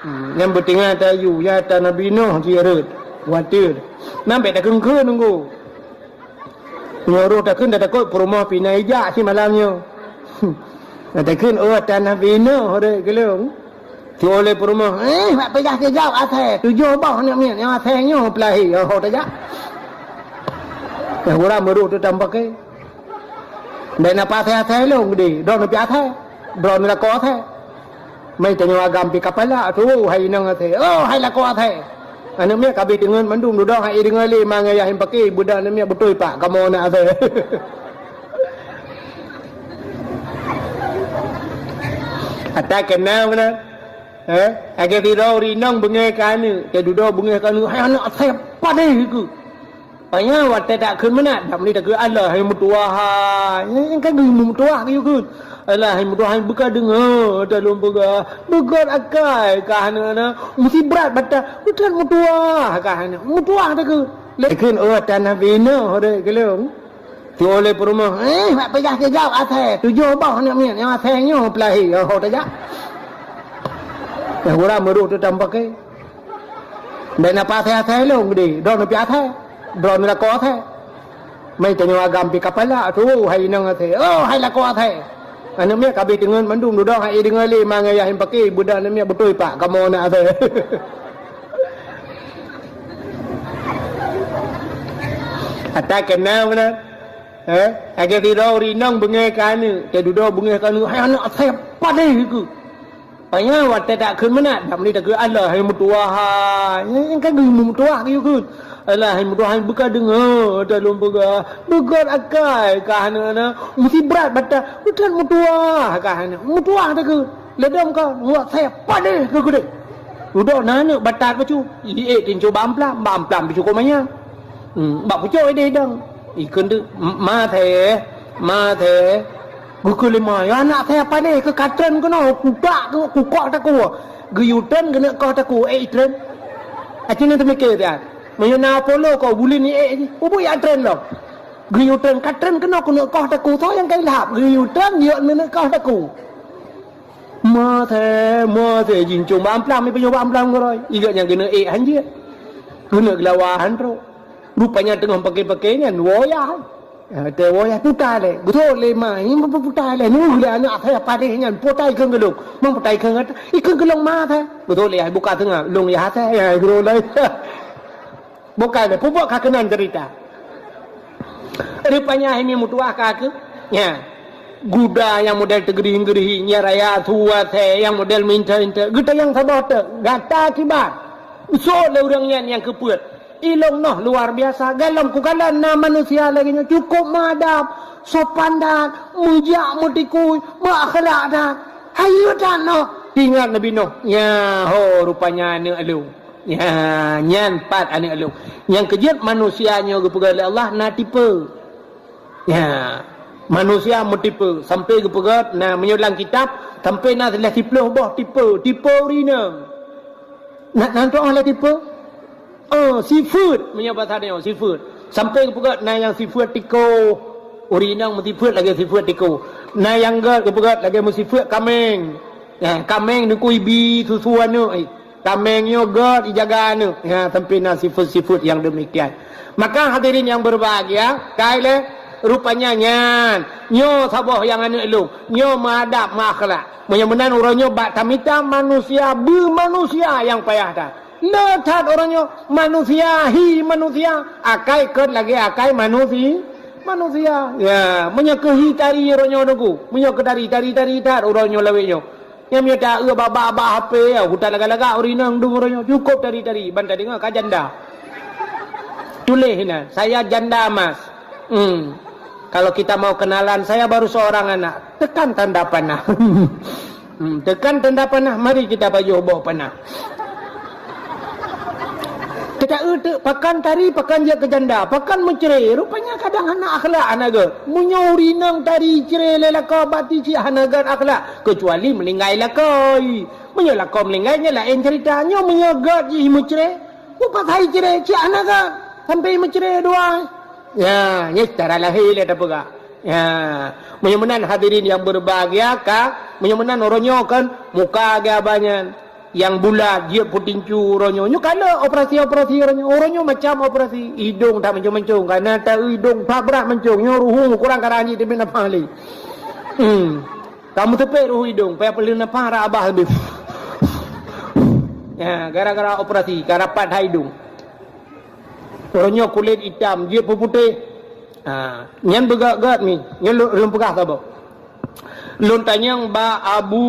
Hmm, nyang beutingan tayue, ya ta Nabi Nuh jih rhot. Watèe. Nyan bèk takheun-kheun nunggu. Nyoe roh takheun dah takot peurumoh pih na ijak simalam nyoe. Nah takheun, oh, ata Nabi Nuh rhot keulong. Tuwoe lé peurumoh, eh, bak peugah keu jaweueb asèe, tujoh boh aneuk miet nyang asèe nyoe peulahé, oh, tajak. Nyang ureueng meurôh teutam paké. Bèk na pasai asèe lôn geude, droeneuh pih asèe. Droeneuh lakoe asèe. Meutanyoe agam pih kapala, tuwoe hai inong asèe. Oh, hai lakoe asèe. Aneuk miet ka abéh teungeut mandum, dudoe hai deungoe lé ma ngon yah nyang paké, beudoh aneuk miet beutôi pak kamoe na asèe. Ata keunong na. Eh, lagèe sidroe ureueng inong beungèh keu aneuk, teududoe beungèh keu aneuk, hai aneuk asèe padé keuh. Hai nyan watèe takheun meunan, dak meunyoe takheun, "Alah hai meutuwah hai." Nyan kan geumeutuwah geuyue kheun. "Alah hai meutuwah hai, beuka deungoe ata lôn peugah. Beugöt akai kah aneuk na, meusti brat bata, beutan meutuwah kah aneuk. Meutuwah takheun." Lé kheun, "Oh, ata Nabi Nuh rhot keulong." Tuwoe lé peurumoh, "Eh, bak peugah keu gob asèe, tujoh boh aneuk miet nyang asèe nyoe peulahé, ho tajak." Nyang gura meurôh teutam paké. Bèk na asèe-asèe lôn geude, droeneuh pih asèe. Droeneuh lakoe asèe. Meutanyoe agam pih kapala, tu hai inong asèe. Oh, hai lakoe asèe. Aneuk miet ka abéh teungeut mandum, dudoe hai deungoe lé ma ngon yah nyang paké, beudoh aneuk miet beutôi pak kamoe na asèe. Ata keunong meunan. Eh, lagèe sidroe ureueng inong beungèh keu aneuk, teududoe beungèh keu aneuk, "Hai aneuk, asèe padeh keuh." Panya watèe takheun meunan, dak meuli takheun, "Alah, hai meutuwah hai." Nyan kan geumeutuwah geuyue kheun. "Alah, hai meutuwah hai, beuka deungö, ata lôn peugah. Beugöt akai kah aneuk na. Meusti brat bata. Beuthat meutuwah kah aneuk. Meutuwah takheun. Ladôm ka, ngon asèe padeh keuh keudeh." Dudoe na aneuk batat bacut. Iék tinco bak amplam, bak amplam pih cukôp manyang. Hmm, bak pucôk ideh idong. Ikheun teuk, "M-, ma asèe, ma asèe." Geukheun lé ma, "Ya aneuk asèe padeh keuh, ka treun keunoe, kutak keu kukok takue." Geuyue treun keuneuk koh takue, ék itreun. Aci nyan teumikir siat. Meunyoe na Apollo kok buleuen iék jih, ubuk jak treun lom. Geuyue treun, ka treun keunoe keuneuk koh takue, soe nyang ka ilhab. Geuyue treun, jeuet keuneuk koh takue. Ma asèe, ma asèe, jincong bak amplam, ipeunyoe bak amplam keudroe. Igeuet nyang keuneuk ék han jeuet. Keuneuk geulawa han trok. Rupanya teungoh paké-paké nyan, woe yah. Ya, teuh woe yah puta lé. Geutôk lé ma, nyan puta lé. Nu lé aneuk asèe padeh nyan, puta ikheun keu lôn. Mang puta ikheun keu, ikheun keu lôn ma asèe. Geutôk lé yah buka teungoh, lôn yah asèe, ya, geutôk lé. Bukan, peubuet ka keunan cerita. Rupanya hai meutuwah ka keuh. Nya. Guda nyang model teugeurih-geurih, nyang raya su asèe, nyang model meuinta-inta. Geutanyong saboh teuk, gata kiban. Sot lé ureueng nyan nyang keupeuet. Ilôn noh luar biasa. Galom kukalon na manusia lagèe nyoe cukup meuadab, sopan that, meujak meutikui, meuakhlak that. Hayeue that noh. Ingat Nabi Nuh. Nya ho rupanya aneuk lôn. Ya, nyan pat aneuk lôn. Nyang keujeuet manusia nyoe geupeugah lé Allah na tipe. Ya, manusia meutipe sampai geupeugah na meunyoe lam kitab sampai na lhèe siplôh boh tipe, tipe ureueng inong. Na, na tu'oh lé tipe? Oh, sifeuet meunyoe basa tanyoe, sifeuet. Sampai geupeugah na nyang sifeuet tiko, ureueng inong meusifeuet lagèe sifeuet tiko. Na nyang gèt geupeugah lagèe meusifeuet kaméng. Ya, kaméng neukui bi susu aneuk. Kaméng nyoe gèt ijaga aneuk. Ya, sampai na sifeuet-sifeuet nyang demikian. Maka hadirin yang berbahagia, kai lé rupanya nyan. Nyoe saboh nyang aneuk lôn. Nyoe meuadab, meuakhlak. Meunyoe meunan uroe nyoe bak tamita manusia, beumanusia nyang payah that. Le that uroe nyoe manusia hi manusia, akai kèt lagèe akai manusi-, manusia. Ya, meunyoe keu hi tari uroe nyoe Teungku. Meunyoe keu tari, tari-tari that uroe nyoe lawét nyoe. Nyang meunyoe ta-eu bak-bak, bak H P, ya, utak lagak-lagak ureueng inong dum uroe nyoe. Cukup tari-tari, ban tadeungoe ka janda. Tuléh inan, "Saya janda emas." Hmm. Kalau kita mau kenalan, "Saya baru seorang anak." Tekan tanda panah. Hmm, tekan tanda panah, mari kita pajoh boh panah. Kita eu teuk pakan tari, pakan jeuet keu janda, pakan meucre. Rupanya kadang hana akhlak, hana gèt. Meunyoe ureueng inong tari cre lé lakoe bak ti cit hana gèt akhlak, kecuali meuninggai lakoe. Meunyoe lakoe meuninggai nyan laén cerita. Nyoe meunyoe gèt jih meucre, mupat hai cre, cit hana gèt. Sampai meucre dua. Ya, nyan cara lahé lé tapeugah. Ya, meunyoe meunan hadirin yang berbahagia ka, meunyoe meunan uroe nyoe kan muka geuh abah nyan. Nyang bulat, jeuet peutincu uroe nyoe. Nyoe ka le operasi-operasi uroe nyoe. Uroe nyoe macam operasi. Idong that mancong-mancong. Kareuna ta-eu idong that brat mancong. Nyoe ruhueng kurang karang jih teubiet nafah lé. Hmm. Ka meuteupék ruhueng idong. Payah peuleueh nafah rab abah leubeh. Ya, gara-gara operasi, ka rapat that idong. Uroe nyoe kulét itam, jeuet peuputéh. Ha, nyan beugèt-gèt mi. Nyan lôn, lôn peugah saboh. Lôn tanyong bak Abu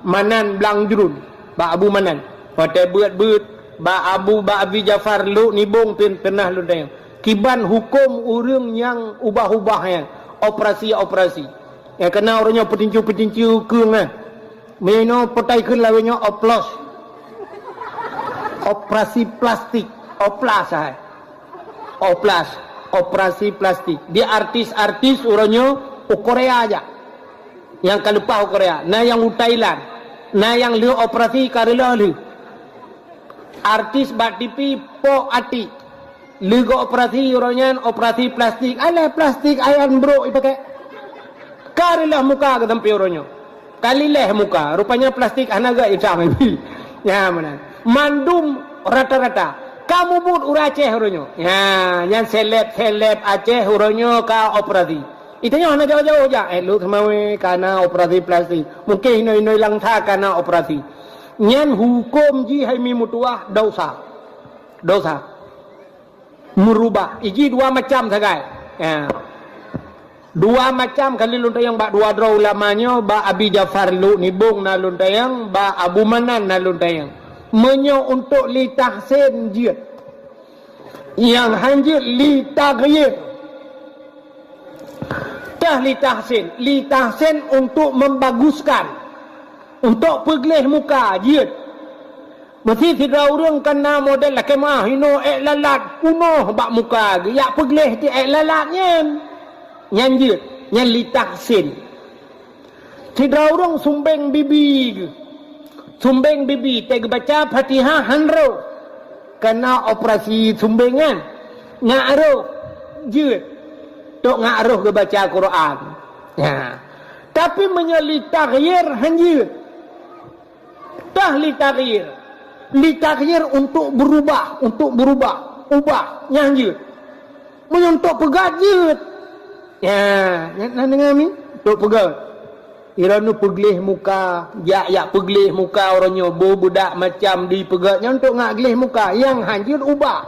Manan Blang Jruen. Bak Abu Manan. Watèe beuet-beuet, bak Abu, bak Abi Jafar Lhokseumawe pih peunah lôn tanyong. Kiban hukôm ureueng nyang ubah-ubah nyan, operasi-operasi. Nyang keunong uroe nyoe peutincu-peutincu keueng nyan. Meunyoe peutai kheun lawét nyoe oplos. Operasi plastik. Oplas hai. Oplas. Operasi plastik. Di artis-artis uroe nyoe u Korea jak. Nyang ka leupah u Korea. Na nyang u Thailand. Na nyang lheueh operasi ka reuloh lheueh. Artis bak T V pok atik. Leugo operasi uroe nyan, operasi plastik. Alah plastik ayan brok ipakai. Ka lileh muka geutampi uroe nyoe. Ka lileh muka. Rupanya plastik hana geuh itam ibi. Ya, meunan. Mandum rata-rata. Ka mubuet ureueng Aceh uroe nyoe. Ya, nyan seleb-seleb Aceh uroe nyoe ka operasi. Itanyoe hana jauh-jauh jak. Eh, Lhokseumawe kana operasi plastik. Mungkin inoi-inoi Langsa kana operasi. Nyan huköm jih hai mi meutuwah dosa. Dosa. Meurubah. Iji dua macam sagai. Ya. Dua macam kali lôn tanyong bak dua droe ulama nyoe, bak Abi Jafar Luk Nibong na lôn tanyong, bak Abu Manan na lôn tanyong. Meunyoe untuk li tahsin jeuet. Nyang han jeuet li taghyir. Tah li tahsin. Li tahsin untuk membaguskan. Untuk peugleh muka jeuet. Meusi sidroe ureuëng kana model lakée meuah inoe ék lalat punoh bak muka geuh, jak peugleh ti ék lalat nyan. Nyan jeuet, nyan li tahsin. Sidroe ureuëng sumbeng bibi geuh. Sumbeng bibi, teuh geubaca Fatihah han roh. Kana operasi sumbeng nyan. Ngak roh jeuet. Tok ngak roh geubaca Quran. Ya. Tapi meunyoe li taghyir han jeuet. Tah li taghyir. Li taghyir untuk berubah, untuk berubah. Ubah, nyan jeuet. Meunyoe untuk peugét jeuet. Ya, nyan na deungoe mi? Untuk peugét. Droeneuh peugleh muka, jak-jak peugleh muka uroe nyoe, beu beudak macam di peugét nyan untuk ngak gleh muka. Nyang han jeuet ubah.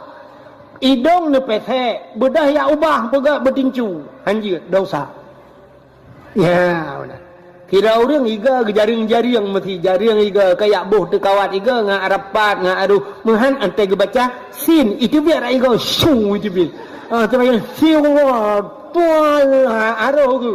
Idong neupesek, beudôh jak ubah peugét beutincu. Han jeuet, dosa. Ya, beuna. Kira ureuëng iga geujaring-jaring meusi jaring iga kayak boh teukawat iga ngak rapat ngak aduh meuhan antai geubaca sin itu biar iga su itu bi. Ah, teuma siwa tual aroh tu.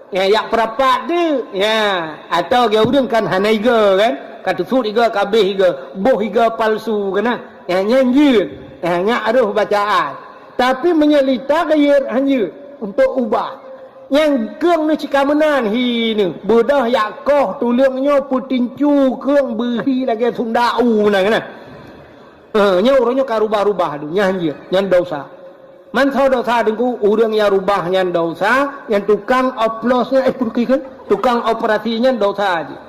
Ya, yak perapat tu. Ya, atau ge ureuëng kan hana iga kan. Ka teusut iga kabeh iga, boh iga palsu kena. Ya, nyan jeuet. Ya, ngak aroh bacaan. Tapi meunyoe li taghyir han jeuet untuk ubah. Nyang keueng neu cika meunan hi neu. Beudôh yak koh tuleueng nyoe peutincu keueng beuhi lagée sunda u meunan keunan. Eh, nyoe uroe nyoe ka rubah-rubah tu. Nyan jeuet, nyan dosa. Mansoe dosa deungku, ureuëng nyang rubah nyan dosa, nyang tukang oplos nyan, eh, pun kikeu, tukang operasi nyan dosa jih.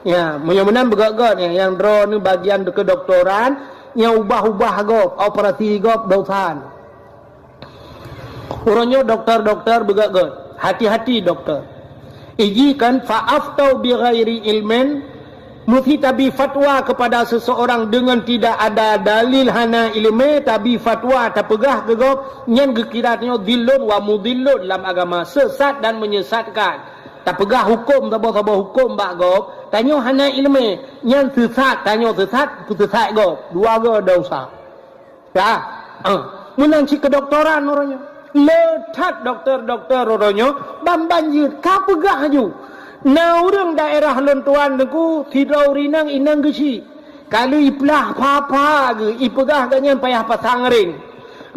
Ya, meunyoe meunan beugét-gét nyan, nyang droeneuh bagian kedokteran, nyang ubah-ubah gob, operasi gob dosa. Uroe nyoe dokto-dokto beugét-gét. Hati-hati dokto. Iji kan fa'aftau bi ghairi ilmin, meusi tabi fatwa kepada seseorang dengan tidak ada dalil hana ileumé, tabi fatwa tapeugah keu gob, nyan geukira nyoe dhillun wa mudhillun lam agama, sesat dan menyesatkan. Tapeugah huköm saboh-saboh huköm bak gob, tanyoe hana ileumé, nyan sesat, tanyoe sesat, peusesat gob. Dua go dosa. Ya. Ah. Meunan cit kedokteran uroe nyoe. Le that dokto-dokto uroe nyoe ban-ban jeuet ka peugah laju. Na ureuëng daerah lôn tuan teungku sidroe ureuëng inong, inong geuchik. Ka lheueh iplah pha-pha geuh, ipeugah geuh nyan payah pasang ring.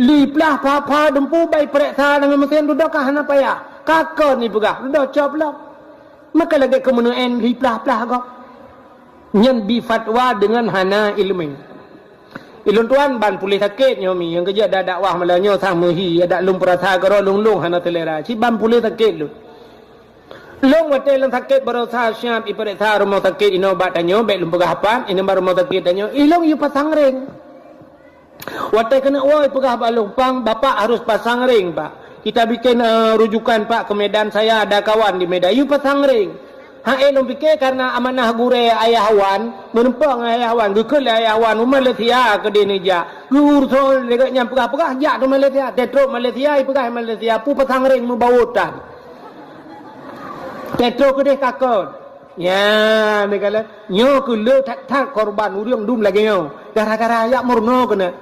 Lheueh iplah pha-pha dumpeue bai pereksa deungon meusén dudoe ka hana payah. Ka kon ipeugah, dudoe cop lom. Maka lagée keumeuneuén lheueh iplah-plah gob. Nyan bi fatwa deungon hana ileumé. Ilôn tuan ban puléh sakét nyoe mi, nyang keujeuet dak dakwah malam nyoe sang meuhi, adak lôn peurasa keudroe lôn-lôn hana seulera. Cit ban puléh sakét lôn. Lôn watée lôn sakét baroesa siab ipeuriksa rumoh sakét inoe bak tanyoe, bék lôn peugah pat, inoe bak rumoh sakét tanyoe, ilôn yue pasang ring. Watée keuneuk woe peugah bak lôn, "Pang, bapak harus pasang ring, Pak. Kita bikin, eh, rujukan, Pak, ke Medan, saya ada kawan di Medan." Yue pasang ring. Hai lôn pike karena amanah gurée ayah wan, meureumpok ngon ayah wan, geukheun lé ayah wan u Malaysia keudeh neujak. Geuuroe lagée nyan peugah-peugah jak keu Malaysia, teutrok Malaysia, ipeugah Malaysia, pu pasang ring meubawa tan. Teutrok keudeh kakon. Nya, neukalon, nyoe keuh le that-that korban ureuëng dum lagée nyoe. Gara-gara yak meurunoe keuneuk.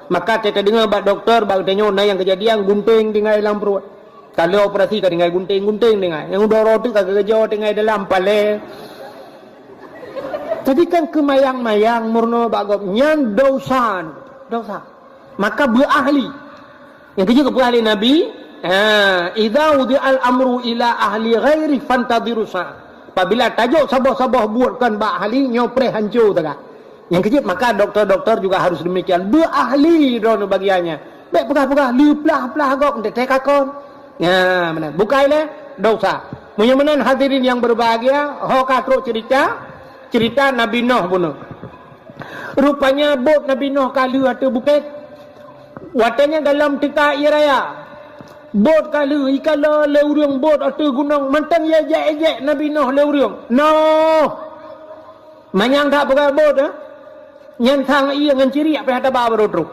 Maka teudeungoe bak dokto, bak tanyoe na nyang keujadian gunting tinggai lam pruet. Ka lheueh operasi ka tinggai gunting-gunting tinggai. Nyang udah roti ka geugeujok tinggai dalam palée. Jadi kan keumayang-mayang meurunoe bak gob nyan dosa, dosa. Maka beuahli. Nyang keujeuet keu beuahli Nabi, ha, "Idza wudi'al amru ila ahli ghairi fantadhiru sa'ah." Apabila tajok saboh-saboh buet kon bak ahli, nyoe preh hanco taga. Nyang keujeuet maka dokto-dokto juga harus demikian. Beuahli droeneuh bagiannya. Bèk peugah-peugah, leuplah-plah gob, teutek kakon. Nyan meunan. Bukai lé dosa. Meunyoe meunan, hadirin yang berbahagia, ho ka trok cerita, cerita Nabi Nuh bunoe. Rupanya bot Nabi Nuh ka lheueh ateueh bukét. Watèe nyan golom teuka ie raya. Bot ka lheueh, ikalon lé ureueng bot ateueh gunong, mantong ijak-ijak Nabi Nuh lé ureueng. Noh! Manyang that peugah bot, eh? Nyan sang ie ngon ciriek pih hana taba barô trok.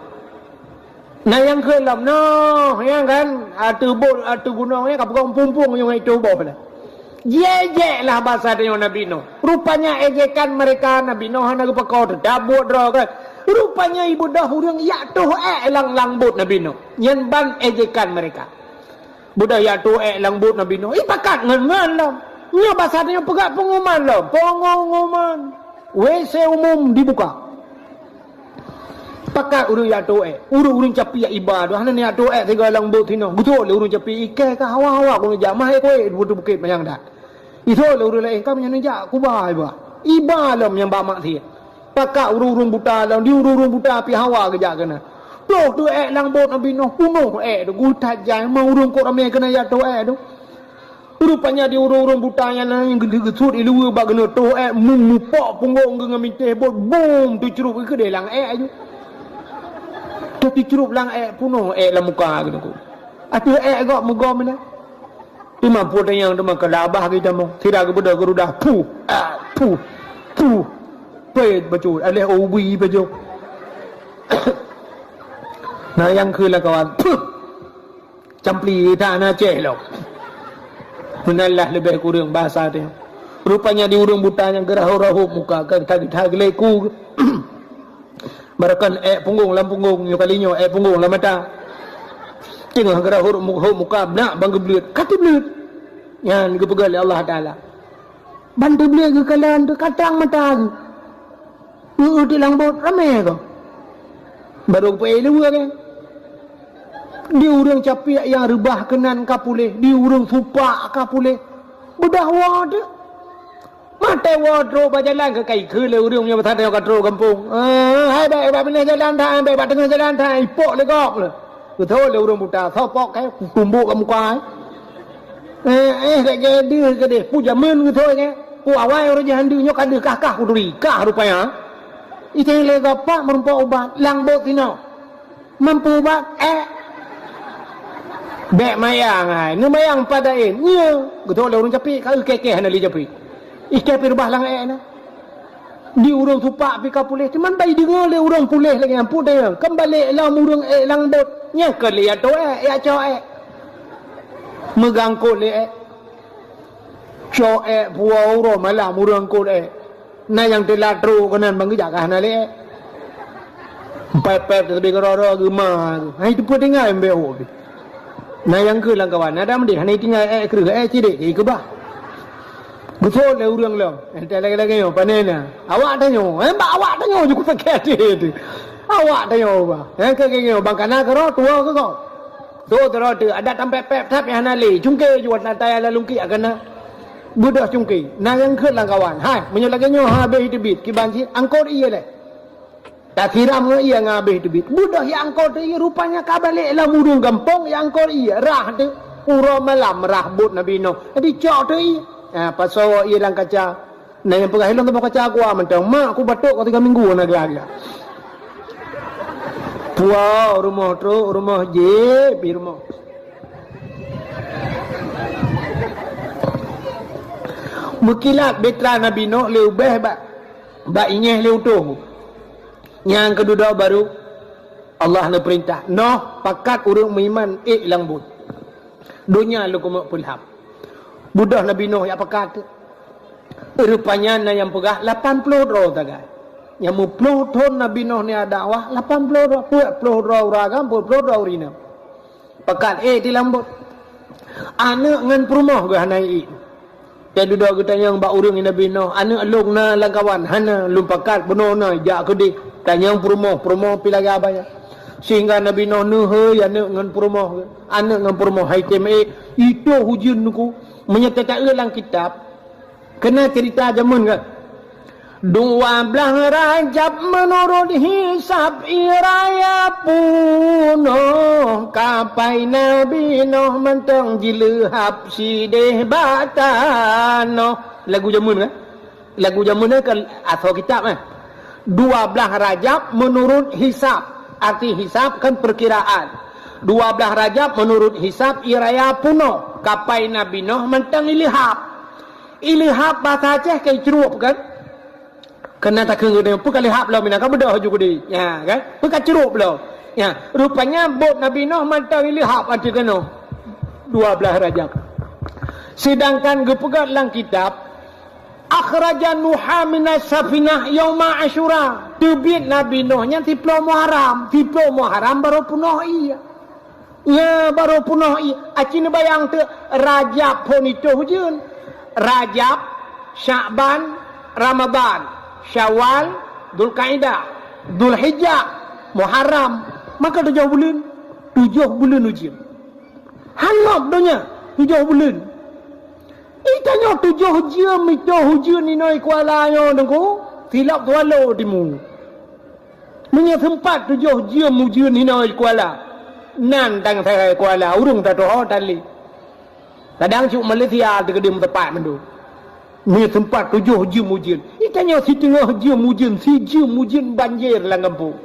Na nyang kheun lom, noh, nyan kan, ateueh bot, ateueh gunong nyan ka peugah pumpung nyang itu boh lah. Jijak lah basa tanyoe Nabi Nuh. Rupanya ejekan mereka Nabi Nuh hana geupakoe, teutab buet droe kan. Rupanya ibeudôh ureueng jak toh ék lam, lam bot Nabi Nuh. Nyan ban ejekan mereka. Beudôh jak toh ék lam bot Nabi Nuh. Ipakat ngon-ngon lom. Nyoe basa tanyoe peugah pengumuman lom. Pengumuman. WC umum dibuka. Pakat ureueng jak toh ék. Ureueng-ureueng capiak iba tu. Hana jak toh ék sigoe lam bot sinoe. Geutrok lé ureueng capiak ikai ka hawa-hawa keuneuk jak. Mah ék kuék bukét-bukét manyang that. Ithok lé ureueng laén ka meunyan jak kuba iba. Iba lom nyang bak maksiat. Pakat ureueng-ureueng buta lom, di ureueng-ureueng buta pih hawa geujak keunan. Toh toh ék lam bot Nabi Nuh, punoh ék tu, geutat jai, ma ureueng kok ramé keunan jak toh ék tu. Rupanya di ureueng-ureueng buta nyan na nyang geusut i luweue bak keuneuk toh ék, mu-, mupok punggong geuh ngon minteh bot, bum, teucrup i keudeh lam ék aju. Teucrup lam ék, punoh ék lam muka keuneuk. Ateueh ék gob meugom inan. Teuma peue tanyong teuma keu labah geutamong. Sira geubeudôh geurudah, puh, ah, puh, puh. Pet bacut, aléh ubi bacut. Na nyang kheun lam kawan, puh. Campli that na ceh lom. Meunan lah leubeh kureueng basa teuh. Rupanya di ureueng buta nyang geurahôb-rahôb muka, ka, ka, ka geuleku. Barokon ék punggong lam punggong, nyoe kali nyoe ék punggong lam mata. Teungoh geurahôb mu-, hôb muka, beunak ban geubleuet, ka teubleuet. Nyan geupeugah lé Allah Taala. Ban teubleuet geukalon teuh katang mata geuh. Eu-eu teuk lam bot ramé gob. Barô geupeuék luweue kan. Di ureueng capiak nyang reubah keunan ka puléh, di ureueng supak ka puléh. Beudôh woe teuk. Maté woe trok bak jalan ka, ka ikheun lé ureueng meunyoe basa tanyoe ka trok gampông. Eh, hai bèk bak binéh jalan that, bèk bak teungoh jalan that, ipok lé gob lé. Geuthôn lé ureueng buta, soe pok kèe, tumbok lam muka, eh. Eh, eh, ka jadi deuh keudeh, peue jameun geuthôn kèe. Peue awai ureueng jih han deuh, nyoe ka deuh kah-kah kuturi, kah rupanya. Iteng lé gob pat meurumpok ubat, lam bot sinoe. Mampu bak ék. Bèk mayang hai. Neumayang pat daen. Nyo. Geuthok lé ureueng capek, ka eu kèe-kèe hana lé capek. Ikèe pih reubah lam ék na. Di ureueng supak pih ka puléh. Teuma bai deungoe lé ureueng puléh lagèe nyan. Peue teuh? Kan balek lom ureueng ék lam bot. Nyan keuh lé jak toh ék, jak cok ék. Meugangkot lé ék. Cok ék puwoe uroe malam ureueng angkot ék. Na nyang teulat trok keunan ban geujak ka hana lé ék. Pép-pép teubiet keudroe-droe geuma. Hai teupeu tinggai mbek ho pih. Na nyang keu lam kawan, na dam deh hana tinggai ék kreueh, ék cidek keubah. Geuthon lé ureueng lom. Entah lagèe-lagèe nyoe pane na. Awak tanyoe, eh, bak awak tanyoe ju kusakét hati teuh. Awak tanyoe bah. Eh, keu geuh nyoe bang kana keudroe tuwoe keu gob. Tuwoe keudroe teuh adak tampép-pép that nyang hana lé. Cungké ju wat natai lam lungkiek akan na. Beudôh cungké, na nyang kheun lam kawan. Hai, meunyoe lagèe nyoe habéh teubiet kiban cit, angkot ie lé. Tasiram ngon ie ngon habéh teubiet. Beudôh jak angkot ie, rupanya ka balek lam ureueng gampông jak angkot ie. Rhah teuh, uroe malam rhah bot Nabi Nuh. Jadi cok teuh ie. Ha, pasoe ie lam kaca. Na nyang peugah, "Ilôn teuma kaca gua mantong, mak, ku batuk ka tiga minggu na geula-geula." Puwoe rumoh trok, rumoh jép pih rumoh. Meukilat bahtera Nabi Nuh lé ubeh bak, bak inyéh lé utông. Nyang keududoe baru Allah neupeurintah, "Noh, pakat ureueng meuiman ék lam bot. Donya lôn keumeuk peulham." Beudôh Nabi Nuh jak pakat. Rupanya na nyang peugah lapan ploh droe sagai. Nyang meuploh thon Nabi Nuh nyan dakwah, lapan ploh droe, peuet ploh droe ureueng agam, peuet ploh droe ureueng inong. Pakat ék di lam bot. Aneuk ngon peurumoh geuh hana ék. Teududoe geutanyong bak ureueng Nabi Nuh, "Aneuk lôn na lam kawan?" "Hana, lôn pakat bunoe na jak keudeh." Tanyong peurumoh, peurumoh pih lagèe abah nyan. Sehingga Nabi Nuh neuhôi aneuk ngon peurumoh geuh. Aneuk ngon peurumoh hai tem ék, itôh ujeuen Teungku. Meunyoe teuka lam kitab, keunan cerita jameun kan. Dua blaih Rajab meunurot hisab ie raya punoh, kapai Nabi Nuh mantong jileuhab sideh bak tanoh. Lagu jameun kan? Lagu jameun kan asoe kitab kan? Dua blaih Rajab meunurot hisab. Arti hisab kan perkiraan. Dua blaih Rajab meunurot hisab ie raya punoh, kapai Nabi Nuh mantong ileuhab. Ileuhab basa Aceh ka icrueb kan? Keunan takheun geutanyoe, peue ka leuhab lom, inan ka beudôh ju keudeh. Ya, kan? Peue ka crueb lom. Ya, rupanya bot Nabi Nuh mantong ileuhab ateueh tanoh. Dua blaih Rajab. Sedangkan geupeugah lam kitab, "Akhraja Nuha minas safinah yauma Asyura." Teubiet Nabi Nuh nyan siploh Muharram. Siploh Muharram barô punoh ie. Nya barô punoh ie. Aci neubayang teuk, Rajab phon itoh ujeuen. Rajab, Syakban, Ramadhan, Syawal, Dzulkaidah, Dzulhijjah, Muharram. Maka tujoh buleuen. Tujoh buleuen ujeuen. Hangob donya, tujoh buleuen. Itanyoe tujoh jeuem itoh ujeuen inoe Kuala nyoe Teungku, silap Kuala timu. Meunyoe seumpat tujoh jeuem ujeuen inoe Kuala, nan tang sagai Kuala, ureueng tatoho tali. Kadang cuk Malaysia teukeudeueng teupat mandum. Meunyoe seumpat tujoh jeuem ujeuen, itanyoe siteungoh jeuem ujeuen, sijeuem ujeuen banjir lam gampông.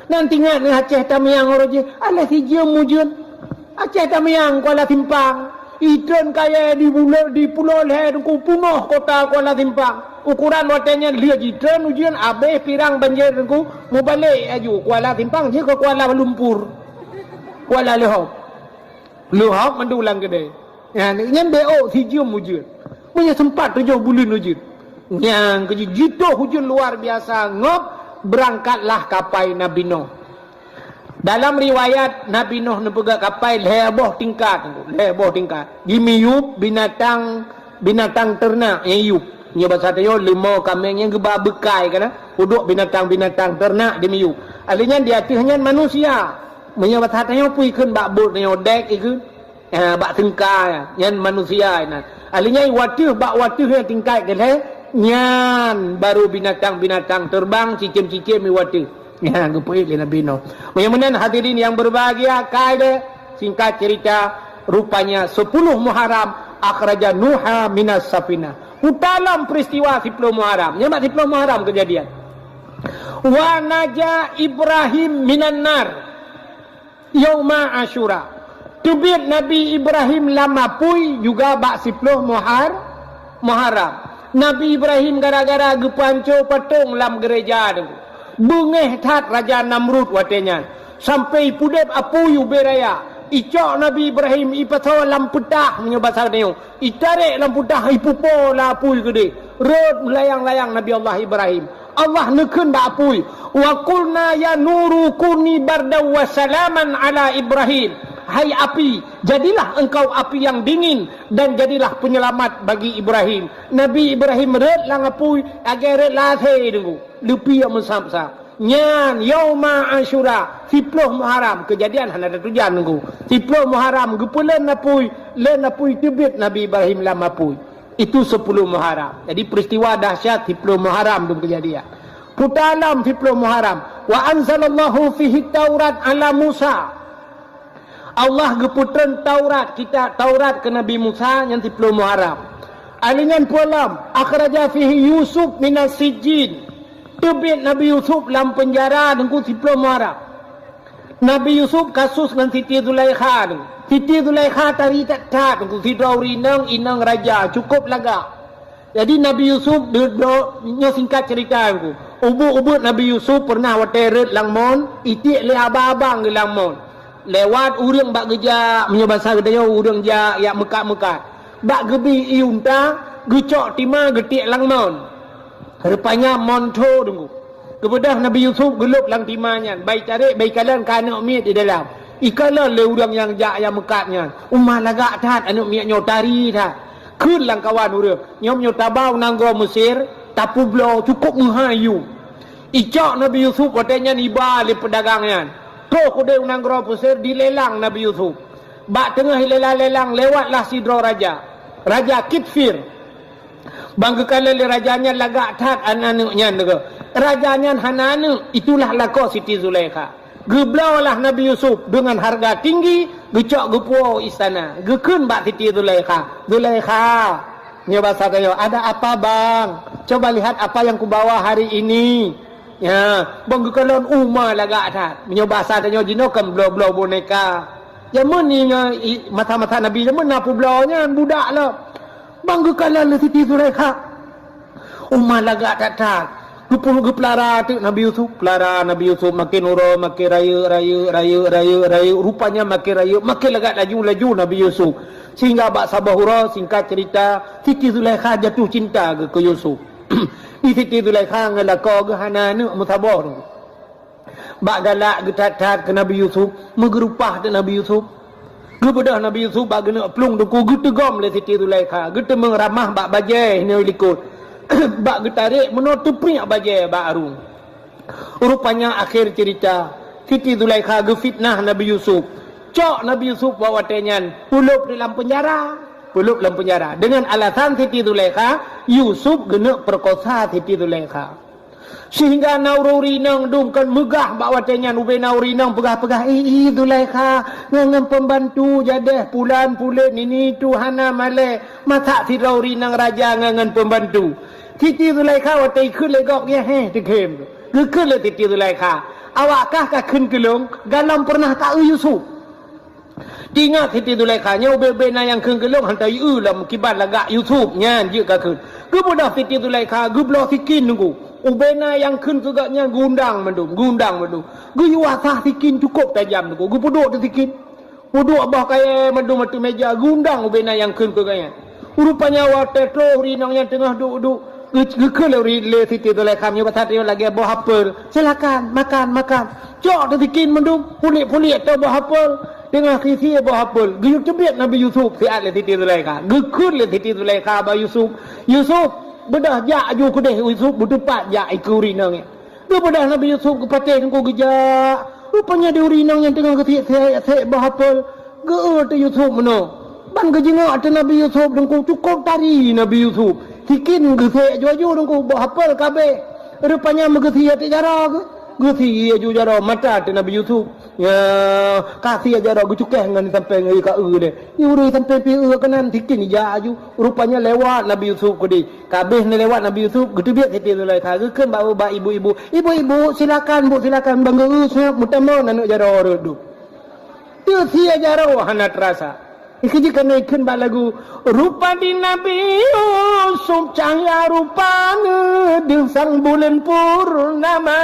Nan tingat ngon Aceh Tamiang uroe jih, alah sijeuem ujeuen. Aceh Tamiang, Kuala Simpang. Itreun kayèe di bulo-, di Pulo Lhèe Teungku, punoh kota Kuala Simpang. Ukoran watèe nyan lheueh jitreun ujeuen, abéh pirang banjir Teungku, mubalek laju Kuala Simpang jih keu Kuala Lumpur. Kuala Leuhop. Leuhop mandum lam keudè. Nyan, nyan bèk ôk sijeuem ujeuen. Meunyoe seumpat tujoh buleuen ujeuen. Nyang keu jitoh ujeuen luar biasa, ngob beurangkatlah kapai Nabi Nuh. Dalam riwayat, Nabi Nuh neupeugah kapai lhèe boh tingkat, lhèe boh tingkat. Jimiyueb binatang, binatang teurenak nyang yub. Nyoe basa tanyoe leumo kaméng nyang geuba beukai kana, udok binatang-binatang teurenak jimiyueb. Alèh nyan di ateueh nyan manusia. Meunyoe basa tanyoe peue ikheun bak bot tanyoe dek ikheun. Eh, bak seungka nyan, nyan manusia nyan. Alèh nyan watèe bak watèe nyang tingkat keu lhèe, nyan baru binatang-binatang teubang, cicém-cicém di watèe. Nyan geupeuék lé Nabi Nuh. Meunyoe meunan hadirin yang berbahagia, kai deh, singkat cerita, rupanya sepuluh Muharram akhraja Nuha minas safinah. Uta lom peristiwa siploh Muharram. Nyan bak siploh Muharram kejadian. Wa naja Ibrahim minan nar. Yauma Asyura. Teubiet Nabi Ibrahim lam apui juga bak siploh Muhar-, Muharram. Nabi Ibrahim gara-gara geupeuhanco patong lam geureja tu. Beungéh that Raja Namrud watèe nyan. Sampai ipudép apui ubé raya. Icok Nabi Ibrahim ipasoe lam peutah meunyoe basa tanyoe. Itarek lam peutah, ipupo lam apui keudeh. Rhot meulayang-layang Nabi Allah Ibrahim. Allah neukheun bak apui, "Wa qulna ya nuru kuni bardan wa salaman ala Ibrahim." Hai api, jadilah engkau api yang dingin dan jadilah penyelamat bagi Ibrahim. Nabi Ibrahim rhot lam apui, lagèe rhot lam asèe Teungku. Leupie meusab-sab. Nyan, yauma Asyura, siploh Muharram, kejadian hana tatujan Teungku. Siploh Muharram, geupeuleuen apui, leuen apui teubiet Nabi Ibrahim lam apui. Itu sepuluh Muharram. Jadi, peristiwa dahsyat siploh Muharram tu kejadian. Puta lom siploh Muharram. Wa anzalallahu fihi Taurat ala Musa. Allah geupeutreun Taurat, kitab Taurat keu Nabi Musa nyan siploh Muharram. Alèh nyan peue lom, akhraja fihi Yusuf minas sijjin. Teubiet Nabi Yusuf lam peunjara Teungku siploh Muharram. Nabi Yusuf kasus ngon Siti Zulaikha tu. Siti Zulaikha tari that-that Teungku, sidroe ureueng inong, inong raja, cukup lagak. Jadi Nabi Yusuf, de-, do-, nyoe singkat cerita Teungku. Ubit-ubit Nabi Yusuf pernah watèe rhot lam mon, itiek lé abang-abang geuh lam mon. Lewat ureueng bak geujak, meunyoe basa geutanyoe ureueng jak, jak meukat-meukat. Bak geubi ié unta, geucok tima geutiek lam mon. Rupanya mon tho Teungku. Geubeudôh Nabi Yusuf geulôb lam tima nyan, bai tarek, bai kalon keu aneuk miet di dalam. Ikalon lé ureueng nyang jak nyang meukat nyan. Uma lagak that aneuk miet nyoe, tari that. Kheun lam kawan ureueng, "Nyoe meunyoe taba u nanggroe Mesir, tapeubloe cukup meuhai yum." Icok Nabi Yusuf watèe nyan iba lé peudagang nyan. Troh keudeh u nanggroe Mesir dilelang Nabi Yusuf. Bak teungoh ilelang-lelang lewatlah sidroe raja. Raja Kitfir. Ban geukalon lé raja nyan lagak that aneuk nyan, raja nyan hana aneuk, itulah lakoe Siti Zulaikha. Geubloe lah Nabi Yusuf deungon hareuga tinggi, geucok geupuwoe istana, geukheun bak Siti Zulaikha, "Zulaikha," nyoe basa tanyoe, "Ada apa, Bang? Coba lihat apa yang kubawa hari ini." Ya, ban geukalon uma lagak that. Meunyoe basa tanyoe jinoe kan bloe-bloe boneka. Jameun nyoe i-, masa-masa Nabi jameun na peubloe nyan budak lom. Ban geukalon lé Siti Zulaikha. Uma lagak that-that. Geupeu-, geupeulara teuk Nabi Yusuf. Peulara Nabi Yusuf makin uroe, makin rayeuk, rayeuk, rayeuk, rayeuk, rayeuk. Rupanya makin rayeuk, makin lagak laju-laju Nabi Yusuf. Sehingga bak saboh uroe, singkat cerita, Siti Zulaikha jatuh cinta keu, keu Yusuf. Di Siti Zulaikha ngon lakoe geuh hana aneuk meusaboh. Bak galak geuthat-that keu Nabi Yusuf, meugeurupah teuk Nabi Yusuf. Geubeudôh Nabi Yusuf bak geuneuk plueng teungku, geuteugom lé Siti Zulaikha, geuteumeung ramah bak bajée hinoe likot. Bak geutarek meunoe teupriek bajée bak arung. Rupanya akhé cerita, Siti Zulaikha geufitnah Nabi Yusuf. Cok Nabi Yusuf bak watée nyan, peulop di lam peunjara. Peulop lam peunjara. Deungon alasan Siti Zulaikha, Yusuf geuneuk peurekosa Siti Zulaikha. Sehingga na ureuëng inong dum kon meugah bak watée nyan, ubé na ureuëng inong peugah-peugah, "Ih, ih, Zulaikha, ngon, ngon pembantu jadeh pulan pulet nini tu hana malée, masak sidroe ureuëng inong raja ngon, ngon pembantu." Siti Zulaikha watée ikheun lé gob, "Yeh, heh, teukheun." Geukheun lé Siti Zulaikha, "Awak kah ka kheun keu lôn, galom peureunah ka eu Yusuf." Teuingat Siti Zulaikha nyoe ubé-ubé na nyang kheun keu lôn hantom jieu lom kiban lagak Yusuf nyan jeuet ka kheun. Geubeudôh Siti Zulaikha geubloe sikin teungku. Ubé na nyang kheun keu gobnyan geuundang mandum, geuundang mandum. Geuyue asah sikin cukôp tajam teungku. Geupeuduek di sikin. Peuduek boh kayée mandum ateueh méja geuundang ubé na nyang kheun keu gobnyan. Rupanya watée troh ureuëng inong nyan teungoh duek-duek, geu-, geukheun lé ureuëng lé Siti Zulaikha nyoe basa tanyoe lagée boh apel. "Silakan, makan, makan." Cok teusikin mandum, pulék-pulék ateueh boh apel. Teungoh sie-sie boh apel, geuyue teubiet Nabi Yusuf siat lé Siti Zulaikha. Geukheun lé Siti Zulaikha bak Yusuf, "Yusuf, beudôh jak aju keudeh." Yusuf beuteupat jak ikeue ureuëng inong nyan. Geubeudôh Nabi Yusuf geupatéh teungku geujak. Rupanya di ureuëng inong nyan teungoh geusiek-siek boh apel. Geu-eu teuh Yusuf meunoe. Ban geujeungok ateueh Nabi Yusuf teungku, cukôp tari Nabi Yusuf. Sikin geusiek aju-aju teungku, boh apel ka abéh. Rupanya meugeusie ateueh jaroe geuh. Geusie aju jaroe mata ateueh Nabi Yusuf. Ya, ka sie jaroe geucukéh ngon sampéng, ka eu deh. Ureuëng sampéng pih eu keunan, sikin ijak aju. Rupanya lewat Nabi Yusuf keudeh. Ka abéh neulewat Nabi Yusuf, geuteubiet Siti Zulaikha, geukheun bak, bak ibu-ibu, "Ibu-ibu, silakan, Bu, silakan, ban geu-eu seungat meutamong aneuk jaroe rot dum." Teusie jaroe hana teurasa. Ikheun jih keuneuk kheun bak lagu, "Rupa di Nabi Yusuf cahya rupa neudeuh sang buleuen purnama.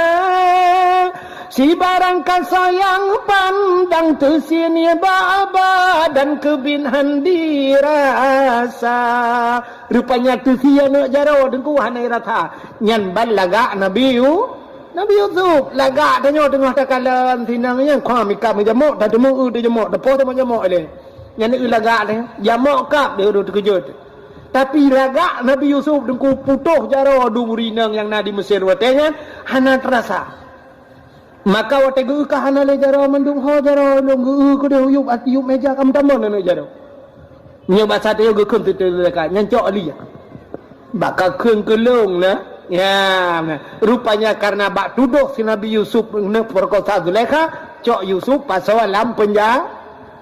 Sibarang kasa nyang pandang teusie nibak badan keubiet han dirasa." Rupanya teusie aneuk jaroe teungku hana rasa. Nyan ban lagak Nabi Yu-, Nabi Yusuf. Lagak tanyoe teungoh takalon sinang nyan, kha mika meujamok, tateumeung eu teujamok, tapoh teuma jamok lé. Nyan eu lagak lé, jamok kab deh ureuëng teukeujot. Tapi lagak Nabi Yusuf teungku putôh jaroe dum ureuëng inong nyang na di Mesir watée nyan hana teurasa. Maka watée geu-eu ka hana lé jaroe mandum, ho jaroe lôn geu-eu keudeh u yueb, ati yueb méja ka meutamong aneuk jaroe. Nyoe basa tanyoe geukheun teuka nyan cok li. Bak ka kheun keu lôn na. Ya, na. Rupanya karena bak tudoh si Nabi Yusuf neuk peurekosa Zulaikha, cok Yusuf pasoe lam penja-,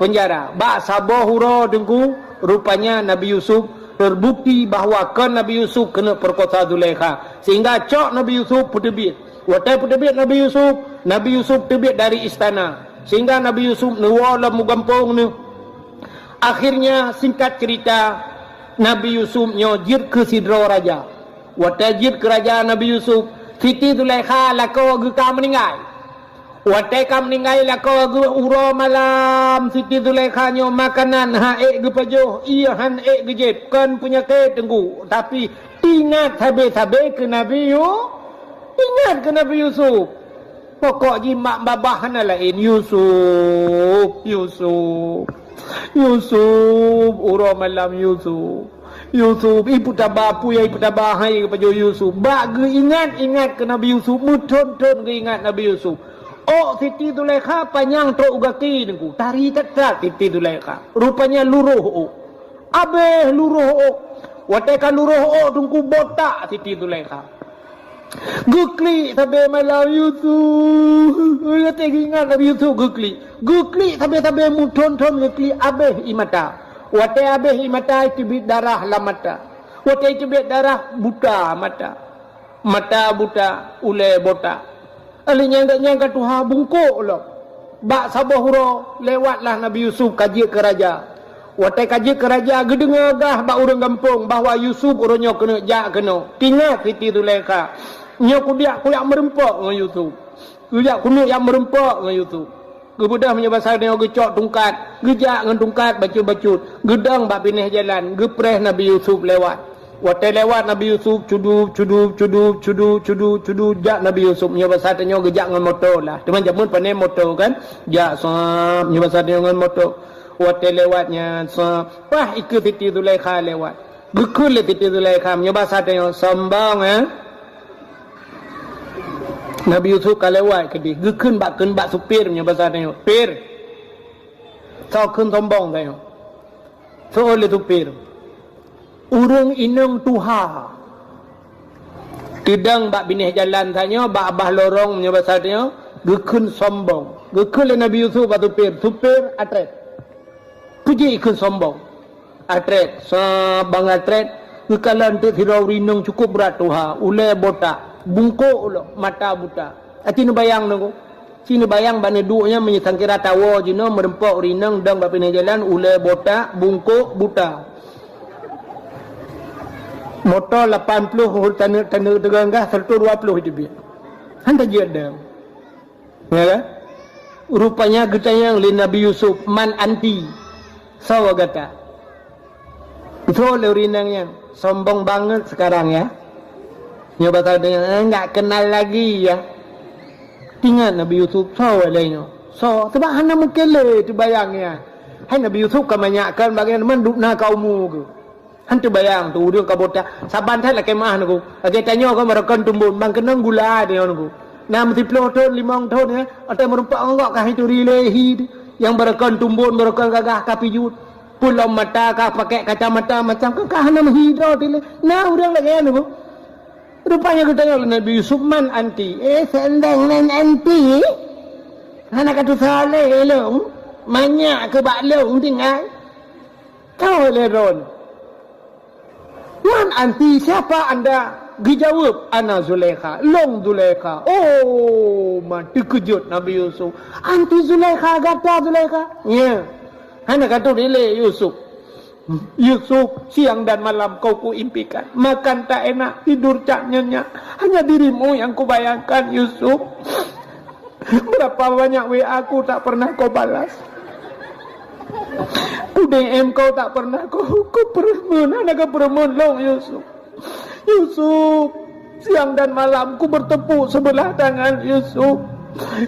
penjara. Bak saboh uroe teungku, rupanya Nabi Yusuf terbukti bahwa kon Nabi Yusuf keuneuk peurekosa Zulaikha. Sehingga cok Nabi Yusuf peuteubiet. Watée peuteubiet Nabi Yusuf, Nabi Yusuf teubiet dari istana, sehingga Nabi Yusuf neuwoe lam gampông neuh. Akhirnya, singkat cerita, Nabi Yusuf nyoe jeuet keu sidroe raja. Watée jeuet keu raja Nabi Yusuf, Siti Zulaikha lakoe geuh ka meuninggai. Watée ka meuninggai lakoe geuh uroe malam, Siti Zulaikha nyoe makanan han ék geupajoh, ié han ék geujieb, kon peunyakét teungku, tapi teuingat sabe-sabe keu Nabi Yu-, Ingat keu Nabi Yusuf. Pokok jih mak babah hana laén, Yusuf, Yusuf, Yusuf, uroe malam Yusuf. Yusuf, ipeutaba, peue nyang ipeutaba hai geupajoh Yusuf. Bak geuingat-ingat keu Nabi Yusuf, meuthon-thon geuingat Nabi Yusuf. Ôk Siti Zulaikha panyang trok u gaki teungku, tari that-that Siti Zulaikha. Rupanya luroh ôk. Abéh luroh ôk. Watée ka lurôh ôk teungku, botak Siti Zulaikha. Geuklik sabe malam Yusuf. Watée geuingat Nabi Yusuf geuklik. Geuklik sabe-sabe, meuthon-thon geuklik, abéh ie mata. Watée abéh ie mata, teubiet darah lam mata. Watée teubiet darah, buta mata. Mata buta, ulée botak. Lheueh nyan gobnyan ka tuha, bungkôk lom. Bak saboh uroe lewatlah Nabi Yusuf ka jeuet keu raja. Watée ka jeuet keu raja, geudeungoe gah bak ureuëng gampông bahwa Yusuf uroe nyoe keuneuk jak keunoe. Teuingat Siti Zulaikha, "Nyoe kudiak kujak meurumpok ngon Yusuf. Kujak keuneuk jak meurumpok ngon Yusuf." Geubeudôh meunyoe basa tanyoe, geucok tungkat, geujak ngon tungkat bacut-bacut, geudong bak binéh jalan, geupreh Nabi Yusuf lewat. Watée lewat Nabi Yusuf, cudub, cudub, cudub, cudub, cudub, cudub, jak Nabi Yusuf. Meunyoe basa tanyoe, geujak ngon moto lah. Teuma jameun pane moto kan? Jak sab, meunyoe basa tanyoe, ngon moto. Watée lewat nyan sab, paih ikeue Siti Zulaikha lewat. Geukheun lé Siti Zulaikha, meunyoe basa tanyoe, sombong, eh? Nabi Yusuf ka lewat keudeh, geukheun bak, kheun bak supir, meunyoe basa tanyoe, "Pir, soe kheun sombong tanyoe?" Seuôt lé supir, "Ureuëng inong tuha teudong bak binéh jalan tanyoe, bak babah lorong, meunyoe basa tanyoe, geukheun sombong." Geukheun lé Nabi Yusuf bak supir, "Supir, atrét. Peue jih ikheun sombong?" Atrét, sab bang atrét, geukalon teuk sidroe ureuëng inong cukôp brat tuha, ulée botak, bungkôk lom, mata buta. Aci neubayang nyoe, ci neubayang bak neuduek nyan meunyoe sangkira tawoe jinoe meurumpok ureuëng inong dong bak binéh jalan, ulée botak, bungkôk, buta. Moto lapan ploh, taneuk, taneuk teuganggah seratus dua puluh teubiet. Han tajeuet dong. Ya kan? Rupanya geutanyong lé Nabi Yusuf, "Man anti? Soe gata?" Beutôi lé ureuëng inong nyan, "Sombong banget sekarang ya." Nyoe basa tanyoe, "Eh, nggak kenal lagi ya." Teuingat Nabi Yusuf, "Soe lé nyoe? Soe?" Sabab hana meukalon teubayang nyan. Hai Nabi Yusuf ka manyak kan, bagian man dubna ka umu geuh. Han teubayang tu, ureuëng ka botak. Saban that lakée meu'ah nyoe. Lagée tanyoe kan barakon tumbon, ban keunong gula tanyoe nyoe. Na meusiplôh thon, limong thon, ya, watée meurumpok ngon gobnyan ka han turi lé hi. Nyang barakon tumbon, barakon gagah ka pijuet. Peulom mata, ka pakai kacamata macam, kan ka hana meuhi droe dilée. Na ureuëng lagée nyan nyoe. Rupanya geutanyong lé Nabi Yusuf, "Man anti?" Eh, seundeng nan anti? Hana ka tusoe lé lôn. Manyak keu bak lôn tinggai. Ka lheueh droeneuh, "Man anti, siapa anda?" Geujaweueb, "Ana Zulaikha, lôn Zulaikha." Oh, ma teukeujot Nabi Yusuf. "Anti Zulaikha, gata Zulaikha?" "Nya." Hana ka turi lé Yusuf. "Yusuf, siang dan malam kau kuimpikan. Makan tak enak, tidur tak nyenyak. Hanya dirimu yang kubayangkan, Yusuf." Berapa banyak W A ku tak pernah kau balas. Ku D M kau tak pernah kau, kau peureumeun, hana kau peureumeun lôn, Yusuf. Yusuf, siang dan malam ku bertepuk sebelah tangan, Yusuf.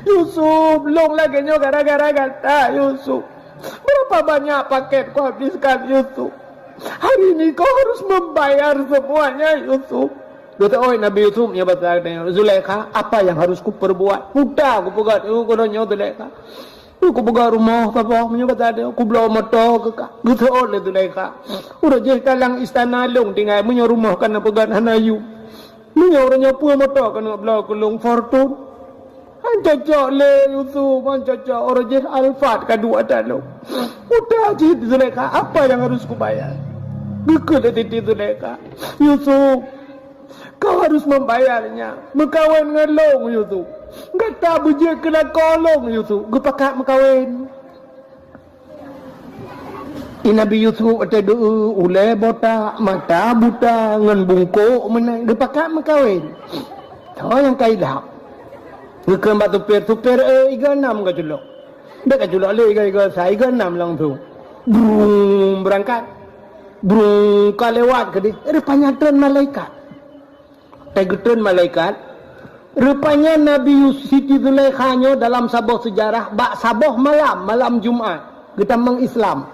Yusuf, lôn lagée nyoe gara-gara gata, Yusuf. Berapa banyak paket ku habiskan, Yusuf. Hari ini kau harus membayar semuanya, Yusuf. Geuteuôt Nabi Yusuf nyoe basa tanyoe, "Zulaikha, apa yang harus kuperbuat? Buta kupeugét, ku donya Zulaikha. Kupeugét rumoh saboh, meunyoe basa tanyoe, kubloe moto keu kah." Geuteuôt lé Zulaikha. "Uroe jih dalam istana lôn tinggai, meunyoe rumoh kana peugét hana yum. Meunyoe uroe nyoe peue moto kana bloe keu lôn, Fortune." Han cocok lé Yusuf, han cocok. Uroe jih Alphard ka duek ata lôn. Buta cit Zulaikha, apa yang harus kubayar? Geukheun lé Siti Zulaikha, "Yusuf, kau harus membayarnya. Meukawen ngon lôn, Yusuf. Gata beujeuet keu lakoe lôn, Yusuf." Geupakat meukawen. Di Nabi Yusuf watée geu-eu ulée botak, mata buta, ngon bungkôk meunan, geupakat meukawen. Soe nyang ka idap? Geukheun bak supir, "Supir, eh, iga nam ka culok." Bék ka culok lé iga-iga sa, iga nam langsung. Brung, beurangkat. Brung, ka lewat keudeh. Rupanya treun malaikat. Teugeutreun malaikat, rupanya Nabi Yus-, Siti Zulaikha nyoe dalam saboh seujarah, bak saboh malam, malam Jumat, geutamong Islam.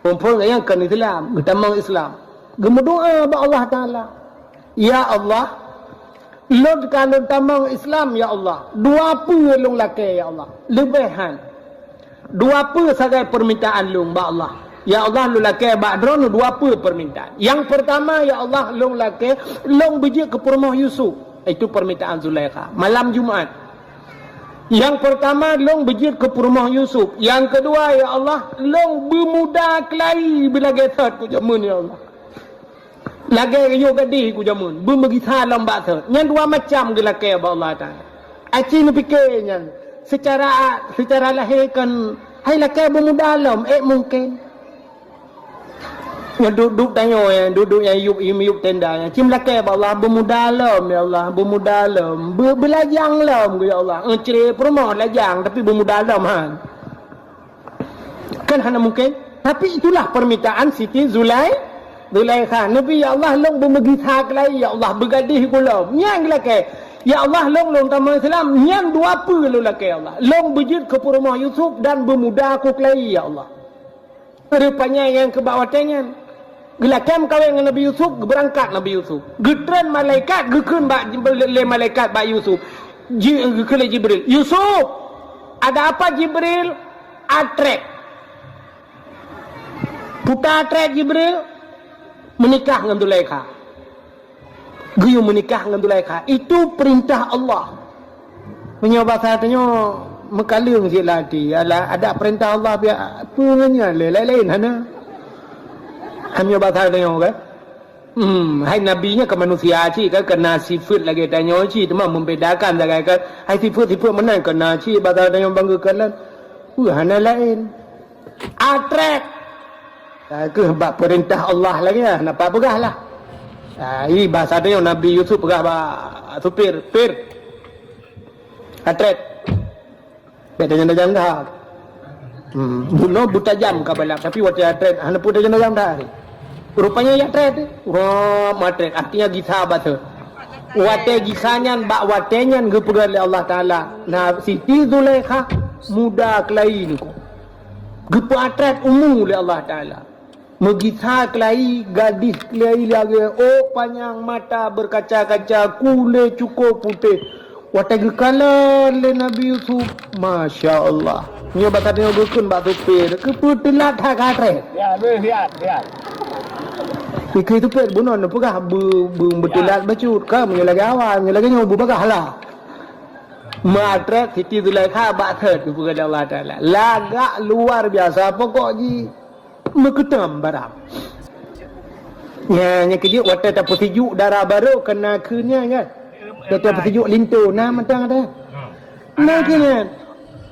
Phon-phon nyang kon Islam, geutamong Islam. Geumeudoá bak Allah Taala, "Ya Allah, lôn ka lôn tamong Islam, ya Allah. Dua peue lôn lakée, ya Allah. Leubeh han. Dua peue sagai peurmintaan lôn bak Allah. Ya Allah, lôn lakée bak Droeneuh dua peue peumintaan. Nyang peurtama, ya Allah, lôn lakée lôn beujeuet keu peurumoh Yusuf. Itu peumintaan Zulaikha malam Jumat. Nyang peurtama, lôn beujeuet keu peurumoh Yusuf. Nyang keudua, ya Allah, lôn beumuda keulayi beulagée thot keu jameun, ya Allah. Lagée yoh gadih keu jameun, beumeugisa lom bak thot. Nyan dua macam geulakée bak Allah Taala. Aci neupike nyan, seucara, seucara lahé kon hai lakée beumuda lom, ék mungken. Nyan duek-duek tanyoe, duek-duek nyang yueb, yueb tenda nyan. Cit lakée bak Allah, beumuda lom, ya Allah, beumuda lom. Be-, beulajang lom, ya Allah. Euncre peurumoh lajang, tapi beumuda lom, han. Kan hana mungken. Tapi itulah permintaan Siti Zulai-, Zulaikha. Nabi, "Ya Allah, lôn beumeugisa keulayi, ya Allah, beugadih keu lôn." Nyan geulakée. "Ya Allah, lôn, lôn tamong Islam." Nyan dua peue lôn lakée, ya Allah. "Lôn beujeuet keu peurumoh Yusuf dan beumuda keu keulayi, ya Allah." Rupanya nyang keu bak watée nyan. Geulakée meukawen ngon Nabi Yusuf, geubeurangkat Nabi Yusuf. Geutreun malaikat, geukheun bak, lé malaikat bak Yusuf. Ji-, geukheun lé Jibril, "Yusuf!" "Ada apa, Jibril?" "Atrét." Puta atrét Jibril, meunikah ngon Zulaikha. Geuyue meunikah ngon Zulaikha. Itu peurintah Allah. Meunyoe basa tanyoe meukaleueng cit lam até, alah, ada peurintah Allah, biar peue ngon nyan lé, laén-laén hana. Meunyoe basa tanyoe kan. Hmm, hai nabi nyan keu manusia cit kan, keu na sifeuet lagée tanyoe cit, teuma membedakan sagai kan. Hai sifeuet-sifeuet meunan keu na cit, basa tanyoe bangga keu lôn. Peue hana laén. Atrét. Ka keuh bak peurintah Allah lagée nyan, napa peugah lah. Ah, i basa tanyoe Nabi Yusuf peugah bak supir, "Pir. Atrét." Bék tajam-tajam that. Hmm, bunoe beutajam ka balak, tapi watée atrét hana peue tajam-tajam that. Rupanya ya trét, wah, matrét, artinya gisa basa. Watée gisa nyan, bak watée nyan geupeugah lé Allah Taala, na Siti Zulaikha muda keulayi niko. Geupeuatrét umu lé Allah Taala. Meugisa keulayi, gadih keulayi lagée ôk panyang, mata beurkaca-kaca, kulét cukôp putéh. Watée geukalon lé Nabi Yusuf, masya Allah. Nyoe bak tanyoe geukheun bak supir, keupeue teulat that ka trét. Ya, beuh, siat, siat. Ikeu supir bunoe neupeugah beu-, beu-, beuteulat bacut, ka meunyoe lagée awai, meunyoe lagée nyoe beubagaih lah. Meuatrét Siti Zulaikha bak thot geupeugah lé Allah Taala. Lagak luar biasa pokok jih. Meukeutem barang. Nya, nyang keujeuet watée tapeusijuek dara barô keu na kheun nyan kan. Watée tapeusijuek linto na mantong ada. Na kheun nyan.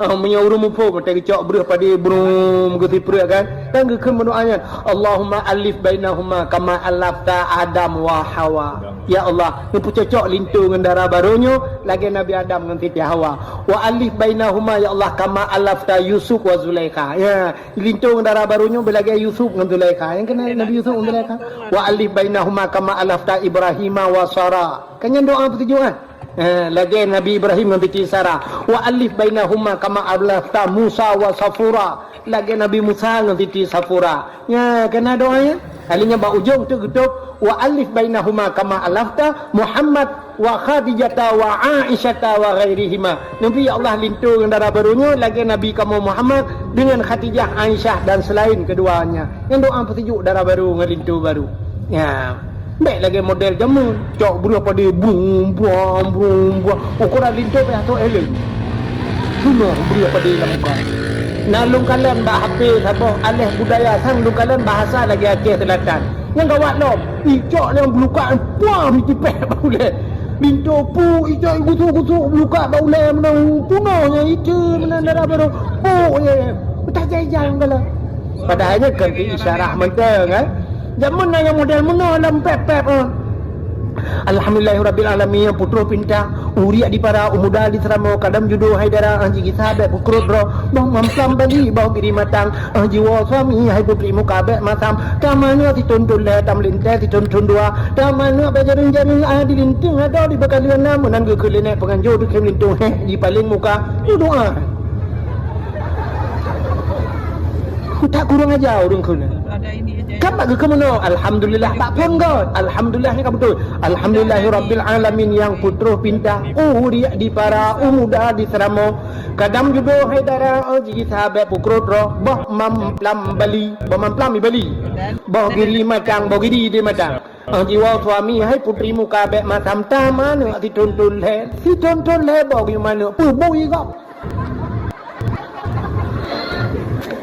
Ah, meunyoe ureuëng muphom watée geucok breuh padé brum geusipreuk kan. Kan geukheun meudoá nyan, "Allahumma alif bainahuma kama alafta Adam wa Hawa." Ya Allah, neupeucocok linto ngon dara barô nyoe lagée Nabi Adam ngon Siti Hawa. Wa alif bainahuma ya Allah kama alafta Yusuf wa Zulaikha. Ya, linto ngon dara barô nyoe beulagée Yusuf ngon Zulaikha. Nyang keunan Nabi Yusuf ngon Zulaikha. Wa alif bainahuma kama alafta Ibrahima wa Sara. Kan nyan doá peutujuh kan? Eh, lagée Nabi Ibrahim ngon Siti Sara. Wa alif bainahuma kama alafta Musa wa Safura. Lagée Nabi Musa ngon Siti Safura. Nya, keunan doá nyan. Kali nyan bak ujong teuk geutôb, "Wa alif bainahuma kama alafta Muhammad wa Khadijata wa Aisyata wa ghairihima." Nabi, ya Allah, linto ngon dara barô nyoe lagée Nabi kamoe Muhammad deungon Khadijah, Aisyah dan selain keduanya. Nyan doá peutujuh dara barô ngon linto barô. Nya. Bék lagée model jameun, cok breuh padé brum, brum, brum, brum. Ukoran linto payah trok heleng. Bunoe breuh padé lam muka. Na lôn kalon bak H P saboh aleh budaya sang lôn kalon bahasa lagée Aceh Selatan. Nyang gawat lom, icok nyang beulukak puang itipéh bak ulée. Linto pu icok gusuk-gusuk beulukak bak ulée meunan punoh nyang ite meunan dara barô. Pu ye. Utak jai-jai nyang galak. Padahai nyan kon keu isyarah mantong, eh. Jameun na nyang model meunoe lam pép-pép, eh. Alhamdulillahirabbil alamin, nyang putroh pinta, uriek di para, u muda di seuramoe, kadam judo hai dara, ah, jigisa bék peukrot droe, boh mamplam bali, boh biri matang, ah, jiwoe suami, hai putri muka bék masam, tamanö sithon thon lhée, tamlintée sithon thon dua, tamanö bék jareueng-jareueng, ah, di linteung adoe di beukaleueng na, meunan geukheun lé nèk peunganjo di khem linteung, héh, di paleng muka, meudoá. Utak kurang aja ureueng kheun. Kan bak geukheun meunoe, alhamdulillah, bak phon göt. Alhamdulillah nyan ka beutôi. Alhamdulillahirabbil alamin, nyang peutroh pinta, u riek di para, u muda di seuramoe. Kadam judoh hai dara, oh, jih sahabat peukrot roh, boh mamplam bali, boh mamplam i bali. Boh giri matang, boh giri di matang. Oh, jiwoe suami hai putri muka bèk masam tam aneuk sithon thon lhèe, sithon thon lhèe boh giri aneuk peubui gob.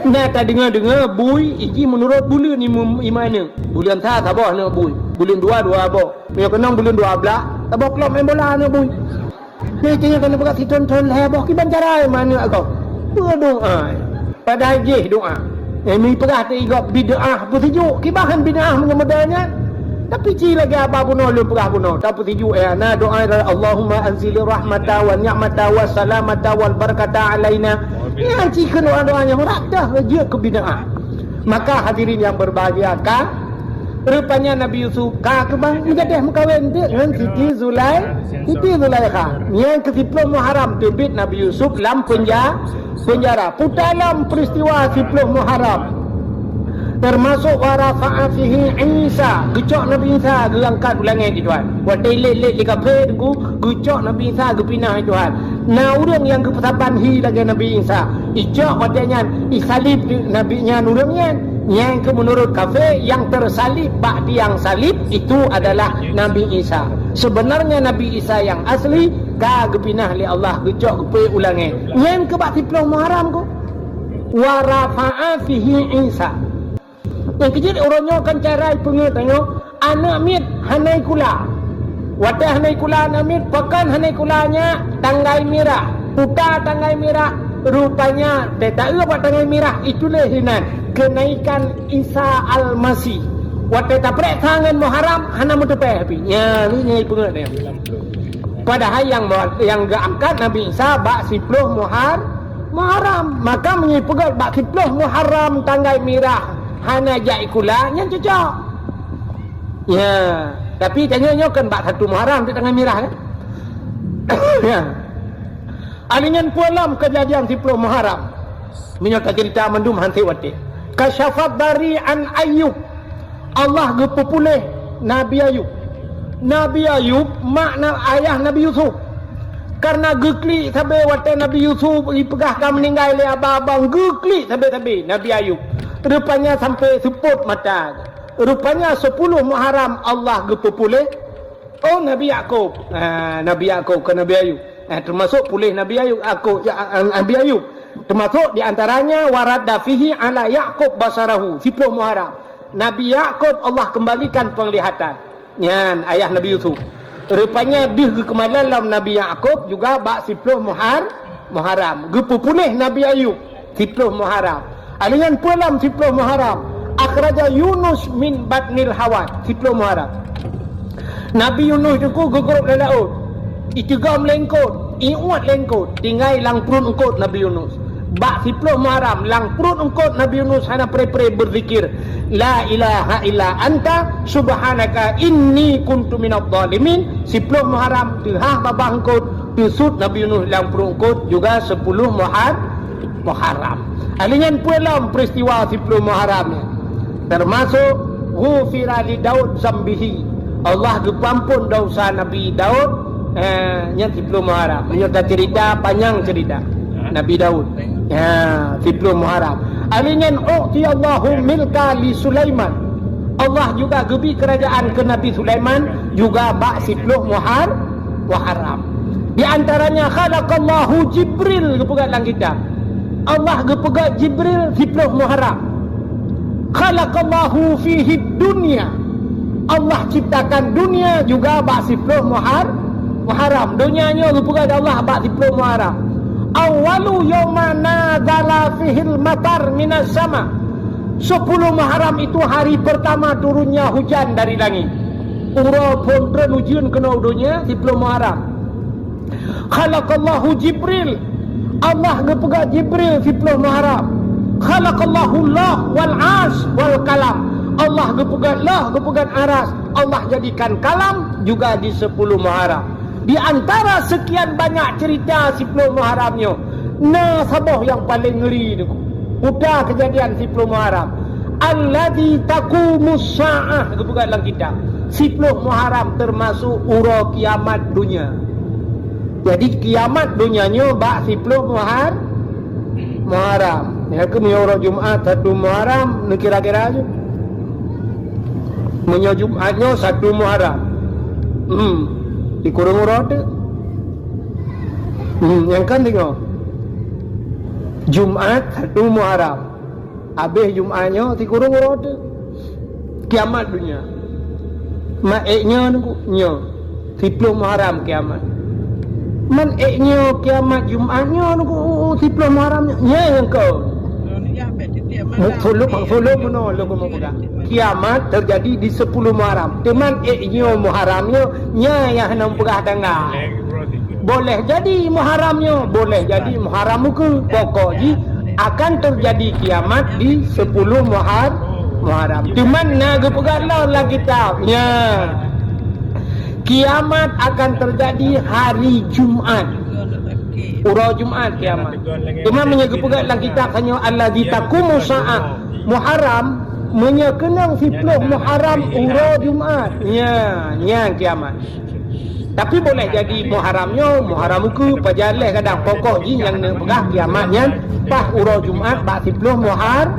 Na tadeungoe-deungoe bui iji meunurot buleuen i mum-, i aneuk. Buleuen sa saboh aneuk bui, buleuen dua dua boh. Meunyoe keunong buleuen dua blah, saboh klub main bola aneuk bui. Nyan tanyoe keuneuk peugah sithon thon lhèe boh kiban cara i aneuk gob. Peue doa. Padahai jih doa. Eh, mi peugah teuh i gob bid'ah peusijuek. Kiban bid'ah meunyoe model nyan. Tapi ci lagèe haba bunoe lôn peugah bunoe. Tapeusijuek, eh, na doa, Allahumma anzilir rahmata wa ni'mata wa salamata wal barakata alaina. Nyan ci keu doa-doa nyang rab dah jeuet keu bid'ah. Maka hadirin yang berbahagia, ka Rupanya Nabi Yusuf ka keubah meugadeh meukawen teuk ngon Siti Zulai-, Siti Zulaikha. Nyang keu siploh Muharram teubiet Nabi Yusuf lam penja-, penjara. Puta lom peristiwa siploh Muharram. Termasuk wa rafa'a fihi Isa, geucok Nabi Isa geuangkat u langét di Tuhan. Watèe ilét-lét lé kafé teungku, geucok Nabi Isa geupinah di Tuhan. Na ureueng nyang geupeusaban hi lagèe Nabi Isa. Icok watèe nyan, isalib Nabi nyan ureueng nyan. Nyang keu meunurot kafé, nyang teusalib bak tiang salib itu adalah Nabi Isa. Sebenarnya Nabi Isa nyang asli ka geupinah lé Allah geucok geupeuék u langét. Nyan keu bak siploh Muharram keuh. Wa rafa'a fihi Isa. Nyang keujeuet uroe nyoe kan cara ipeungeut tanyoe, aneuk miet hana ikula. Watèe hana ikula aneuk miet, pakon hana ikula nyak tanggai mirah. Puta tanggai mirah, rupanya teuta eu bak tanggai mirah itulah hinan kenaikan Isa Almasih. Watèe tapreh sa ngon Muharram hana meuteupèh pih. Nyan, nyan ipeungeut nyan. Padahai nyang, nyang geuangkat Nabi Isa bak siploh Muhar-, Muharram. Maka meunyoe ipeugah bak siploh Muharram tanggai mirah hana jak ikula, nyan cocok. Ya, tapi tanyoe nyoe kan bak satu Muharram tanggai mirah kan? Ya. Alèh nyan peue lom keujadian siploh Muharram. Meunyoe taceurita mandum han sép watèe. Kasyafad dari an Ayyub. Allah geupeupuléh Nabi Ayub. Nabi Ayub mak na-, ayah Nabi Yusuf. Karena geuklik sabe watèe Nabi Yusuf ipeugah ka meuninggai lé abang-abang, geuklik sabe-sabe Nabi Ayub. Rupanya sampai seupôt mata. Rupanya sepuluh Muharram Allah geupeupuléh Oh, Nabi Yakub. Ah, Nabi Yakub ke Nabi Ayub. Ah, termasuk puléh Nabi Ayub, Yakub, ya, ah, Nabi Ayub. Termasuk di antaranya, "Wa radda fihi ala Yakub basarahu." Siploh Muharram. Nabi Yakub Allah kembalikan penglihatan. Nyan, ayah Nabi Yusuf. Rupanya deuh geukeumalan lom Nabi Yakub juga bak siploh Muhar-, Muharram. Geupeupuléh Nabi Ayub. Siploh Muharram. Alèh nyan peue lom siploh Muharram? Akhraja Yunus min batnil hawan. Siploh Muharram. Nabi Yunus teungku geugrôp lam laôt. Iteugom lé eungkôt, iuet lé eungkôt, tinggai lam pruet eungkôt Nabi Yunus. Bak siploh Muharram, lam pruet eungkôt Nabi Yunus hana pré-pré beuzikir, "La ilaha illa anta subhanaka inni kuntu minadh dhalimin." Siploh Muharram, teuhah babah eungkôt, teusut Nabi Yunus lam pruet eungkôt juga siploh Muhar-, Muharram. Alèh nyan peue lom peristiwa siploh Muharram nyan? Termasuk ghufira li Daud zambihi. Allah geupeuampôn dosa Nabi Daud, eh, nyan siploh Muharram. Meunyoe taceurita, panyang ceurita Nabi Daud. Ya, siploh Muharram. Alèh nyan u'tiyallahu milka li Sulaiman. Allah juga geubri kerajaan keu Nabi Sulaiman juga bak siploh Muhar-, Muharram. Di antaranya khalaqallahu Jibril, geupeugah lam kitab. Allah geupeugah Jibril siploh Muharram. Khalaqallahu fihi dunya. Allah ciptakan dunia juga bak siploh Muhar-, Muharram. Dunia nyoe geupeugah lé Allah bak siploh Muharram. Awwalu yauma nazala fihil matar minas sama. Sepuluh Muharram itu hari pertama turunnya hujan dari langit. Uroe phon treun ujeuen keunoe u donya, siploh Muharram. Khalaqallahu Jibril. Allah geupeugah Jibril siploh Muharram. Khalaqallahu Lauh wal Arsh wal Kalam. Allah geupeugah Lauh, geupeugah Aras. Allah jadikan kalam juga di siploh Muharram. Di antara sekian banyak cerita siploh Muharram nyoe, na saboh nyang paleng ngeuri teungku. Peue keujadian siploh Muharram. Alladzi taqumus sa'ah, geupeugah lam kitab. Siploh Muharram teumasok uroe kiamat donya. Jadi kiamat donya nyoe bak siploh Muhar-, Muharram. Nyan keuh meunyoe uroe Jumat satu Muharram, neukira-kira ju. Meunyoe Jumat nyoe satu Muharram. Hmm. Dikureueng uroe teuk. Hmm, nyang kan deungoe. Jumat satu Muharram. Abéh Jumat nyoe sikureueng uroe teuk. Kiamat donya. Man ék nyoe nunggu, nyoe. Siploh Muharram kiamat. Man ék nyoe kiamat Jumat nyoe nunggu, siploh Muharram nyoe. Nyan nyang keu. Mu-, suluk, suluk meunoe lôn keuneuk peugah. Kiamat teujadi di siploh Muharram. Teuma ék nyoe Muharram nyoe, nyan nyang hana peugah tanggai. Boleh jadi Muharram nyoe, boleh jadi Muharram muka. Pokok jih akan teujadi kiamat di siploh Muhar-, Muharram. Teuma na geupeugah lom lam kitab. Nyan. Kiamat akan teujadi hari Jumat. Uroe Jumat kiamat. Teuma meunyoe geupeugah lam kitab tanyoe alladzi taqumus sa'ah Muharram, meunyoe keunong siploh Muharram uroe Jumat. Nyan, nyan kiamat. Tapi boleh jadi Muharram nyoe, Muharram ukeue, pajan lé kadang. Pokok jih nyang neupeugah kiamat nyan paih uroe Jumat bak siploh Muhar-,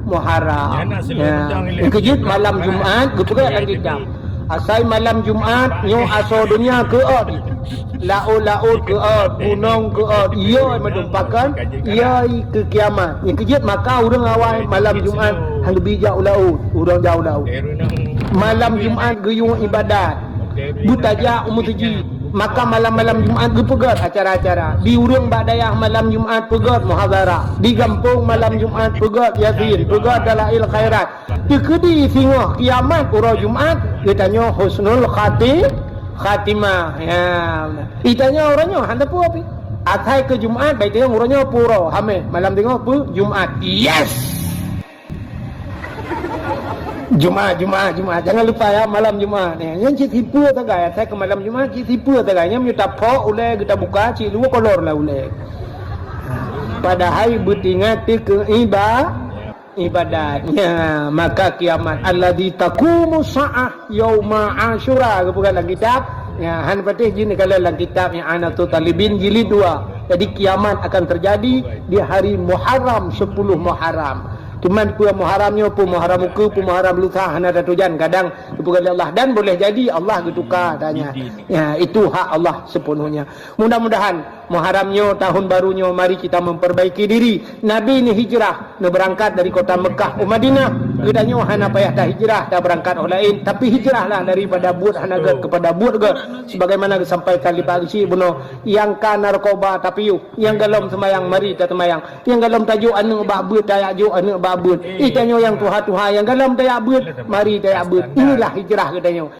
Muharram. Nyan. Nyang keujeuet malam Jumat geupeugah lam kitab. Asai malam Jumat nyoe asoe donya keuôt. Laôt-laôt keuôt, gunong keuôt, iyoi mandum pakon, iyoi keu kiamat. Nyang keujeuet maka ureuëng awai malam Jumat han geubri jak u laôt, ureuëng jak u laôt. Malam Jumat geuyue ibadat. Beutajak u meuseujid. Maka malam-malam Jumat geupeugét acara-acara. Di ureuëng bak dayah malam Jumat peugét muhadharah. Di gampông malam Jumat peugét Yasin, peugét Dalail Khairat. Teukeudi singoh kiamat uroe Jumat, geutanyoe husnul khati-, khatimah. Ya, geutanyoe uroe nyoe hana peue pih. Asai keu Jumat, bai teunyong uroe nyoe pue uroe, hamé, malam singoh pue Jumat. Yes! Jumat, Jumat, Jumat. Jangan lupa ya, malam Jumat. Ya, nyan cit sipeu sagai, asai keu malam Jumat, cit sipeu sagai. Nyan meunyoe taphok ulée, geuta buka, cit luwa kolor lah ulée. Padahai beutingat teu keu iba-, ibadat. Ya, maka kiamat. Alladzi taqumu sa'ah yauma Asyura, geupeugah lam kitab. Ya, han patéh jih neukalon lam kitab I'anatul Talibin jilid dua. Jadi kiamat akan terjadi di hari Muharram, sepuluh Muharram. Cuman peue Muharram nyoe, peue Muharram ukeue, peue Muharram lusa hana tatujan, kadang geupeugah lé Allah. Dan boleh jadi Allah geutuka tanya. Ya, itu hak Allah sepenuhnya. Mudah-mudahan Muharram nyoe, tahun baru nyoe, mari kita memperbaiki diri. Nabi ni hijrah, neubeurangkat dari kota Mekah u Madinah. Geutanyoe hana payah tahijrah, tabeurangkat u laén, tapi hijrahlah daripada buet hana gét kepada buet gét. Sebagaimana geusampaikan lé Pak Geuchik bunoe, nyang ka narkoba tapiôh, nyang golom seumayang, mari taseumayang. Nyang golom tajok aneuëk bak beuet, tajak jok aneuëk bak beuet. Ih, tanyoe nyang tuha-tuha, nyang golom tajak beuet, mari tajak beuet. Inilah hijrah geutanyoe.